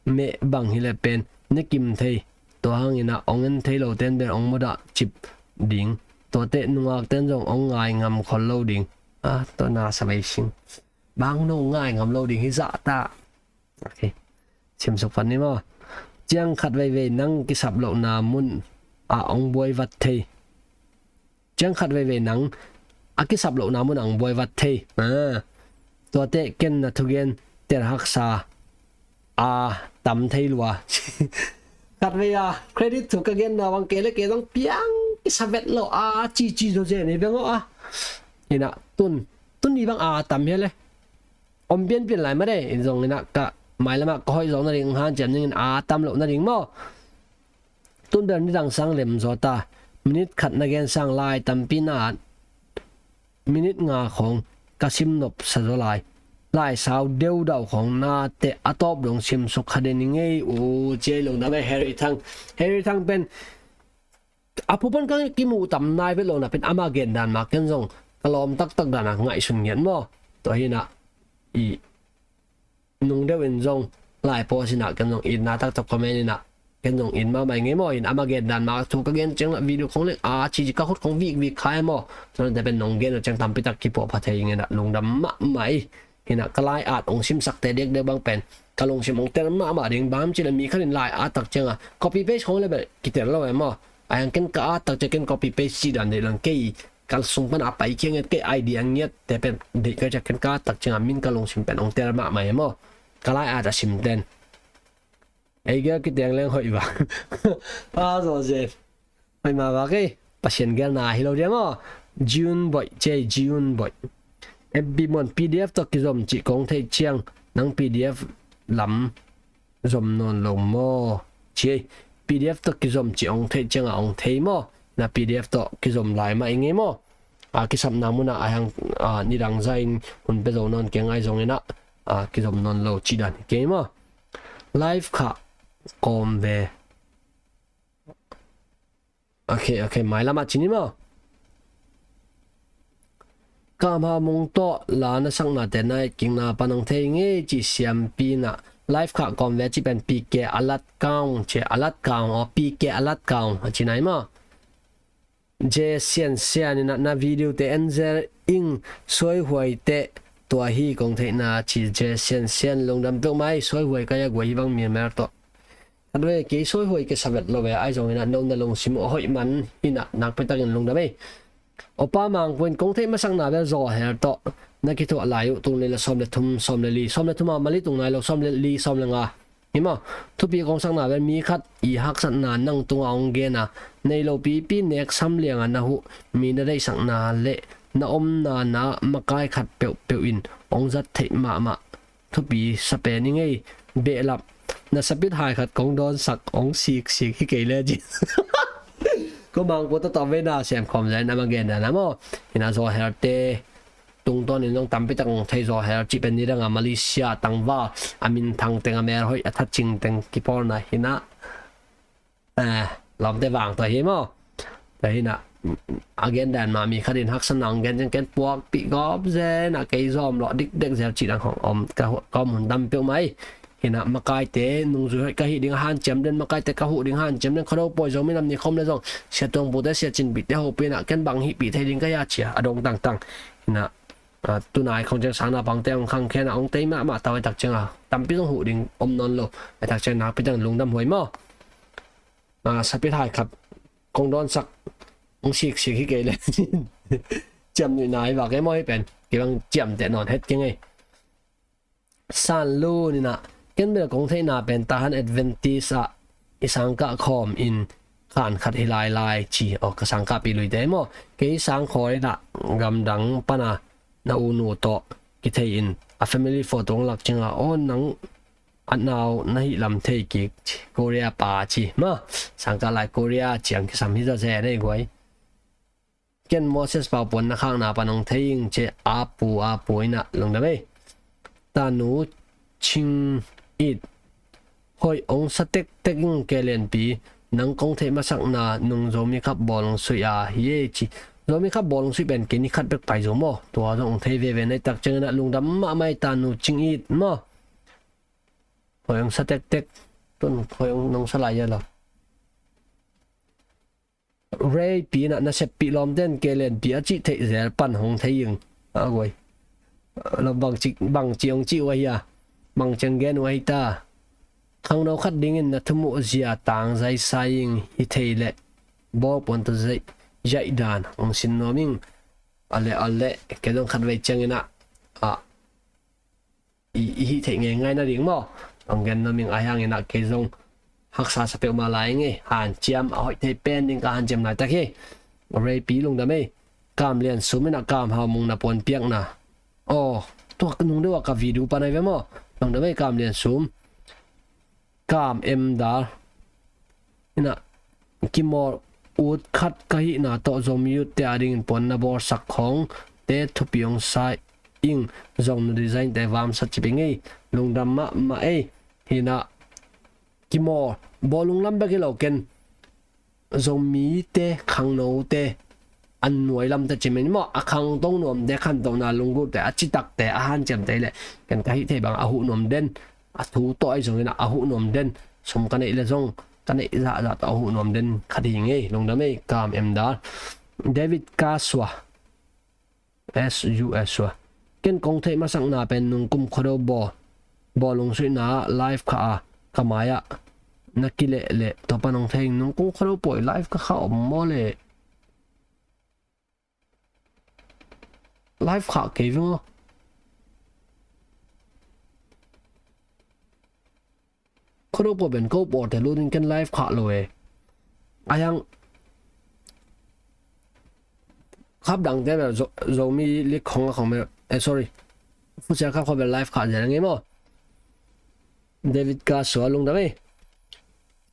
meh bang hi le pen ne kim thei. Tua hangin ah hong en thei lo ten bel hong mudah cip ding. Tuate nungak ten zong hong ngai ngam khol lo ding. Ah, tua na sa vei sing. Bang no ngai ngam lo ding hi zah ta. Ok. Simsuk pan ni maw. Ciang khat veivei nang kisap lohna mun ah hong buai vat thei. Ciang khat veivei nang a kisap lohna mun ah hong buai vat thei. Ah. Tuate ken na thugen tel haksa a tam thei lua. Khat vei a credit thu ka genna bang kei le kei zong piang kisa vet lo a cici zo zen hi beng aw a. Inah tun, tun ni bang a tam hi le. Om pianpian lai mah de, in zong inah ka mailamah ka hoih zawh nading hanciam dingin a tam loh nading maw. Tun bel nidang sang lem zaw ta. Minit khat na gen sang lai tampi na at minit nga khawng ka sim nop sa zaw lai. Lai sau deuh dauh khawng na teh a tawp dong simsuk kha den i ngei uh. Ciai lo na ve Harry Thang. Harry Thang pen a phu pan ka kimuh tam nai vet lo na pen ama gen dan mah ken zong ka lawm taktak dan a ngaihsun ngiat maw. Tua hi inah i nung deuh in zong lai pawh sinah ken zong itna taktak comment inah ken zong it mahmah i ngei maw. In ama gen dan mah thu ka gen ciang lah video khong leng a ci ka khut khong vik vik khai maw. Tua nate pen nong gen uh ciang tampi tak kipuah pha thei i ngei inah lungdam mahmah i. Hinah ka lai at hong simsakte diakdiak bang pen ka lungsim hong tel mahmah ding. Bang hang hiam cih leh mi khat in lai at tak ciangah copy paste khong le bel kitel lo e maw. A hiang ken ka at tak ciang ken copy paste cih dan deih lo in kei ka sung pan a pai khia ngiat, kei idea ngiat te pen deih ka ciang ken ka at tak ciangah min ka lungsim pen hong tel mahmah e maw. Ka lai at a sim ten ei gel kiteng leng hoih va. Pa zaw zen. Hoih mah va kei. Pasian gelna hi lo dia maw. June boih, cei June boih. F B mon P D F tawh kizom cih kong theih ciang nang P D F lam zom nawn lo maw. Cei P D F tawh kizom cih hong theih ciangah hong thei maw. Na P D F tawh kizom lai mah i ngei maw. a kisapna munah a hiang, a, nidang zahin hun pia zo nawn keng ai zongin ah, a, kizom nawn lo cih dan hi kei maw. Live khah kawm ve. Ok, ok, mailamah cin hi maw. Kam Hau Mung tawh la na saknate na et kikna pan hong thei ngei ci siampi in ah live khah kawm ve ci pen P K Alat Kaung ci, Alat Kaung aw, P K Alat Kaung a ci nai maw. J Sian Sian in ah na video te en zel ing, suaihuai teh tua hi kong theihna ci. J Sian Sian lungdam peuhmah ei, suaihuai ka hi a guai, hih bang mi a mer tawh. Khat vei kei suaihuai kisa vet lo ve, ai zongin ah no na lungsim uh a hoih man hi in ah nakpi takin lungdam ei. Opa Mangpui in kong theih masakna bel Zawhel tawh na kithuah lai uh, tul nih le sawm le thum, sawm le li, sawm le thum a mali tung nai lo, sawm le li, sawm le nga. Hi maw, thupi kong sakna bel mi khat i haksatna nang tungah hong gen a, nei lo pipi nek sam liang a na huh, mi na deihsakna le na omna na makai khat peuhpeuh in hong zat theih mahmah. Thupi sa pen i ngei. Behlap, na sapit hai khat kong dawnsak, hong siksik hi kei le ci. Ko Mangpui tawh tawm vei na sem khawm zel na ma gen dan a maw. Hi in ah Zawhel te tungtawnin zong tampi tak hong thei, Zawhel cih pen nidang a Malaysia tangval a minthang teng, a melhoih, a thacing teng kipawlna hi in ah, eh, lawmte vang tawh hi maw. Tua hi in ah a gen dan mah mi khat in haksatna hong gen ciang ken puakpih gawp zel in ah kei zawm lawh dikdek zel cih dan hong om, ka hu-, ka om hun tam peuhmah ei. Hi in ah makaite nungzui hoih ka hih ding a hanciam den, makaite ka huh ding hanciam den, Khuado pawi Zomi Nam Ni khawm le zong Sia Tuang Pu te, Sia Cin Pih te hopih in ah ken bang hihpih thei ding ka hi a ci a, a dong tangtang. Hi in ah, a, tunai khong ciang sang naupangte hong khang khen a, hong tei mahmah ta uh, a tak ciang a tampi zong huh ding om nawn lo, a tak ciang nakpi takin lungdam huai maw. A, sapit hai khat kong dawnsak, hong siksik hi kei le. Ciamnuihna hi vak ei maw, hih pen kei bang ciamteh nawn het keng ei. San Lu in ah, ken bel kong theihna pen Tahan Adventist ah i sangkah khawm in khan khat hi lailai ci. Aw, ka sangkahpih luite maw. Kei sangkhawl in ah gamdang pan a na u nu tawh kithei in a family photo hong lak ciang a, aw, nang a nau na hih lam thei kik ci, Korea pa ci maw. Sangkah lai Korea ciang kisam hi zazen ei guai. Ken Moses Pau Puan na khakna pan hong thei ing ci, a pu, a pu in ah lungdam ei. Tanu Ching It, hoih hong sa tektek ing K L N P, nang kong theih masakna nung Zomi Cup bawl hong suih a hi ei ci. Zomi Cup bawl hong suih pen kei ni khat bek pai zo maw. Tua zong hong thei veve na hih tak ciangin ah lungdam mahmah ei Tanu Ching It maw. Hoih hong sa tektek, tun hoih hong nong sa lai ia lo. Reipi in ah na seppih lawmte in K L N P a cih theih zel pan hong thei ing. A guai. Lo bangci, bangci hong cih uh ahi a. Bangci hong gen uh ahi ta. Khangno khat dingin na thumuh zia tang zaisai ing, hi thei leh bawl puan tawh zaih, zaih dan hong sin nuam ing. A le, a le, kei zong khat vei ciangin ah, ah, i, i hih theih ngeingai nading maw. Hong gen nuam ing, a hiangin ah kei zong haksa sa peuhmah lai ing ei. Hanciam a hoih thei pen ding ka hanciam laitak hi. Reipi lungdam ei. Kam Lian Sum in ah Kam Hau Mung na puan piakna. Aw, tua nung deuh a ka video pan ahi ve maw. Lungdam ei Kam Lian Sum. Kam Em Dal in ah, kimawl ut khat ka hihna tawh Zomi Youth te a dingin puan na bawlsak khawng te thupi hong sa ing, zong na design te vam sa cip ing ei. Lungdam mahmah ei. Hi in ah kimawl, bawlung lam bek hi lo, ken Zomite, khangnote an nuai lamte cih men maw, a khangto nuamte, khantohna lunggulhte, a citakte, a hanciamte leh ken ka hih thei bang a huh nuam den, a thu tawh ahi zongin a huh nuam den, sum ka neih leh zong ka neih zahzah tawh a huh nuam den khat hi ngei. Lungdam ei Kam Em Dal. David Kasua, S U S ua. Ken kong theih masakna pen nungkum Khuado bawl, bawl hong suihna ah live khah a, ka mai-ah na kileh leh tua pan hong thei ing. Nungkum Khuado pawi live ka khah om maw leh? Live khah kei veng aw. Khuado pawi pen ko pawlte lut in ken live khah lo e. A hiang khap dangte bel Zo-, Zomi League khong a khong bel, eh, sorry, Futsal khap khong bel live khah zel ngei maw. David Kasua lungdam ei.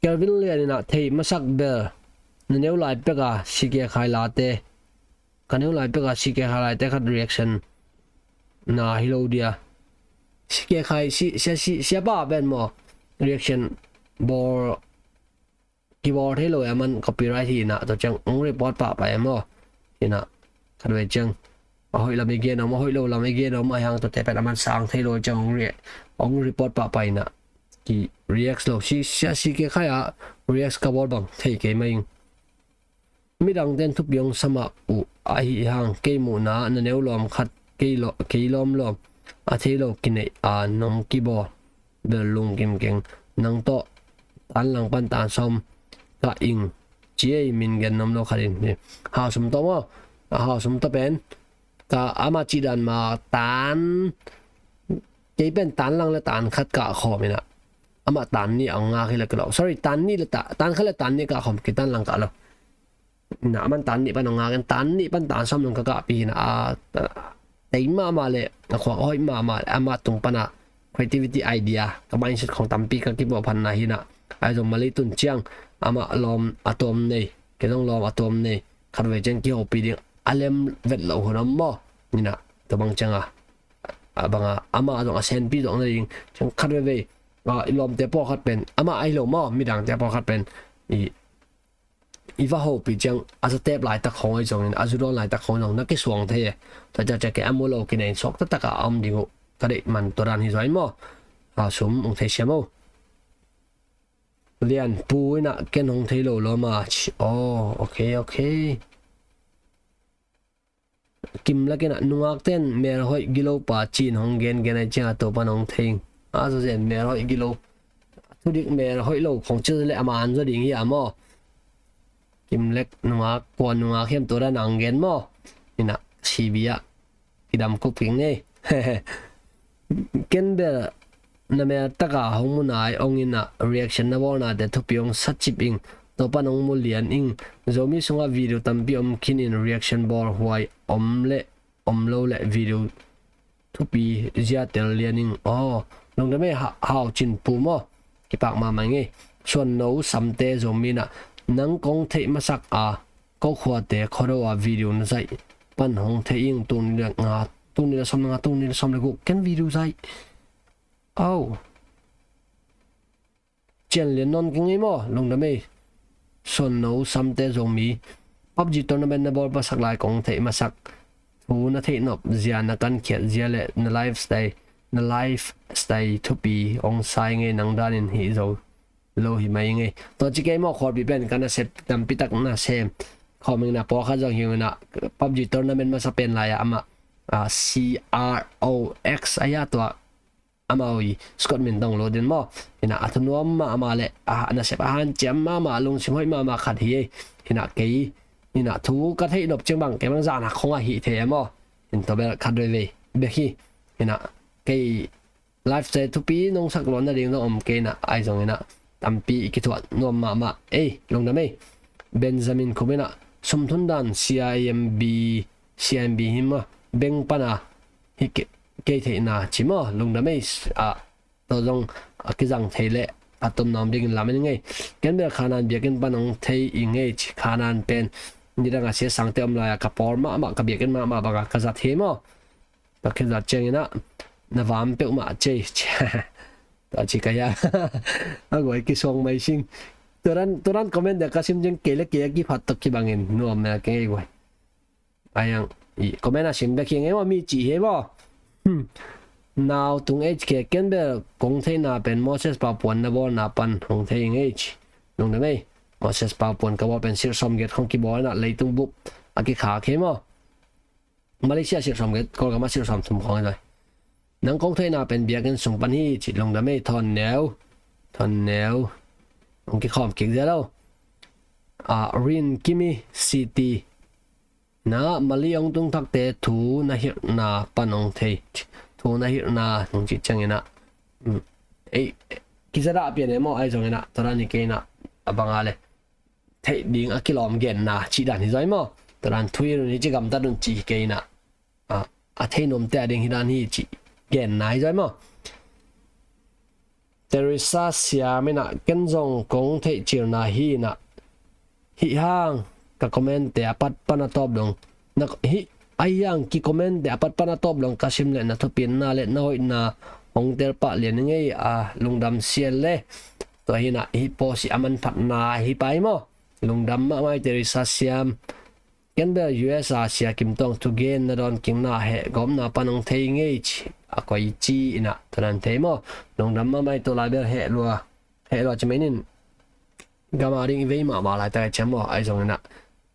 Kelvin Lian in ah theih masak bel na neu lai pek a, C K Khai Late ka neu lai pek a si ke kha lai te khat reaction na hi lo dia. Si ke khai si sia si sia pa ben maw, reaction bawl kibawl thei lo e, a man copyright hi na, tua ciang ong report pah pah e maw. Hi na, khat vei ciang a hoih lam i gen om, a hoih lo lam i gen om, a hiang tua te pen a man sang thei lo ciang ong re-, ong report pah pah hi na. Ki react lo si sia si ke khai a react ka bawl bang thei kei mai ing. Midang ten thupi ong sama uh ahi hang, kei muhna na neu lawm khat kei lo, kei lawm lawm a thei lo kinei a nong kibawl bel lungkim keng. Nang tawh tan lang pan tan sawm ka ing ci ei, min gen nom lo khat in. Hau sum tawh maw, a hau sum tawh pen ka ama ci dan ma tan, kei pen tan lang le tan khat ka khawm ina, ama tan nih ang ngak hi le ka lo, sorry, tan nih le ta-, tan khat le tan nih ka khawm, kei tan lang ka lo. Na, aman tan nih pan ong ngak in, tan nih pan tan sawm nung ka kahpih hi na, a, a, tei mahmah le, a khuak a hoih mahmah le, ama tung pan a creativity idea, ka mindset khong tampi ka kipuah phan na hi na. Ai zong Mali tun ciang, ama lawm a tuam nei, kei zong lawm a tuam nei, khat vei ciang kihopih ding a lem vet loh hun om maw. Ni na, tua bang ciang a, a bang a, ama zong a senpi zong na ding ciang khat vei vei, a, i lawmte pawlkhat pen, ama ai lo maw, midangte pawlkhat pen, i, i va hopih ciang a za tep laitak khong ahi zongin, a zu dawn laitak khong zong na kisuang thei e. Tua ciang ciang kei a mu lo kinei in suak taktak a om ding uh. Ka deih man tua dan hi zuai maw. A sum ong thei siam o. Lian pu ina ken hong thei lo lo ma. Aw, ok, ok. Kim Lak ina nungak ten mel hoih gilo pa cin hong gen gen ai ciang a tua pan hong thei ing. A zo zen mel hoih gilo. Thudik mel hoih lo khong cil le a man zo ding hi a maw. Kim Lek nungak, kua nungak hiam tua dan ang gen maw. Ina, sibi ah kidam kup king nei. Ken bel na mel taka hong mu nai ong ina reaction na bawlnate thupi ong sa cip ing. Tua pan ong mu lian ing. Zomi sungah video tampi om khin in reaction bawl huai om le om lo le video thupi zia tel lian ing. Aw, lungdam ei ha-, Hau Cin Pu maw. Kipak mahmah ing ei. Suan No Samte Zomi ina nang kong theih masak a, ko khuate Khuado a video na zaih pan hong thei ing. Tul nih le nga, tul nih le sawm le nga, tul nih le sawm le guk ken video zaih. Au. Cian lian nawn keng ei maw, lungdam ei. Suan No Samte Zomi. PUBG tournament na bawl masak lai kong theih masak. Thu na theih nop zia, na kankhiat zia le na lifestyle, na lifestyle thupi ong sa ing ei, nang danin hih zo lo hi mai ing ei. Tua ci kei maw, khualpi pen ka nasep tampi tak na sem khawm ing na, pawlkhat zong hi ing ina PUBG tournament masa pen lai a amah, a, C R O X a hia tua amau i Scott min dong lo den maw. Ina a thunuam mahmah le a nasep a hanciam mahmah, lungsim hoih mahmah khat hi ei. Ina kei, ina thu ka theih nop ciang bang kei bang zahna khong a hih thei e maw. In tua bel khat vei vei bek hi. Ina kei lifestyle thupi nong sak luan nading zong om kei ina, ai zong ina tampi i kithuah nuam mahmah ei, lungdam ei. Benjamin Khum ina sumthun dan C I M B, C I M B hi maw, beng pana hi ke-, kei theihna ci maw, lungdam ei. A, tua zong a kizang thei le a tom nam dingin lam en ing ei. Ken bel Khanan biakinn pan ong thei ing ei ci. Khanan pen nidang a sia sangte om lai a ka pawl mahmah, ka biakinn mahmah banga ka zat hi maw. Ka kizat ciang ina na vam peuhmah cei. Tua ci ka hia. A guai kisuang mai sing. Turan, turan comment dia ka sim ciang kei le kei a kiphat tok kibangin nuam mel keng ei guai. Ai ang i comment a sim bek hi ngei maw, mi ci hi maw. Hmm. Nau tung H K, ken bel kong theihna pen Moses Paupuan na bawlna pan hong thei ing ei ci. Lungdam ei. Moses Paupuan ka bawl pen sir sawmgiat khong kibawl ina leitung bup a kikhak hi maw. Malaysia sir sawmgiat, Kawlgam a sir sawmthum khong hi zai. Nang kong theihna pen biakinn sung pan hi ci. Lungdam ei. Thawn Neu, Thawn Neu. Hong kikhawm kik zia lo. A, Rin Kimi City. Na Mali ong tung thakte thu na hilhna pan ong thei. Thu na hilhna nong cih ciang ina, mm, ei, kizadah pian e maw, ai zong ina tua dan hi kei ina, a banga le theih ding a kilawm genna cih dan hi zai maw. Tua dan thu hilh un hi ci, gamtat un ci hi kei ina, a, a thei nuamte a ding hi dan hi ci genna hi zai maw. Teresa Siam ina ken zong kong theih cilna hi ina, hih hang ka comment te a pat pan a tawp dong na hih a hiang ki comment te a pat pan a tawp long ka sim le na thupinna le na hoihna hong tel pah lian ngei a, lungdam sial le. Tua hi na hih post a manphatna hi pai maw. Lungdam mahmah i Teresa Siam. Ken bel U S a Sia Kim Tawng thugen na dawn kingna heh gawmna pan hong thei ngei ci a koi ci ina tunan thei maw. Lungdam mahmah i, tua lai bel heh lua, heh lua ci mai nin. Gam a ding i vei mahmah laitak a ciam maw, ahi zong ina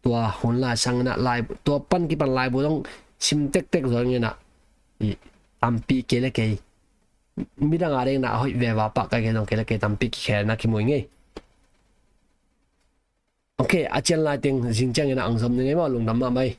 tua hun lai sang ina lai, tua pan kipan laibu zong sim tektek zong ina i tampi kei le kei midang a ding ina a hoih veva pah kai kei zong kei le kei tampi kikhelna kimu i ngei. Ok, a cian lai teng zing ciang ina ang zom ni ngei maw, lungdam mahmah i.